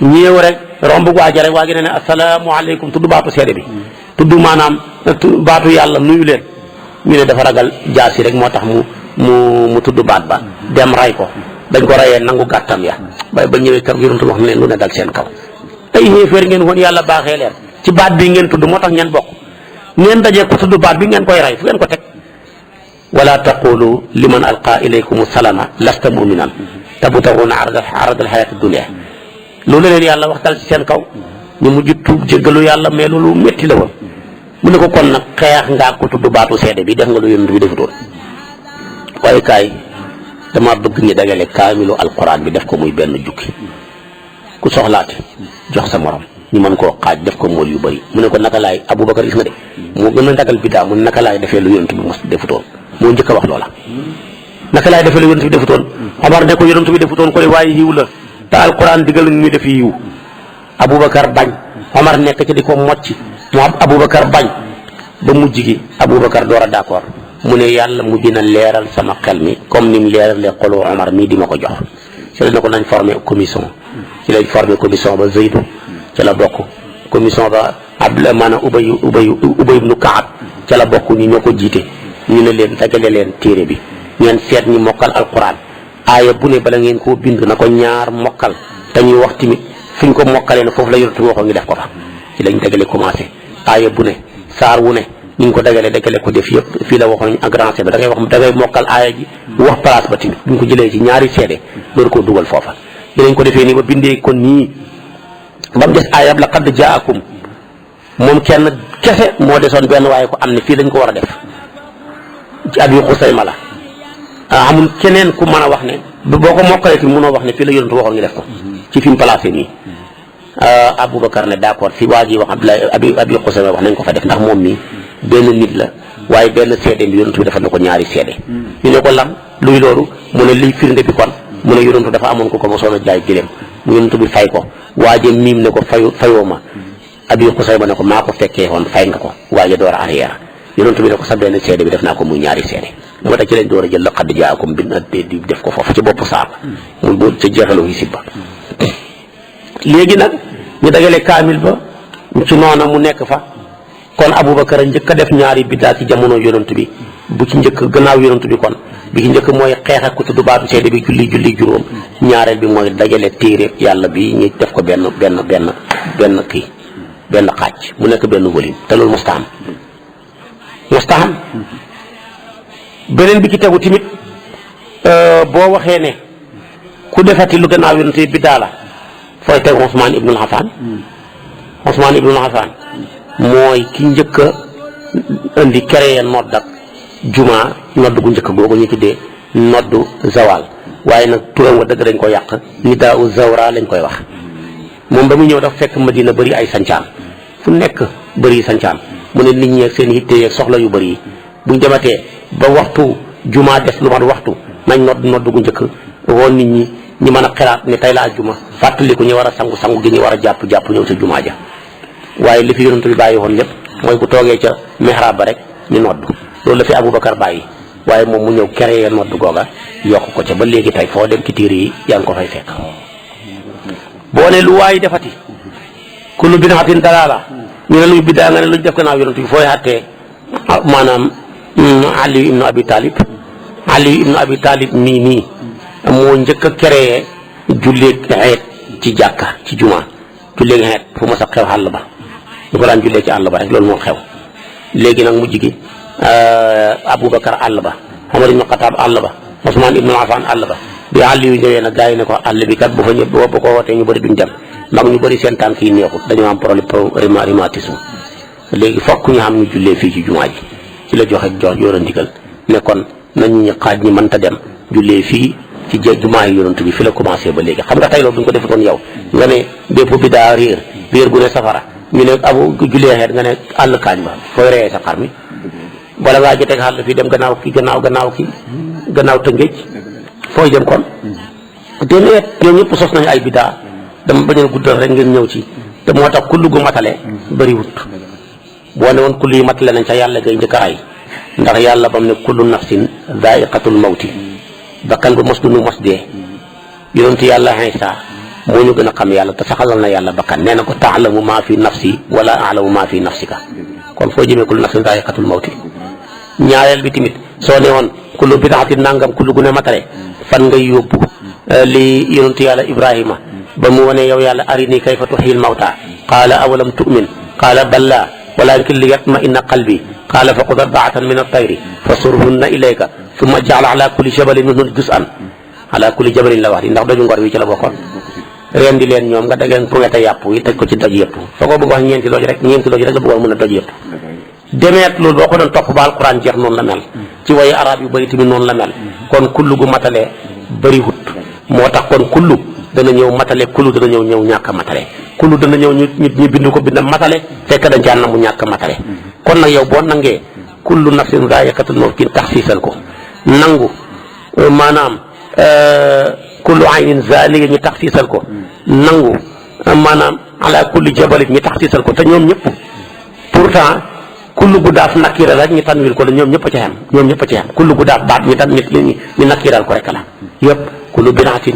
ñëw rek romb waaja rek waa gi ne asalaamaaleykum tudd baatu seede bi tudd maanaam baatu yàlla nuyu leen ñu ne dafa ragal jaasi rek moo tax mu tudd baat ba dem ray ko dañ ko rayee nangu gàttam ya ba ñëwee kër yonent wax ne leen lu ne dal seen kaw ay xéeféer ngeen woon yàlla baaxee leen ci baat bi ngeen tudd moo tax ngeen bokk ngeen dajee ko tudd baat bi ngeen koy ray fu ngeen ko teg wala taqulu liman alqa ilaykum salama lasta muminan tabtaghuna arada alxayati dunia loolu leen yàlla wax dal ci seen kaw ñu mujj tuub jéggalu yàlla mais loolu métti la woon mu ne ko kon nag xeex ngaa ko tudd baatu seede bi def nga lu yonent bi defutoon waaye kaay dama bëgg ñu dagale kaamilu alquran bi def ko muy benn jukki ku soxlaate jox sa morom ñu mën koo xaaj def ko mool yu bëri mu ne ko naka laay Aboubacar gis nga de moo gën a dagal bidaa mu ne naka laay defee lu yonent bi mos defutoon moo njëkk a wax loola naka laay defee lu yonent bi defutoon Omar ne ko yonent bi defutoon ko de waaye yiw la te alquran digal ñu def yiw Aboubacar bañ Omar nekk ci di ko mocc moom Aboubacar bañ ba mujj gi Aboubacar door a d'accord mu ne yàlla mujj na leeral sama xel mi comme ni mu leeralee xolu Omar mii di ma ko jox ci la ne ko nañ formé commission ci lañ formé commission ba Zeydu ca la bokk commission ba Abdullah maanaam Ubay ibnu Kaab ca la bokk ñi ñoo ko jiite ñu ne leen dajale leen téere bi ngeen seet ñi mokkal alquran aaya bu ne bala ngeen koo bind na ko ñaar mokkal te ñuy wax tamit fi ñu ko mokkalee ne foofu la yonent bi waxoon ngi def ko fa ci lañ dagale commencé aaya bu ne saar wu ne ñu ngi ko dagale ko def yëpp fii la waxoon ak grand seede da ngay mokkal aaya ji wax place ba tamit bu ñu ko jëlee ci ñaari seede loolu koo dugal foofa dinañ ko defee nii ba bindee kon nii ba mu des aayab laqad jaakum moom kenn kese moo desoon benn waaye ko am ne fii lañ ko war a def ci Abi Xusayma la amul keneen ku mën a wax ne boo ko mokkalee ci mënoo wax ne fii la yonent waxoon ngi def ko ci fi mu placé nii Aboubacar ne d'accord fi waa ji wax Abi Xusayma wax nañ ko fa def ndax moom mii benn nit la waaye benn seede bi yonent bi dafa na ko ñaari seede ñu ne ko lan luy loolu mu ne liy firnde bi kon mu ne yonent dafa amoon ko mosoon a jaay gëléem mu yonent bi fay ko waaje miim ne ko fayoo ma Abi Xusayma ne ko maa ko fekkee woon fay nga ko waaje door a arrière yonent bi ne ko sa benn seede bi def naa ko muy ñaari seede moo tax ci lañ door a jël laqad jaakum bi di def ko foofu ci bopp saar muy boo ca jeexalu hisib ba léegi nag ñu dagale kaamil ba ci noona mu nekk fa kon Aboubacar a njëkk a def ñaari biddaa ci jamono yonent bi bu ci njëkk gannaaw yonent bi kon bi ci njëkk mooy xeex ak ku tudd baatu seede bi julli juróom ñaareel bi mooy dajale téere yàlla bi ñu def ko benn xaaj mu nekk benn volume te loolu mustaam beneen bi ci tegu tamit boo waxee ne ku defati lu gannaaw yonent bi biddaa la fooy teg Ousmane Ibnul Affan mooy ki njëkk a indi créé nodd ak juma nodd gu njëkk googu ñu tuddee noddu zawal waaye nag turam wa dëgg dañ ko yàq nidaa u zawra lañ koy wax moom ba mu ñëw dafa fekk Madina bëri ay sancaan fu nekk bëri sancaan mu ne nit ñi ak seen yitte ak soxla yu bëri yi buñ dematee ba waxtu juma des lu mat waxtu nañ nodd gu njëkk woon nit ñi ñu mën a xelaat ne tey la juma fàttaliku ñu war a sangu gi ñu war a jàpp ñëw ca jumaa ja waaye li fi yonent bi bàyyi woon lépp mooy bu toogee ca mihrab ba rek ñu nodd loolu la fi Aboubacar bàyyi waaye moom mu ñëw créé nodd googa yokk ko ca ba léegi tey foo dem ci tiir yi yaa ngi ko fay fekk boo ne lu waay defati kullu bid'atin dalaala ñu ne luy biddaa nga ne luñ def gannaaw yonent bi fooy àttee maanaam Ali ibnu Abi Talib nii moo njëkk a créé julleeg xeet ci jàkka ci juma julleeg xeet fu ma sax xew àll ba ñu ko daan jullee ci àll ba rek loolu moo xew léegi nag mujj gi Aboubacar àll ba Omar ibnu Xataab àll ba Ousmane ibnu Affan àll ba bi àll yu ñëwee nag gars yi ne ko àll bi kat bu fa ñëpp bu ko wootee ñu bëri duñ dem ndax ñu bëri seen tànk yi neexut dañoo am problème rhumatisme léegi fokk ñu xam ñu jullee fii ci jumaa ji ci la joxe yoon a ndigal ne kon nañu ñu xaaj ñi mënta dem jullee fii ci jumaa yi yonent bi fi la commencé ba léegi xam nga tey loolu duñ ko defutoon yow nga ne bépp bi daa réer gu ne safara ñu ne abu jullee xeet nga ne àll kaañ ba fooy reyee sa xar mi bala ngaa jotee xàll fii dem gannaaw Tëngéej fooy dem kon déedéet ñoom ñëpp sos nañu ay bidaa dama bañ a guddal rek ngeen ñëw ci te moo tax kullu gu matale bëriwut boo ne woon kullu yi matale nañ ca yàlla ngay njëkk a ay ndax yàlla bam ne kullu nafsin daa'iqatul mawti bakkan bu mos du nu mos dee yonentu yàlla Iisaa moo ñu gën a xam yàlla te saxalal na yàlla bakkan nee na ko taalamu maa fi nafsi wala alamu maa fi nafsika kon foo jëmee kullu nafsin daa'iqatul mawti ñaareel bi tamit soo ne woon kullu bid'atin nangam kullu gu ne matale fan ngay yóbbu li yonentu yàlla Ibrahima ba mu wane yow yàlla arini kayfa tuhyil mawta qaala awalam tu'min qaala bala walakin li yatma'inna qalbi qaala fa xud arba'atan min at-tayri fasurhunna ilayka summa ij'al ala kulli jabalin minhunna juz'an ala kulli jabalin la wax di ndax doju ngor wi ci la bokkoon ren di leen ñoom nga dageen poŋete yàpp yi teg ko ci doj yëpp fa ko bëgg wax ñeenti doj rek la bëggoon mën a doj yëpp demeet loolu boo ko doon topp ba alquran jeex noonu la mel ci wayu arab yu bëri tamit noonu la mel kon kullu gu matalee bëri wut moo tax kon kullu dana ñëw matale kullu dana ñëw ñàkk a matale kullu dana ñëw ñu bind ko bind matale fekk dañ caa mu ñàkk a matale kon nag yow boo nangee kullu nafsin zaa'iqatul mawt kin taxsiisal ko nangu maanaam kullu aynin zaaniya ñu taxsiisal ko nangu maanaam ala kulli jabalin ñu taxsiisal ko te ñoom ñëpp pourtant kullu gu daaf nakira rek ñu tanwil ko la ñoom ñëpp a ci xem kullu gu daaf baat ñu nakiral ko rek la yëpp kullu binaatin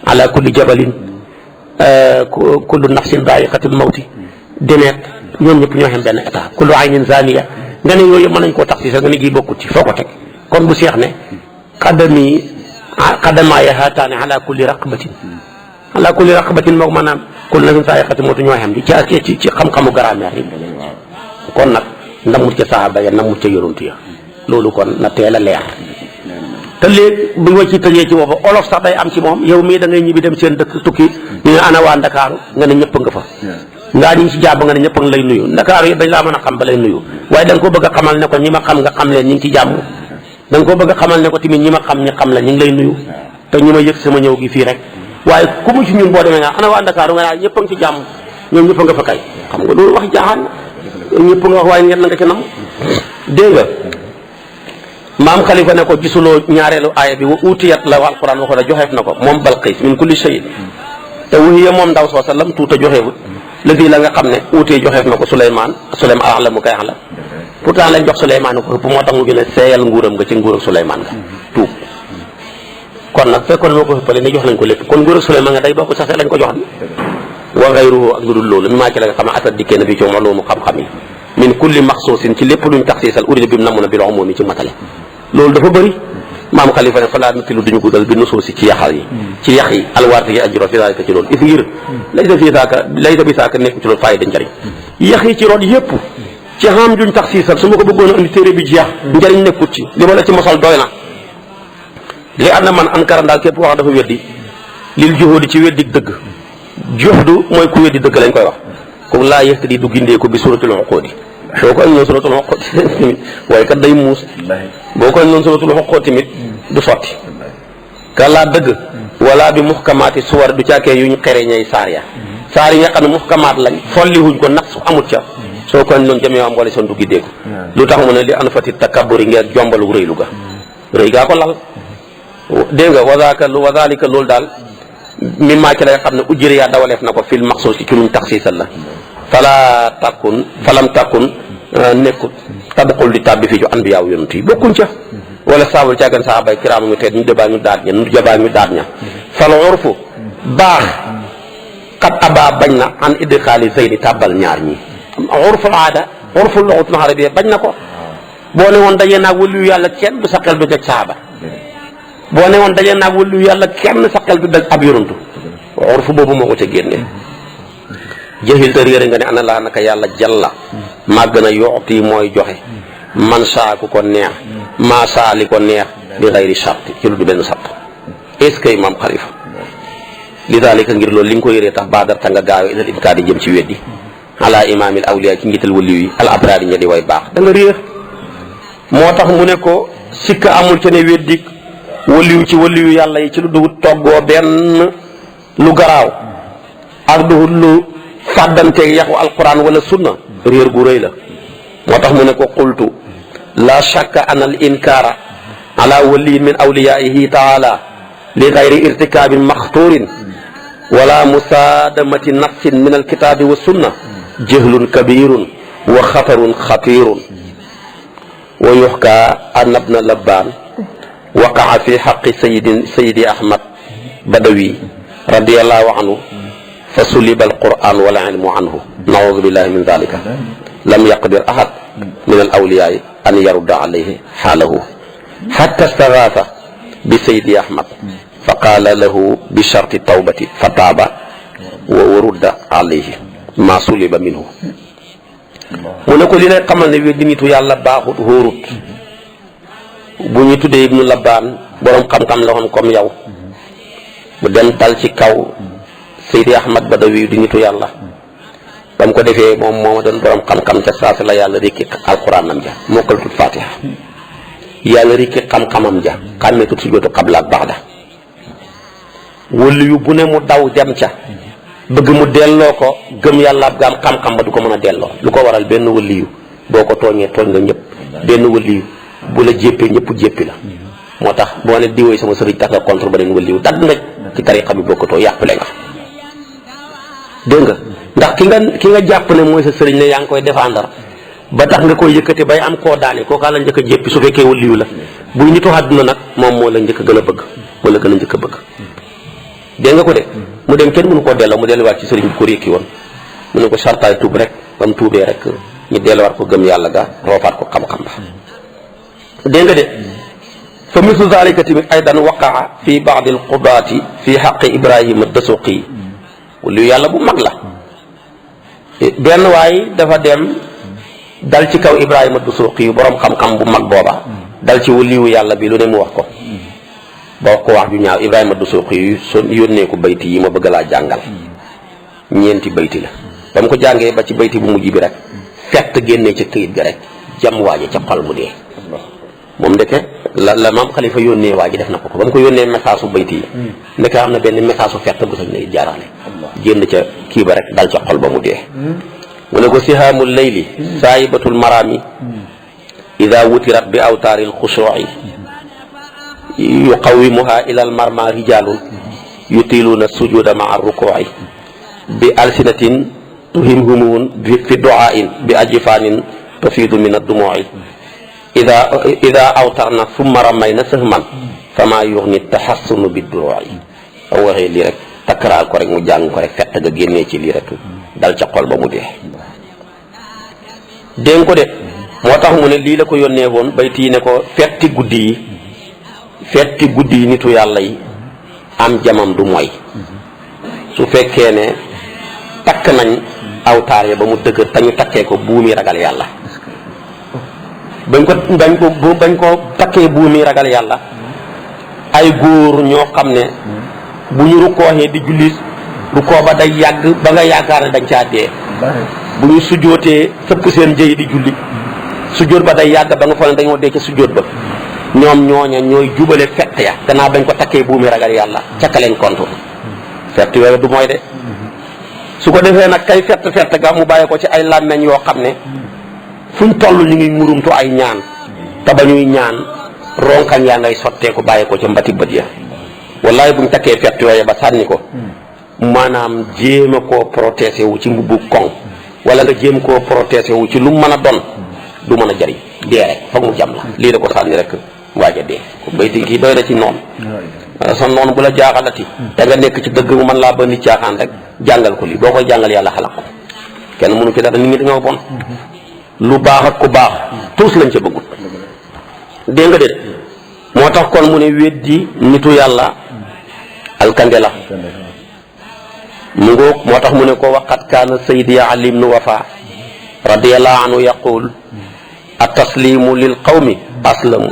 ala kulli jabalin kullu nafsin daa'iqatul mawti demeet ñoom ñëpp ñoo xem benn état kullu aynin zaniya nga ne yooyu mën nañ koo tax si sax nga ne gii bokkut ci foo ko teg kon bu seex ne xadamaaya haataani ala kulli raqabatin moom maanaam kullu nafsin daa'iqatul mawti ñoo xem di ci xam-xamu grammaire yi kon nag ndamut ca saxaaba ya ndamut ca yonent ya loolu kon na teel a leer te léegi bu ma ci tëjee ci boobu olof sax day am ci moom yow mii da ngay ñibbi dem seen dëkk tukki ñu ne ana waa Ndakaaru nga ne ñëpp nga fa ngaa ñu ngi si jàmm nga ne ñëpp nga lay nuyu Ndakaaru yi dañ laa mën a xam ba lay nuyu waaye da nga ko bëgg a xamal ne ko ñi ma xam nga xam leen ñu ngi ci jàmm da nga ko bëgg a xamal ne ko tamit ñi ma xam ñi xam la ñu ngi lay nuyu te ñi ma yëg sama ñëw gi fii rek waaye ku mu ci ñun boo demee nga ana waa Ndakaaru nga naa ñëpp a ngi ci jàmm ñoom ñëpp nga fa kay xam nga loolu wax jaaxaan ñëpp nga wax waaye ngeen na nga ca nam dégg nga maam Khalifa ne ko gisuloo ñaareelu aaya bi wa uutiyat la wa alquran waxoon a joxeef na ko moom Balqis min kulli shay te wuhiya moom ndaw soo sallam tuuta joxeewut léegi la nga xam ne uutee joxeef na ko Souleymane ala mu koy xam la pourtant lañ jox Souleymane ko ëpp moo tax mu gën a seeyal nguuram nga ci nguuram Souleymane nga tuub kon nag fekkoon moo ko ëppale ne jox nañ ko lépp kon nguur ak Suleymaan nga day bokk sax lañ ko jox di wa gayruhu ak lu dul loolu mi maa ci la nga xam ne atat dikkee na bi ci ulum xam-xam yi min kulli maxsuusin ci lépp luñ taxsiisal urida bi mu namu na bi umum ci matale loolu dafa bëri maam xalifa ne fa laa nutilu duñu guddal bi nusuusi ci yaxal yi ci yax yi alwaarte yi ajuro fi daalika ci loolu is ngir laysa bi saaka nekk ci loolu fayda njëriñ yax yi ci root yépp ci xam juñ taxsiisal su ma ko bëggoon a indi téere bi jeex njëriñ nekkut ci li ma la ci mosal doy na li ànd na man ankara ndaal képp wax dafa weddi lil juhudi ci weddi dëgg juhdu mooy ku weddi dëgg lañ koy wax kooku laa yëkk di du gindee ko bi suratul uqudi soo ko añoon suratul uqudi tamit waaye kat day muus boo ko añoon suratul uqudi tamit du sotti kàllaa dëgg wala bi muhkamaati suwar du caakee yuñ xereñay saar ya saar yi nga xam ne muhkamaat lañ folliwuñ ko naq su amut ca soo ko añoon jamee am wala son du gindee ko lu tax mu ne li an fati takabburi ngeen jombalu rëylu ga rëy gaa ko lal dégg nga wazalika loolu daal mi maa ci la nga xam ne ujjëri yaa dawaleef na ko fil maxsuus ci luñ taxsiisal la falam takkun nekkut tabaqul di tàbbi fii ju anbiyaaw yonent yi bokkuñ ca wala saabul caagan sahabay kiraam ñu teet ñu jabaa ñu daat ña fal urfu baax xat abaa bañ na an idxaali zeyni tàbbal ñaar ñi urful aada urful luxatul arabiyya bañ na ko boo ne woon dajee naag waliyu yàlla kenn du sa xel du daj saaba boo ne woon dajee naag waliyu yàlla kenn sa xel du daj ab yonantu urfu boobu moo ko ca génne jëxil te réere nga ne ana laa naka yàlla jalla màgg na yoxti mooy joxe man saa ku ko neex maa saa li ko neex bi xayri sart ci lu du benn sart est-ce que maam xalifa li daalika ngir loolu li nga ko yëree tax baadar ta nga gaawe ilal ibkaadi jëm ci weddi ala imaamil awliya ci njiital waliyu yi al abraari ña di way baax da nga réer moo tax mu ne ko sikka amul ca ne weddi waliyu ci waliyu yàlla yi ci lu duhut toggoo benn lu garaaw ak duhut lu fàddanteeg yaxu alquran wala sunna réer gu rëy la moo tax mu ne ko qultu la shakka an al inkaara ala waliyin min awliyaihi taala li gayri irtikaabin maxtuurin wala musaadamati nafsin min alkitaabi wa sunna jahlun kabirun wa xatarun xatirun wa yuxka an ibna labbaan waqaa fi xaqi sayidi ahmad badawi radiallahu anhu fa suliba alquran wal ilmu anhu naudu billahi min dalika lam yaqdir ahad min al awliyaai an yarudda alayhi xaalahu xatta stagaasa bi sayidi ahmad fa qaala lahu bi sharti tawbati fa taaba wa rudda alayhi ma suliba minhu mu ne ko li lay xamal ne weddi nitu yàlla baaxut hóorut bu ñu tuddee ibnu labbaan boroom xam-xam la woon comme yow mu dem dal ci kaw Seydi Ahmad Badawi di nitu yàlla ba mu ko defee moom moo doon borom xam-xam ca saasi la yàlla rikki alquranam ja mokkal tut fatiha yàlla rikki xam-xamam ja xàmmee tut sujjóotu qabla ak baxda waliyu bu ne mu daw dem ca bëgg mu delloo ko gëm yàlla ab gaam xam-xam ba du ko mën a delloo lu ko waral benn waliyu boo ko tooñee tooñ nga ñëpp benn waliyu bu la jéppee ñëpp jéppi la moo tax boo ne diwee sama sëriñ tax nga contre ba den waliyu dagg nga ci tariqa bi bokkatoo yàqule nga dégg nga ndax ki nga jàpp ne mooy sa sëriñ ne yaa ngi koy défendre ba tax nga koy yëkkati bay am koo daane kookaa la njëkk a jéppi su fekkee waliyu la buy nitu àdduna nag moom moo la njëkk a gën a bëgg moo la gën a njëkk a bëgg dégg nga ko de mu dem kenn mënu koo delloo mu delluwaat ci sëriñ bi ko rékki woon mu ne ko sartaay tuub rek ba mu tuubee rek ñu delluwaat ko gëm yàlla ga roofaat ko xam-xam ba dégg nga de fa mislu zalika tamit aydan waqaa fi baadi alqudaati fi xaqi ibrahima dasuqi lu yàlla bu mag la benn waay dafa dem dal ci kaw ibrahima dasuqi yu borom xam-xam bu mag booba dal ci waliyu yàlla bi lu ne mu wax ko ba wax ko wax ju ñaaw ibrahima dasuqi yu so yónnee ko bayti yi ma bëgg laa jàngal ñeenti bayti la ba mu ko jàngee ba ci bayti bu mujj bi rek fett génnee ca këyit ga rek jam waaje ca xol mu dee moom ndeke la maam xalifa yónnee waa ji def na ko ba mu ko yónnee message su bayti yi ndeke am na benn message su fett bu sañ ne jaarale génn ca kii ba rek dal ca xol ba mu dee mu ne ko sihaamul layli saayibatul marami ida wutirat bi awtaaril xushuuci yuqawimuha ila al marma rijalun yutiluuna sujuda maa rukuuci bi alsinatin tuhimhumuun fi duaain bi ajfaanin tafiidu min addumuuci ida awtarna summa ramayna sahman fama yuxni taxassunu bi duruu'i ba waxee lii rek takkaraal ko rek mu jàng ko rek fett nga génnee ci lii rek dal ca xol ba mu dee dégg ko de moo tax mu ne lii la ko yónnee woon bayti ne ko fetti guddi yi nitu yàlla yi am jamam du mooy su fekkee ne takk nañ awtaar ya ba mu dëgër te ñu takkee ko buumi ragal yàlla bañ ko takkee buumi ragal yàlla ay góor ñoo xam ne bu ñu rukkooxee di julli rukkoo ba day yàgg ba nga yaakaar ne dañ caa dee bu ñu sujjootee sëpp seen jëy di julli sujjoot ba day yàgg ba nga foog ne dañoo dee ca sujjoot ba ñoom ñooña ñooy jubale fett ya gannaaw bañ ko takkee buumi ragal yàlla cakka leen kontu fett yooyu du mooy de su ko defee nag kay fett ga mu bàyyi ko ci ay làmmeñ yoo xam ne fuñ toll ñu ngi murumtu ay ñaan te ba ñuy ñaan ronkañ yaa ngay sotteeku bàyyi ko ca mbati bët ya wallaay buñ takkee fett yooyu ba sànni ko maanaam jéem a koo protéger wu ci mbubbu koŋ wala nga jéem koo protéger wu ci lu mën a don du mën a jariñ dee rek foog mu jam la lii da ko sànni rek waaj a dee ko bayti kii doy na ci noonu sa noonu bu la jaaxalati da nga nekk ci dëgg mu mën laa bëndi caaxaan rek jàngal ko lii boo koy jàngal yàlla xalaq ko kenn mënu ci dara nit ñi dañoo bon lu baax ak ku baax tous lañ ca bëggut dégg nga de moo tax kon mu ne weddi nitu yàlla alkande la mu ngoog moo tax mu ne ko waqat kaana sayidi ali ibnu wafa radiyallahu anhu yaqul at-taslimu lil qawmi aslamu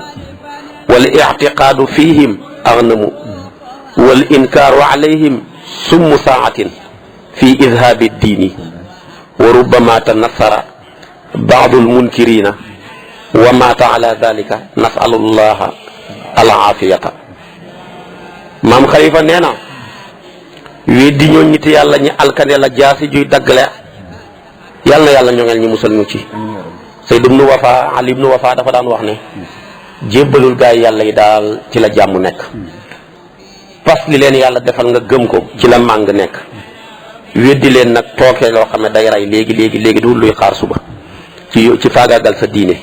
wal i'tiqaadu fihim agnamu wal inkaaru alayhim summu saatin fi idhaabi diini wa rubbama tanassara baadu almunkirina wa maata ala dalika nasalullaha alaafiyata maam xalifa nee na weddi ñoo ñiti yàlla ñi alkande la jaasi juy daggale yàlla na yàlla ñoŋel ñi musal ñu ci Sayd ibnu Wafa Ali ibnu Wafa dafa daan wax ne jébbalul gaay yàlla yi daal ci la jàmm nekk parce li leen yàlla defal nga gëm ko ci la màng nekk weddi leen nag tookee loo xam ne day rey léegi du luy xaar suba ci faagaagal sa diine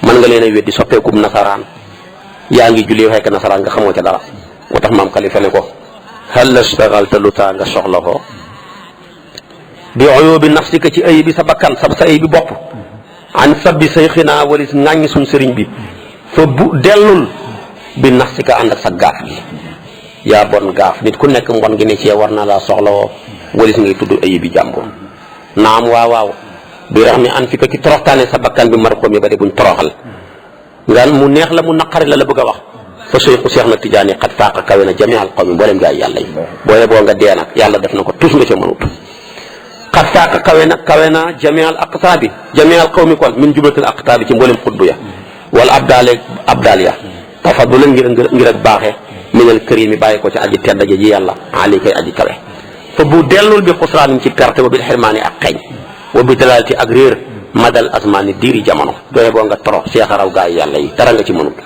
mën nga leen a weddi soppeekum nasaraan yaa ngi julli fekk nasaraan nga xamoo ca dara moo tax maam Khalifa ne ko hal ashtagalta lu taa nga soxla ko bi uyubi nafsika ci ayib bi sa bakkan sa ayib bi bopp an sabbi sayxinaa walis ŋàññi suñ sëriñ bi fa bu dellul bi nafsika ànd ak sa gaaf gi yaa bon gaaf nit ku nekk mbon gi ne ci war na laa soxlawoo walis ngay tudd ayib bi jàmbur naam waaw bi rax mi an fi ko ci toroxtaane sa bakkan bi mar ko mi ba de buñ toroxal nga mu neex la mu naqari la bëgg a wax fa Seexu Seex na Tijaani xat faaqa kawe na jami al qawmi mboolem gaay yàlla yi booye boo nga dee nag yàlla def na ko tus nga ca mënut xat faaqa kawe na jami al aqtaabi jami al qawmi kon min jumlatil aqtaabi ci mboolem xutbu ya wala abdaal ya tafadulan ngir ak baaxe minal karimi bàyyi ko ci aji tedd ji yàlla ali kay aji kawe fa bu dellul bi xusraanin ci perte wa bil xirmaani ak xeeñ wa bi dalalti ak réer madal asmaani diiri jamono doye boo nga torox Cheikh raw gaa yi yàlla yi dara nga ci mënut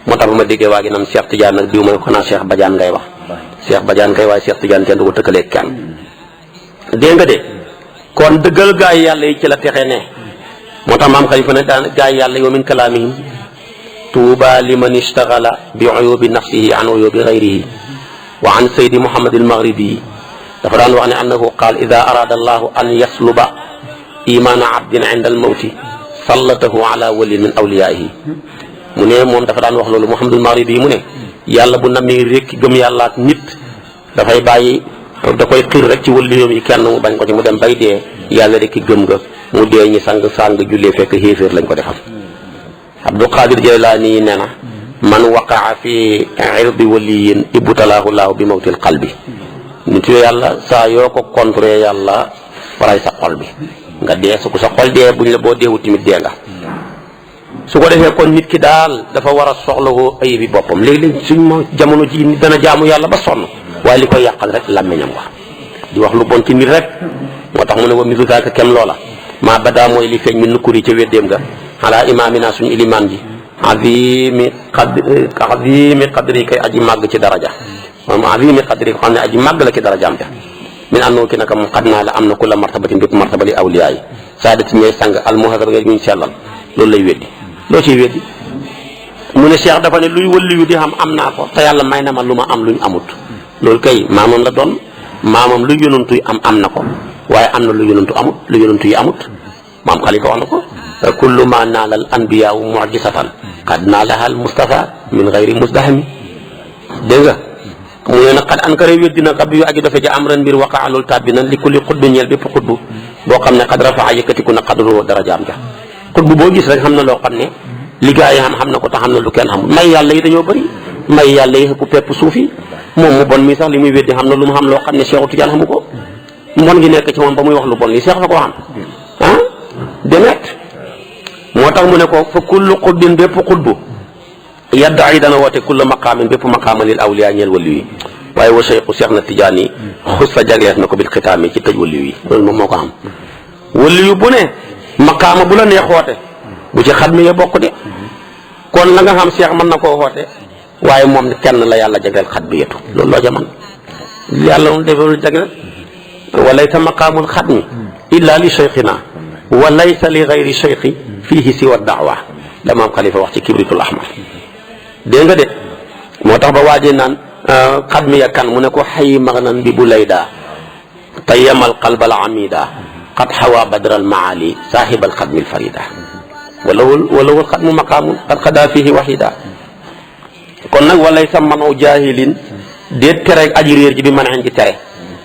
moo tax bu ma déggee waa gi nam Cheikh Tidiane nag diw ma ne xanaa Cheikh Badiane ngay wax Cheikh Badiane kay waaye Cheikh Tidiane kenn du ko tëkkalee kenn dégg nga de kon dëggal gaa yi yàlla yi ci la texee ne moo tax maam Xalifa ne daan gaa yi yàlla yi wa min kalaamihim tuuba liman ishtagala bi uyubi nafsihi an uyubi gayrihi wa an saydi Muhammad al-Maghribi dafa daan wax ne annahu qaal ida arada allahu an yasluba imaana abdin inda al-mawti sallatahu ala wali min awliyaihi mu ne moom dafa daan wax loolu Muhammad al-Maghribi mu ne yàlla bu namee rek gëm yàlla ak nit dafay bàyyi da koy xiir rek ci waliyoom yi kenn mu bañ ko ci mu dem bay dee yàlla rek ki gëm nga mu dee ñi sang jullee fekk xéeféer lañ ko defal Abdul Qadir Jaylaani nee na man waqaa fi irdi waliyin ibtalaahu laahu bi mawtil qalbi nit yàlla saa yoo ko contré yàlla faray sa xol bi nga dee su ko sa xol dee buñ la boo deewut tamit dee nga su ko defee kon nit ki daal dafa war a soxlawoo ayib bi boppam léeg-léeg suñ jamono ji nit dana jaamu yàlla ba sonn waaye li koy yàqal rek làmmiñam wax di wax lu bon ci nit rek moo tax mu ne wa mislu zaaka kem loola maa badaa mooy li feeñ mi nukkuri ca weddeem nga ala imaamina suñu ilimaan ji azimi qadri kay aji màgg ci daraja moom azimi qadri ko xam ne aji màgg la ci darajaam ja min annoo ki naka moom xad naa la am na kulla martabatin bépp martaba li awliyaa yi saadati ñooy sang almuhasaba nga ñu sellal loolu lay weddi loo ciy weddi mu ne Cheikh dafa ne luy wëlli yu di xam am naa ko te yàlla may na ma lu ma am luñ amut loolu kay maamam la doon maamam lu yonantu yi am na ko waaye am na lu yonantu amut lu yonantu yi amut maam Xalifa wax na ko kullu ma naalal anbiyaau mu'jizatan qad naalaha al mustafa min gayri musdahami dégg nga mu ne nag xat ankara weddina kab yu aju dafa ja am ren mbir waqaa loolu tàbbi na li kulli xutbu ñeel bépp xutbu boo xam ne xad rafaa yëkkatiku na xadru darajaam ja xutbu boo gis rek xam na loo xam ne liggéey xam na ko te xam na lu kenn xamul may yàlla yi dañoo bëri may yàlla yi ëpp pepp suuf yi moom mu bon mi sax li muy weddi xam na lu mu xam loo xam ne Cheikh Tidiane xamu ko mbon gi nekk ci moom ba muy wax lu bon li Cheikh fa ko xam ah demet moo tax mu ne ko fa kullu xutbin bépp xutbu yadda yi dana woote kulla maqaamin bépp maqaama lil awliya ñeel waliyu yi waaye wa Cheikhu Cheikh na Tidiane yi xus sa jaglees na ko bil xitaam yi ci tëj waliyu yi loolu moom moo ko xam waliyu bu ne maqaama bu la nee xoote bu ci xat mi ya bokk de kon la nga xam Cheikh mën na koo xoote waaye moom kenn la yàlla jagleel xat bi yetu loolu loo ca man yàlla moom defewul jagleel wa laysa maqaamul xatmi illa li cheikhina wa laysa li gayri cheikhi fiihi siwa daawa la maam Xalifa wax ci kibritul ahmar dégg nga de moo tax ba waajee naan xatmi ya kan mu ne ko xayi magnan bi bu layda tayyamal qalbal amida qad xawa badral maali saahibal xatmil farida walawul xatmu maqaamun qad xadaa fiihi wahida kon nag walay sa manoo jaahilin déet tere aji réer ji bi mën ci tere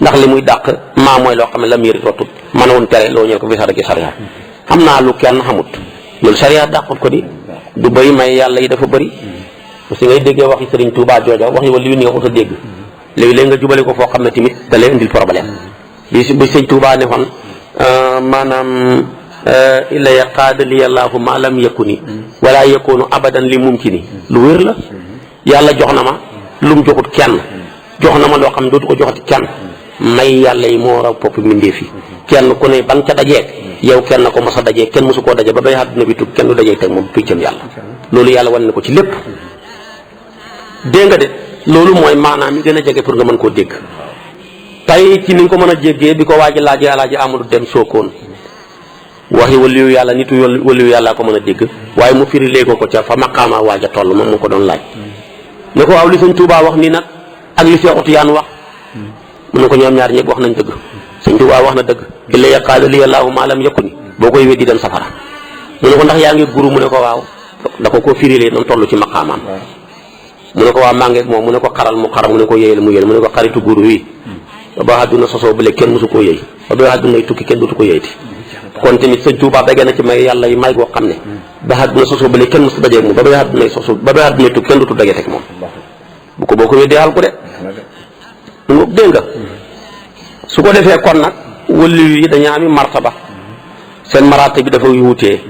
ndax li muy dàq maa mooy loo xam ne la miiri rotut mënoon tere loo ñëw ko fi sara ci sariya xam naa lu kenn xamut loolu sariya dàqut ko di du bëri may yàlla yi dafa bëri parce que ngay déggee waxi Sëriñ Tuubaa jooja wax yi wala yu neexut a dégg léegi-léegi nga jubale ko foo xam ne tamit da lay indil problème bi Sëriñ Tuubaa ne xoon maanaam illa yaqaada li yàllaahu ma lam yakuni wala yakunu abadan li mumkini lu wér la yàlla jox na ma lu mu joxut kenn jox na ma loo xam ne dootu ko joxati kenn may yàlla yi moo raw popp mbindeef yi kenn ku ne ban ca dajeeg yow kenn ko mos a dajeeg kenn mosu koo daje ba bay àdduna bi tukki kenn du dajeeg teg moom piccam yàlla loolu yàlla wan na ko ci lépp dégg nga de loolu mooy maanaam yi gën a jege pour nga mën koo dégg tey ci ni nga ko mën a jéggee bi ko waaji laajee alaaji Amadou Dem Sokone waxi waliyu yàlla nitu waliyu yàlla ko mën a dégg waaye mu firi léegi ko ca fa maqaama waaja toll moom moo ko doon laaj ne ko waaw li sëñ Tuubaa wax nii nag ak li Seexu Tijaan wax mu ne ko ñoom ñaar ñëpp wax nañ dëgg sëñ Tuubaa wax na dëgg illa yaqaala li yàllaahu maa lam yakuni boo koy weddi dem safara mu ne ko ndax yaa ngi guru mu ne ko waaw da ko firilee noonu toll ci maqaamaam mu ne ko waaw maa ngeeg moom mu ne ko xaral mu xaral mu ne ko yéyal mu yéyal mu ne ko xaritu guru wi ba àdduna sosoo ba léegi kenn mosu koo yëy ba ba àdduna tukki kenn dootu ko yëyti kon tamit sëñ Tuubaa dagee na ci may yàlla yi may goo xam ne ba àdduna sosoo ba léegi kenn mosu dajeeg moom ba ba àdduna soso ba ba àdduna tukki kenn dootu dagee teg moom bu ko boo ko weddee xal ko de mu dégg nga su ko defee kon nag waliyu yi dañaa ami martaba seen maraate bi dafa wuutee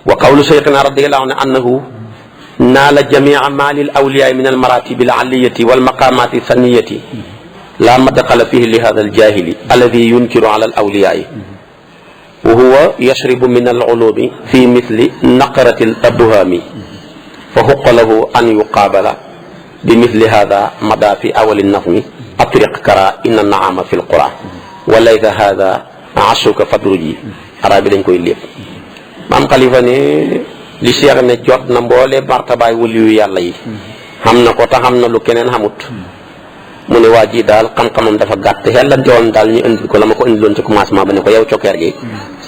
wa qawlu cheikhina radiyallahu anhu annahu naala jamia ma lil awliyaai min al maratibi al aliyati wal maqamati saniyati la madxala fihi li hada al jahili alladi yunkiru ala al awliyaai wa huwa yashribu min al ulumi fi misli naqrati al abhami fa xuqa lahu an yuqaabala bi misli hada mada fi awali nafmi atriq kara inna naama fi l qura wa laysa hada ashuka fadruji arabi dañ koy lépp maam Xalifa ne li Cheikh ne jot na mboole martabaay waliyu yàlla yi xam na ko te xam na lu keneen xamut mu ne waa ji daal xam-xamam dafa gàtt xellante woon daal ñu indil ko la ma ko indiloon ci commencement ba ne ko yow cokkeer gi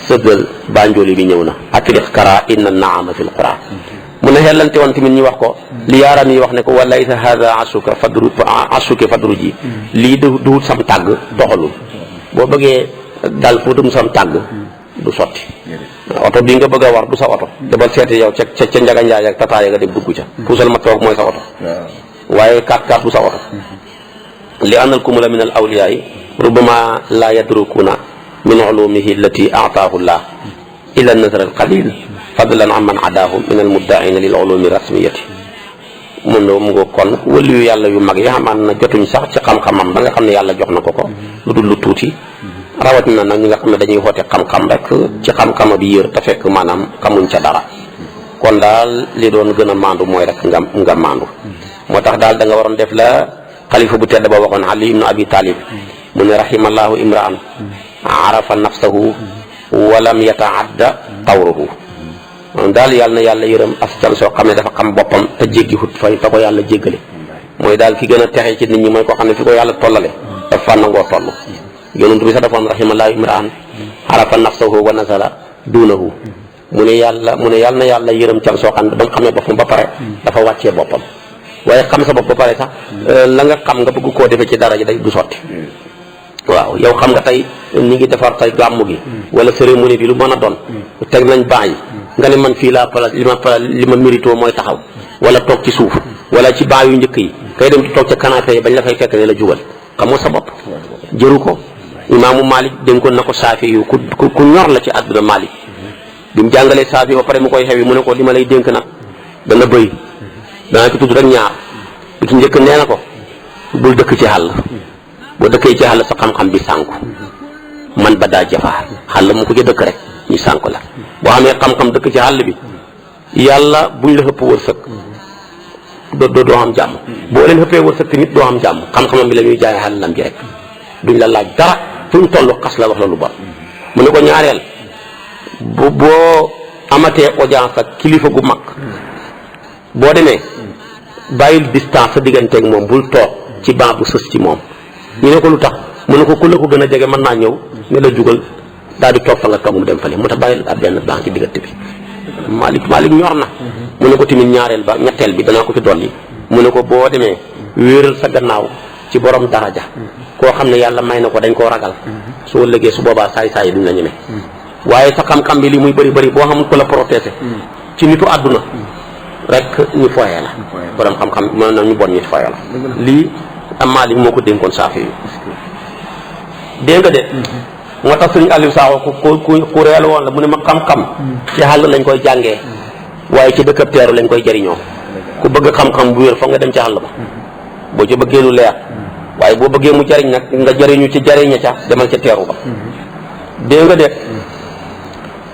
sëggal banjooli bi ñëw na atriq kara inna naama fi l qura mu ne xellante woon tamit ñu wax ko li yaaram yi wax ne ko wa laysa hada asuki fadru ji lii duwut sam tàgg doxalul boo bëggee dal fuutum sam tàgg du sotti oto bii nga bëgg a war du sa oto debal seeti yow ca njaga njaay ak tataaya nga dem dugg ca puusal ma toog mooy sa oto waaye 4x4 du sa oto li anal kumula min al awliyaai rubama la yadrukuna min ulumihi allati aataahu llah illa nazar al qalil fadlan an man adaahum min al muddaina lil ulumi rasmiyati mun na mu nga kon waliyu yàlla yu mag yi xamaan na jotuñ sax ci xam-xamam ba nga xam ne yàlla jox na ko lu dul lu tuuti rawat na nag ñi nga xam ne dañuy xoote xam-xam rek ci xam-xama bi yër te fekk maanaam xamuñ ca dara kon daal li doon gën a maandu mooy rek nga maandu moo tax daal da nga waroon def la xalifa bu tedd ba waxoon Ali ibnu Abi Talib mu ne rahimallahu imraan arafa nafsahu walam yataadda tawruhu daal yàlla na yàlla yërëm askan soo xam ne dafa xam boppam te jéggi hut fa ko yàlla jéggale mooy daal ki gën a texe ci nit ñi mooy koo xam ne fi ko yàlla tollale dafa fa nangoo toll yonent bi sax dafa am rahimallahu imraan arafa nafsahu wa nazala duunahu mu ne yàlla na yàlla yërëm can soo xam ne ba nga xam ne boppam ba pare dafa wàccee boppam waaye xam sa bopp ba pare sax la nga xam nga bëgg koo defee ci dara ji day du sotti waaw yow xam nga tey ñi ngi defar tey gàmmu gi wala cérémonie bi lu mën a doon teg nañ baax yi nga ne man fii laa pala li ma mérito mooy taxaw wala toog ci suuf wala ci baax yu njëkk yi kay dem ci toog ca canapé yi bañ la fay fekk ne la jugal xamoo sa bopp jëru ko imaamu Malik dénkoon na ko saafi yu ku ñor la ci àdduna Malik bi mu jàngalee saafi ba pare mu koy xewi mu ne ko li ma lay dénk nag dana bëy danaa ci tudd rek ñaar bi ci njëkk nee na ko bul dëkk ci xàll boo dëkkee ci xàll sa xam-xam bi sànku man ba daa jafaa xàll mu ko ca dëkk rek ñu sànku la boo xamee xam-xam dëkk ci xàll bi yàlla buñ la xëpp wërsëg doo xam jàmm boo leen xëppee wërsëg tamit doo xam jàmm xam-xamam bi la ñuy jaay xàllam bi rek duñ la laaj dara fu ñu toll xas la wax la lu bon mu ne ko ñaareel boo amatee audience ak kilifa gu mag boo demee bàyyil distance sa digganteeg moom bul toog ci banc bu sës ci moom ñu ne ko lu tax mu ne ko ku la ko gën a jege mën naa ñëw ne la jugal daal di toog fa nga toog mu dem fële mu tax bàyyil ab benn banc ci diggante bi Malik ñor na mu ne ko tamit ñetteel bi danaa ko ci dolli mu ne ko boo demee wéeral sa gannaaw ci borom daraja koo xam ne yàlla may na ko dañ koo ragal soo lëggee su boobaa saay duñ la ñeme waaye sa xam-xam bi li muy bëri boo xamul ko la protéger ci nitu àdduna rek ñu foyee la borom xam-xam mën na ñu bon ñu foyee la lii am Malik moo ko dénkoon saafi yu dégg nga de moo tax sëriñ Aliou Sakho ku reelu woon la mu ne ma xam-xam ci xàll lañ koy jàngee waaye ci dëkkab teeru lañ koy jëriñoo ku bëgg xam-xam bu wér foog nga dem ci xàll ba boo ci bëggee lu leer waaye boo bëggee mu jariñ nag nga jëriñu ci jëriña ca demal ca teeru ba dégg nga de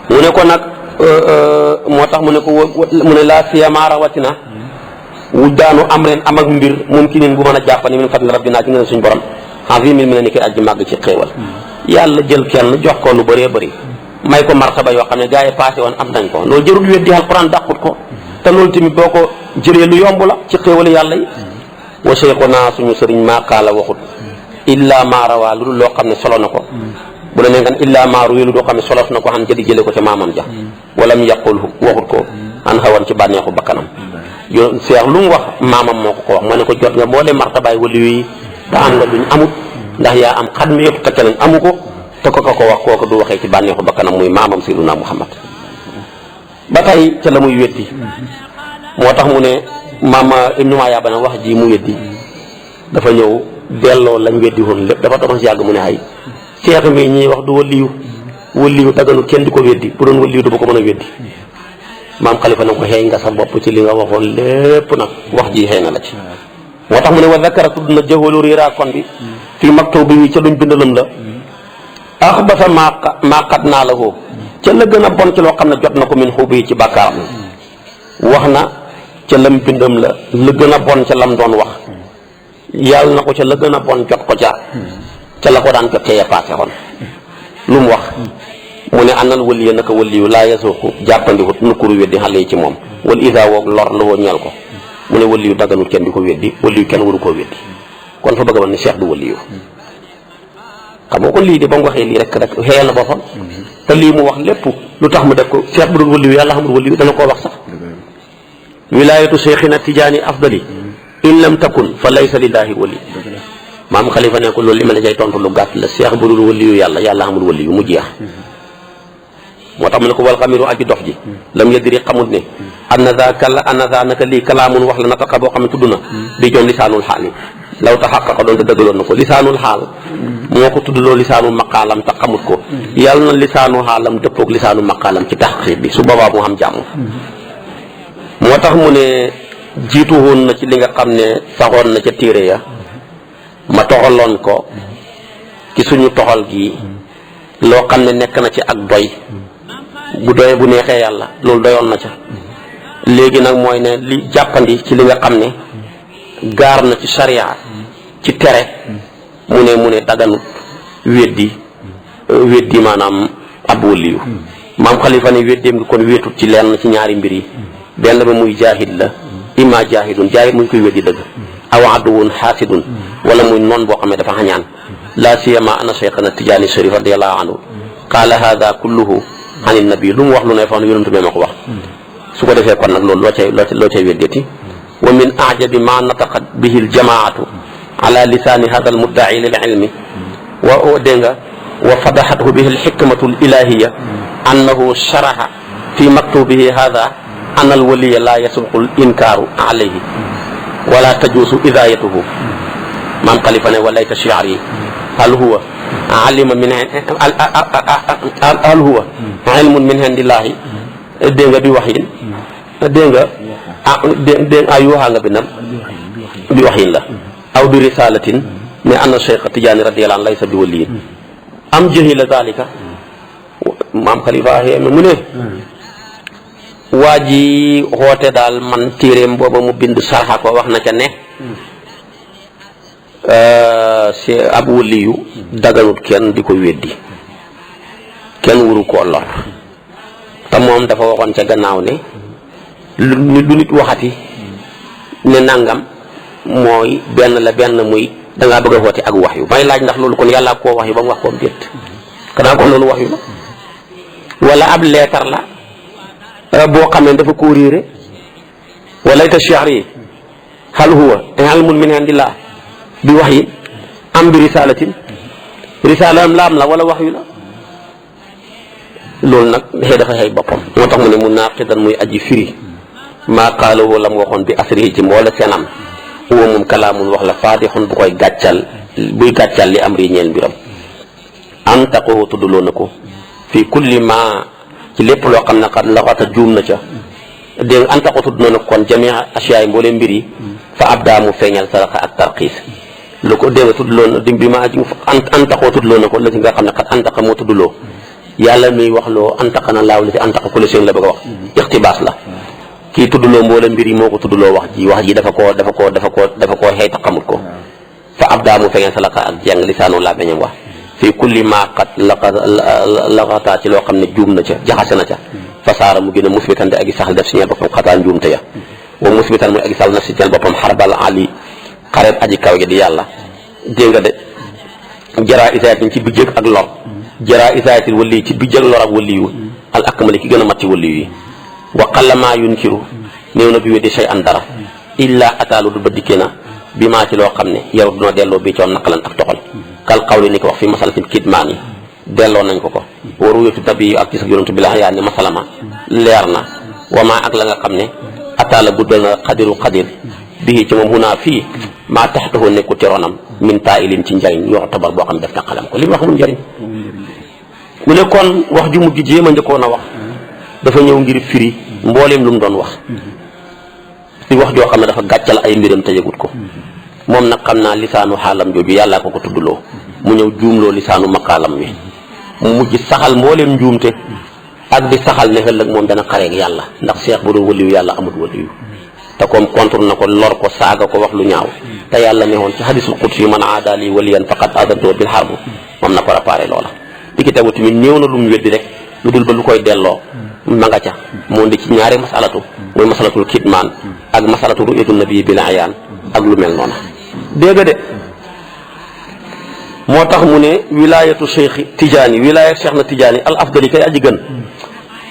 mu ne ko nag moo tax mu ne ko mu ne laa siyama rawatina wujdaanu am ren am ak mbir moom ki nin bu mën a jàppani min fadli rabbina ci ngeen suñu borom azimil mi ne ni ki aji màgg ci xéewal yàlla jël kenn jox ko lu bëree bëri may ko martaba yoo xam ne gars yi passé woon am nañ ko loolu jërul weddi alquran dàqut ko te loolu tamit boo ko jëlee lu yomb la ci xéewal yàlla yi wa cheikhuna suñu sëriñ maakaala waxut illa ma rawa lu dul loo xam ne solo na ko bu la nee nga illa ma ruwi lu doo xam ne solos na ko xam jadi jële ko ca maamam ja walam yaqulhu waxut ko an xawan ci bànneexu bakkanam yo seex lu mu wax maamam moo ko wax moo ne ko jot nga moo de martabaay waliyu yi te am nga luñ amut ndax yaa am xat mi yëpp te keneen amu ko te ko wax kooku du waxee ci bànneexu bakkanam muy maamam Seydina Muhammad ba tey ca la muy weddi moo tax mu ne maama Ibnu Maaya bana wax ji mu weddi dafa ñëw delloo lañ weddi woon lépp dafa toog si yàgg mu ne ay seex mi ñuy wax du waliyu daganu kenn di ko weddi bu doon waliyu du ba ko mën a weddi maam Xalifa na ko xeeñ nga sa bopp ci li nga waxoon lépp nag wax ji xëy na la ci moo tax mu ne wa zakara tudd na jëwalu riiraa kon bi fii maktub bi ca luñ bindalam la axbasa maa xat naa la ko ca la gën a bon ci loo xam ne jot na ko min xuub yi ci bàkkaaram wax na ca lam bindam la gën a bon ca lam doon wax yàlla na ko ca la gën a bon jot ko ca la ko daan jot ca ya passé xoon lu mu wax mu ne anal waliya naka waliyu laa yasuuqu jàppandiwut nukkuru weddi xale yi ci moom wala isa woog lor la woo ñeel ko mu ne waliyu daganut kenn di ko weddi waliyu kenn waru koo weddi kon fa bëgg a wan ne cheikh du waliyu xam nga kon lii de ba mu waxee lii rek xëyal na boppam te lii mu wax lépp lu tax mu def ko cheikh bu dul waliyu yàlla xamul waliyu dana koo wax sax wilayatu cheikhina tijaani afdali in lam takun fa laysa lillahi wali maam Xalifa ne ko loolu li ma la jay tontu lu gàtt la cheikh bu dul waliyu yàlla xamul waliyu mu jeex moo tax mu ne ko wal xamiru aji dof ji lam yadri xamut ne anasa naka lii kalaamun wax la nataqa boo xam ne tudd na bi joom lisaanul xaal yi law ta xaqaqa doon te dëggaloon na ko lisaanul xaal moo ko tudd loo lisaanul maqaalam te xamut ko yàlla na lisaanu xaalam dëppoog lisaanu maqaalam ci taxqiq bi su boobaa mu xam jàmm moo tax mu ne jiitu woon na ci li nga xam ne saxoon na ca téere ya ma toxaloon ko ci suñu toxal gi loo xam ne nekk na ci ak doy bu doyee bu neexee yàlla loolu doyoon na ca léegi nag mooy ne li jàppandi ci li nga xam ne gaar na ci sariya ci tere mu ne daganut weddi maanaam ab waliyu maam xalifa ne weddeem gi kon wéetut ci lenn ci ñaari mbir yi benn ba muy jaahid la imma jaahidun jaahid muy koy weddi dëgg aw aduwun xaasidun wala muy noon boo xam ne dafa xañaan laa siyama ana cheikhana tijaani sharif radiallahu anhu qaala hada kulluhu an nabi lu mu wax lu ne fa ne yonentu bee ma ko wax su ko defee kon nag loolu loo cay weddeti wa min ajabi ma nataqat bihi aljamaatu ala lisaani hada almuddaci lil ilmi wa dégg nga wa fadaxathu bihi alxikmatu alilahiya annahu sharaha fi maktubihi hada an alwaliya la yasluxu alinkaaru alayhi wala tajuusu idayatuhu maam xalifa ne walayta shi'ri hal huwa alima min hal huwa ilmun min indillahi dégg nga bi wax yin dégg nga dégg nga yuuxaa nga bindam bi wax yin la aw bi risalatin ne anna cheikh tijaani radiyallahu anhu laysa bi waliyin am jahila dalika maam xalifa xeeme mu ne waa ji xoote daal man téeréem booba mu bind sarxa ko wax na ca ne si ab waliyu daganut kenn di ko weddi kenn wuru koo lor te moom dafa waxoon ca gannaaw ne lu nit waxati ne nangam mooy benn muy dangaa bëgg a xoote ak wax yu may laaj ndax loolu kon yàlla koo wax yu ba mu wax koom déet kanaa kon loolu wax yu la wala ab leetar la boo xam ne dafa koo réere wala ita shi'ri hal huwa ilmun min indillah bi wax yi am bi risalatin risalaam laam la wala wax yu la loolu nag xëy dafa xëy boppam moo tax mu ne mu naaqidan muy aji firi maa qaalahu la mu waxoon bi asrihi ci mboola seenam huwa moom kalaamun wax la faadixun bu koy gàccal buy gàccal li am ri ñeel mbiram an taqoo tuddloo na ko fii kulli ma ci lépp loo xam ne xat laxata juum na ca dégg nga an taqoo tudd na kon jamia asiyaay mboolee mbir yi fa abdaa mu feeñal saraxa ak tarxiis lu ko dégg nga tuddloo na di bi ma an taqoo tuddloo na ko la si nga xam ne xat antaqa moo tuddloo yàlla miy wax loo antaqa na laaw la si antaqa ku la seen la bëgg a wax ixtibaas la kii tuddloo mboole mbir yi moo ko tuddloo wax ji dafa koo xëy ta xamut ko fa abdaa mu feeñal saraxa ak jàng lisaanu laa beñam wax fii kulli maa qad laxataa ci loo xam ne juum na ca jaxase na ca fasaara mu gën a musbitan di agi saxal def si ñeel boppam xataa njuumte ya wa musbitan muy agi saxal na si ñeel boppam xarbal ali xareet aji kaw gi di yàlla dégg nga de jaraa isaayatin ci bijjëg ak lor jaraa isaayatil wali ci bijjëg lor ak waliyu al akmali ki gën a mat ci waliyu yi wa qallama yunkiru néew na bi weddi shay an dara illa ataalu du ba dikkee na bi maa ci loo xam ne yow duna delloo bi coon naqalan ak toxal kal xawli ni ko wax fi masalatin kidmaan yi delloo nañ ko ko waru yëtu nabi ak ci sa yonantu bi la yaa ni masalama leer na wamaa ak la nga xam ne ataala guddal na xadiru xadir bii ci moom hunaa fii maa taxtahu nekku teroonam min taa'ilin ci njariñ yoo tabar boo xam ne def na xalam ko li mu wax mu njariñ mu ne kon wax ju mujj jéem a njëkkoon a wax dafa ñëw ngir firi mbooleem lu mu doon wax ci wax joo xam ne dafa gàccal ay mbiram te yëgut ko moom nag xam naa lisaanu xaalam jooju yàllaa ko tuddloo mu ñëw juumloo lisaanu maqaalam wi mu mujj saxal mbooleem njuumte ak di saxal ne ëllëg moom dana xareeg yàlla ndax seex bu doon waliyu yàlla amut waliyu te comme contre na ko lor ko saaga ko wax lu ñaaw te yàlla ne woon ci hadisul qudsi man aada li waliyan faqad adantuhu bil harb moom na ko réparé loola di ki tegu tamit néew na lu mu weddi rek lu dul ba lu koy delloo ma nga ca moo ndi ci ñaari masalatu mooy masalatul kidmaan ak masalatu ru'yatu nabi bil ayaan ak lu mel noona dégg de moo tax mu ne wilayatu cheikh tijaani wilayat cheikh na tijaani al afdali kay aji gën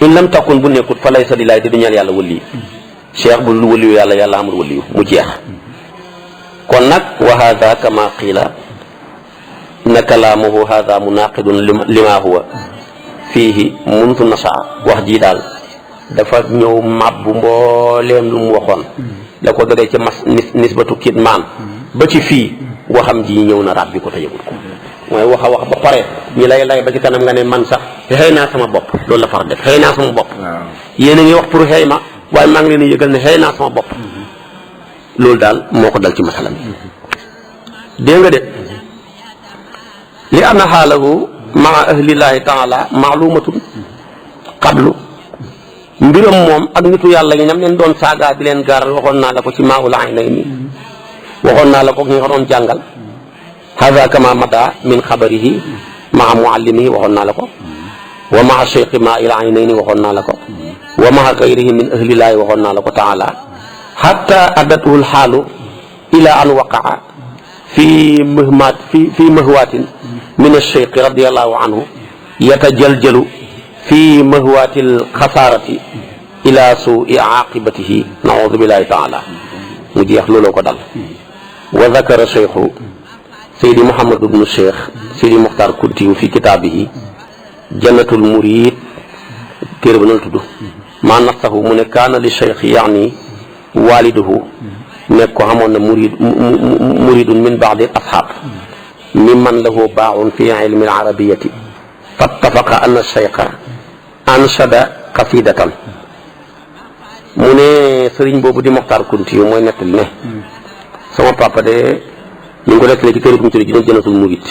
in lam takun bu nekkut fa laysa lillahi di du ñeel yàlla wali cheikh bu lu waliyu yàlla amul waliyu mu jeex kon nag wa hada kama qiila na kalaamuhu hada munaqidun lima huwa fiihi muntu nasaa wax ji daal dafa ñëw mabbu mbooleem lu mu waxoon la ko dodee ca nisbatu kidmaan ba ci fii waxam ji ñëw na ràbbi ko te yëgut ko mooy wax a wax ba pare ñi lay ba ci kanam nga ne man sax xëy naa sama bopp loolu la far def xëy naa sama bopp yéen a ngi wax pour xëy ma waaye maa ngi leen a yëgal ne xëy naa sama bopp loolu daal moo ko dal ci masala mi dégg nga de li anna xaalahu maa ahlillahi taala maalumatun qablu mbiram moom ak nitu yàlla yi ñam leen doon saaga di leen gaaral waxoon naa la ko ci maawul aynayni waxoon naa la ko ñi nga doon jàngal hada kama mada min xabarihi maa muallimihi waxoon naa la ko wa maa cheikhi maa il aynayni waxoon naa la ko wa maa gayrihi min ahlillaahi waxoon naa la ko taala xatta addatuhu lxaalu ila an waqaa fi mahwaatin min alcheikhi radiallahu anhu yatajaljalu fi mahwaati alxasaarati ila suui aaqibatihi naudu billahi taala mu jeex looloo ko dal wa dakara cheikhu Seydi Mouhamadou bnu Cheikh Seydi Mokhtar Kuntiyu fi kitaabihi jannatul murid téere ba noonu tudd maa nasahu mu ne kaana li cheikh yaani waliduhu nekk ko xamoon na muridun min baadi ashaab mimman lahu baaxun fi ilmi al-arabiyati fattafaqa anna cheikha anshada qasidatan mu ne sëriñ boobu di Mokhtar Kuntiyu mooy nettali ne sama papa de ñu ngi ko nettali ci téere bu ñu tuddee ci jannatul murid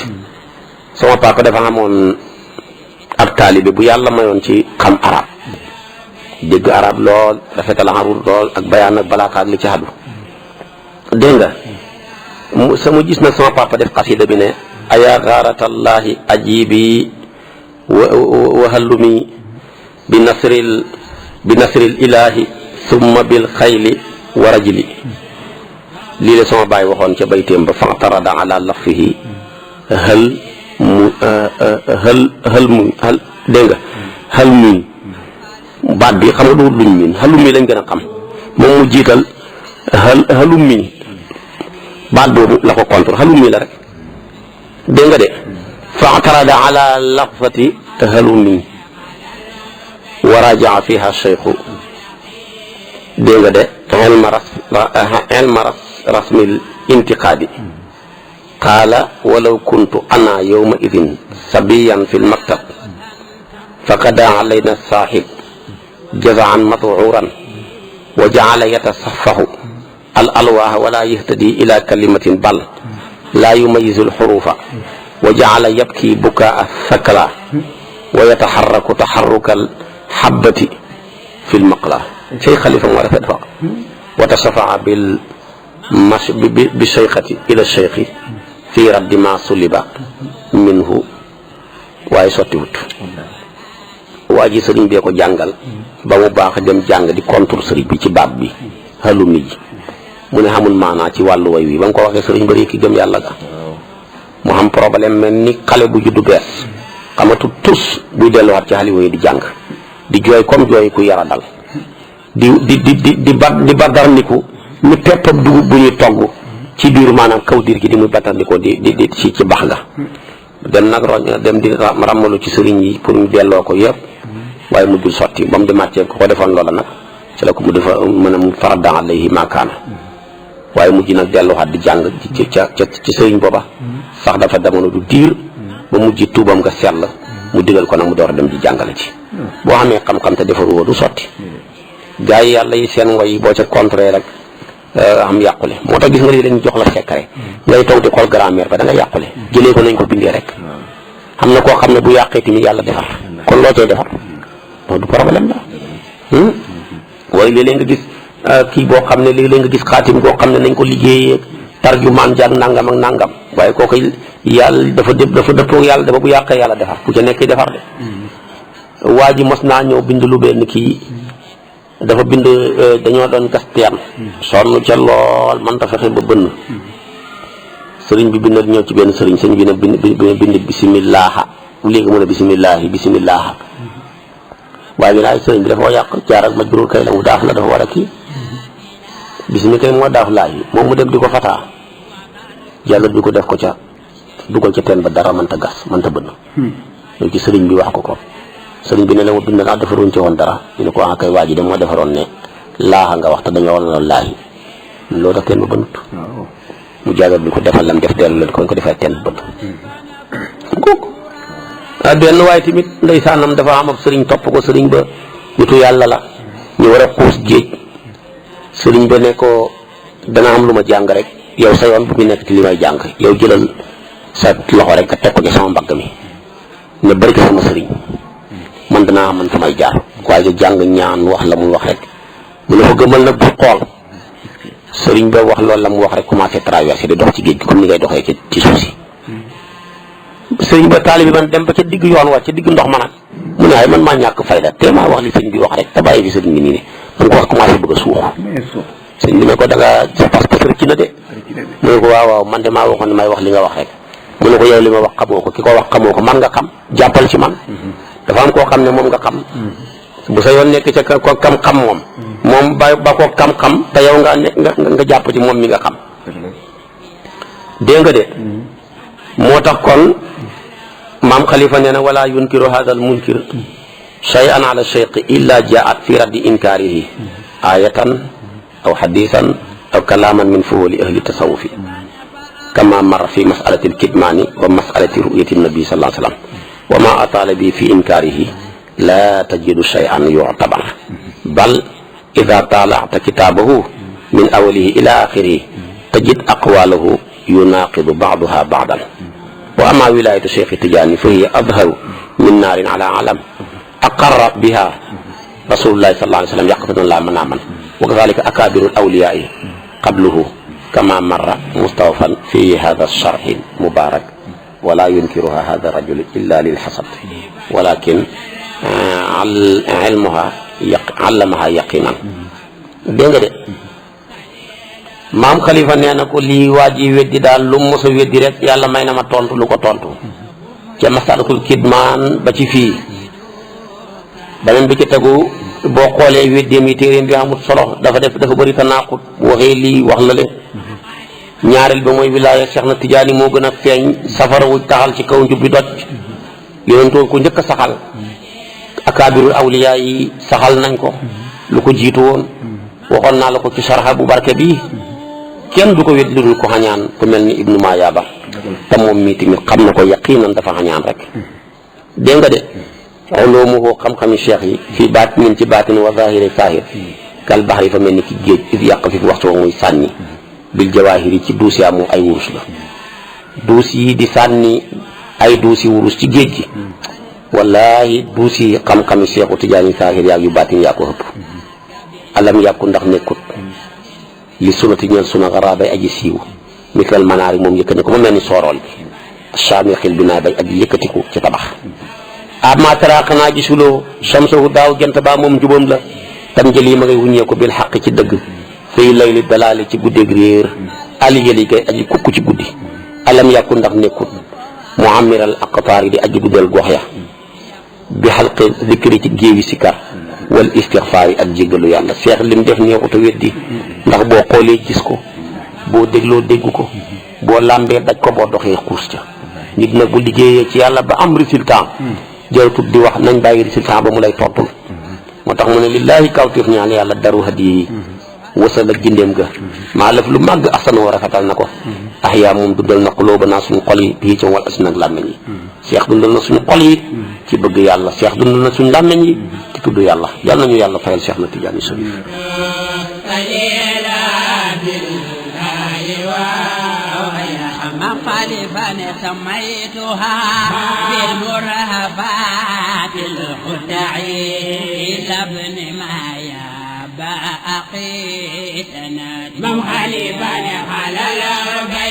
sama papa dafa xamoon ab taalibe bu yàlla mayoon ci xam arab dégg arab lool rafetal xarul lool ak bayaan ak balaaka ak li ci xadu dégg nga sama gis nag sama papa def xasida bi ne aya gaaratallahi ajibi wa hallumi bi nasril ilahi summa bil xayli wa rajli lii la sama baay waxoon ca baytéem ba fantarada ala lafihi dégg nga xal miin baat bi xam nga du luñ miin xalum mi lañ gën a xam moom mu jiital xalum mi baat boobu la ko contre xalum mi la rek dégg nga de fantarada ala lafati xalum mi wa rajaa fiha cheikhu dégg nga de ilma rasmil intiqaadi qaala walaw kuntu ana yawma idin sabiyan fi lmaktab faqada alayna saaxib jazaan mathuuran wa jaala yatasaffahu al alwaaha wala yahtadi ila kalimatin bal laa yumayizu alxurufa wa jaala yabki bukaa thakla wa yataxarraku taxarruka alxabbati fi lmaqla say xalifa moo rafet fa wa tasafaa bi cheikhati ila cheikhi fii raddi ma suliba minhu waaye sottiwut waa ji sëriñ bee ko jàngal ba mu baax dem jàng di contour sëriñ bi ci baat bi halumi ji mu ne xamul maanaa ci wàllu way wi ba nga ko waxee sëriñ bari ki gëm yàlla ga mu xam problème mel ni xale bu juddu bees xamatu tus buy delluwaat ci xale yi di jàng di jooy comme jooy ku yara dal di badarniku ni peppam dugub bu ñuy togg ci biir maanaam kaw diir gi di muy badarniku di ci bax ga dem nag roñ dem di ràmmalu ci sëriñ yi pour ñu delloo ko yëpp waaye mujjul sotti ba mu di màccee ko defoon loola nag ci la ko mu defa mën a mu farada alayhi maakaana waaye mujj nag delluwaat di jàng ci sëriñ booba sax dafa demoon du diir ba mujj tuubam nga sell mu digal ko nag mu door a dem di jàngale ci boo xamee xam-xam te defaru woo du sotti gars yi yàlla yi seen way boo ca contré rek am yàqule moo tax gis nga lii dañu jox la secret ngay toog di xool grammaire ba da nga yàqule jëlee ko nañ ko bindee rek xam na koo xam ne bu yàqee tamit yàlla defar kon loo cay defar loolu du problème la waaye léeg-léeg nga gis kii boo xam ne léeg-léeg nga gis xaatim boo xam ne nañ ko liggéeyee tarjumaan jaag nangam ak nangam waaye kooku yàlla dafa dëppoo yàlla dafa bu yàqee yàlla defar ku ca nekk defar de waa ji mos naa ñëw bind lu benn kii dafa bind dañoo doon gas teen sonn ca lool man ta fexe ba bënn sëriñ bi bind ñëw ci benn sëriñ sëriñ bi ne bind bisimillaha léegi mu ne bisimillaha waaye bi naay sëriñ bi dafa yàq jaar ak majburul kay la mu daaf la dafa war a kii bisimi kay moo daaf laay moom mu dem di ko fataa yàlla bi ko def ko ca dugal ca teen ba dara mënta gas mënta bënn loolu ci sëriñ bi wax ko sëriñ bi ne la ma bind naa defaroon ci woon dara ñu ne ko ah kay waa ji de moo defaroon ne laaxa nga wax te dañoo war laahi loolu tax teen ba bënnut mu jaagal bi ko defal lam def dellu leen ko defee teen ba bënn kooku benn waaye tamit ndeysaanam dafa am ab sëriñ topp ko sëriñ ba nitu yàlla la ñu war a xuus géej sëriñ ba ne ko dana am lu ma jàng rek yow sa yoon bu mu nekk ci li may jàng yow jëlal sa loxo rek nga teg ko ci sama mbagg mi ne bari ko sama sëriñ man danaa man samay jaar waaye da jàng ñaan wax la muy wax rek mu ne ko gëmal nag bu xool sëriñ ba wax loolu la mu wax rek commencé traversé di dox ci géej gi comme ni ngay doxee ci suuf si sëriñ ba taalibi man dem ba ca digg yoon wa ca digg ndox ma nag mu ne waaye man maa ñàkk fayda te maa wax li sëñ bi wax rek te bàyyi bi sëriñ bi nii ne man ko wax commencé bëgg a suux sëñ bi ne ko da nga sa pas-pas rëcc na de mu ne ko waaw man de maa waxoon ne may wax li nga wax rek mu ne ko yow li ma wax xamoo ko ki ko wax xamoo ko man nga xam jàppal ci man dafa am koo xam ne moom nga xam bu sa yoon nekk ca ko xam-xam moom ba ko xam-xam te yow nga jàpp ci moom mi nga xam dégg nga de moo tax kon maam Khalifa nee na wala yunkiru hada al munkir shay'an ala shaykh illa jaat fi raddi inkaarihi ayatan aw hadisan aw kalaman min fuhuli ahli tasawufi kama marra fi masalati al kitmani wa masalati ru'yati nabi sallallahu alayhi wa sallam wa ma atala bi fi inkaarihi la tajidu shay'an yu'tabar bal ida tala'ta kitabahu min awalihi ila akhirihi tajid aqwalahu yunaqidu ba'daha ba'dan wa ama wilayatu Cheikh Tidiane fa hiya adharu min naarin ala alam aqarra biha rasulullahi sallallahu alayhi wa sallam yaqfatan la manaman wa kadhalika akabiru awliyai qabluhu kama marra mustawfan fi hadha ash-sharh mubarak wala yunkiruha hadha rajul illa lil hasad walakin allamaha yaqinan dégg nga de maam Khalifa nee na ko lii waa ji weddi daal lu mu mos a weddi rek yàlla may na ma tontu lu ko tontu ca masalatul kidmaan ba ci fii beneen bi ci tegu boo xoolee weddeem yi téeréem bi amut solo dafa bëri tanaqut waxee lii wax la le ñaareel ba mooy wilaaya Cheikh na Tidiane moo gën a feeñ safara wu taxal ci kaw njubbi doj yonentoo ko njëkk a saxal akaabirul awliyaa yi saxal nañ ko lu ko jiitu woon waxoon naa la ko ci sarxa bu barke bii kenn du ko wét lu dul ko xañaan ku mel ni ibnu Mayaaba te moom mii tamit xam na ko yaqiinan dafa xañaan rek dégg nga de ulumuhu xam-xami cheikh yi fii baatin ci baatin wa zahiri saahir kal baxri fa mel ni ki géej is yàq fi waxtu muy sànni bil jawaahiri ci duus yaa moom ay wurus la duus yi di sànni ay duusi wurus ci géej gi wallahi duus yi xam-xami cheikhu Tijaani saahir yaag yu baatin yaa ko ëpp alam yàkku ndax nekkut li sunati ñeel suna xaraa bay aji siiw misal manaar yi moom yëkkati ko mu mel ni soorool bi saamixil bi naa bay aji yëkkatiku ci tabax ama tara xanaa gisuloo shamsahu daaw jant baa moom njubam la tam jël yi ma ngay wuññee ko bil xaq ci dëgg fii layli dalaali ci guddeeg réer ali jëli kay aji kukk ci guddi alam yàkku ndax nekkut mu amiral aqtaar yi di aji guddal gox ya bi xalqi zikri ci géewi sikar wal istixfaar yi ak jéggalu yàlla seex lim def neexut a weddi ndax boo xoolee gis ko boo dégloo dégg ko boo làmbee daj ko boo doxee xuus ca nit nag bu liggéeyee ci yàlla ba am résultat jarutut di wax nañ bàyyi résultat ba mu lay tontul moo tax mu ne lillahi kawtif ñaan yàlla daru hadiyi wasal ak gindeem ga maa lëf lu màgg asanu wa rafetal na ko ahyaa moom dundal na xulóoba naa suñu xol yi bii ci wal asin ak làmmeñ yi seex dundal na suñu xol yi ci bëgg yàlla seex dundal na suñu làmmeñ yi ci tudd yàlla yàlla nañu yàlla fayal Seex na Tijaani Sariif مخالفا سميتها بالمرهفات الخدعي لابن مايا باقي تنادي مخالفا على الربيع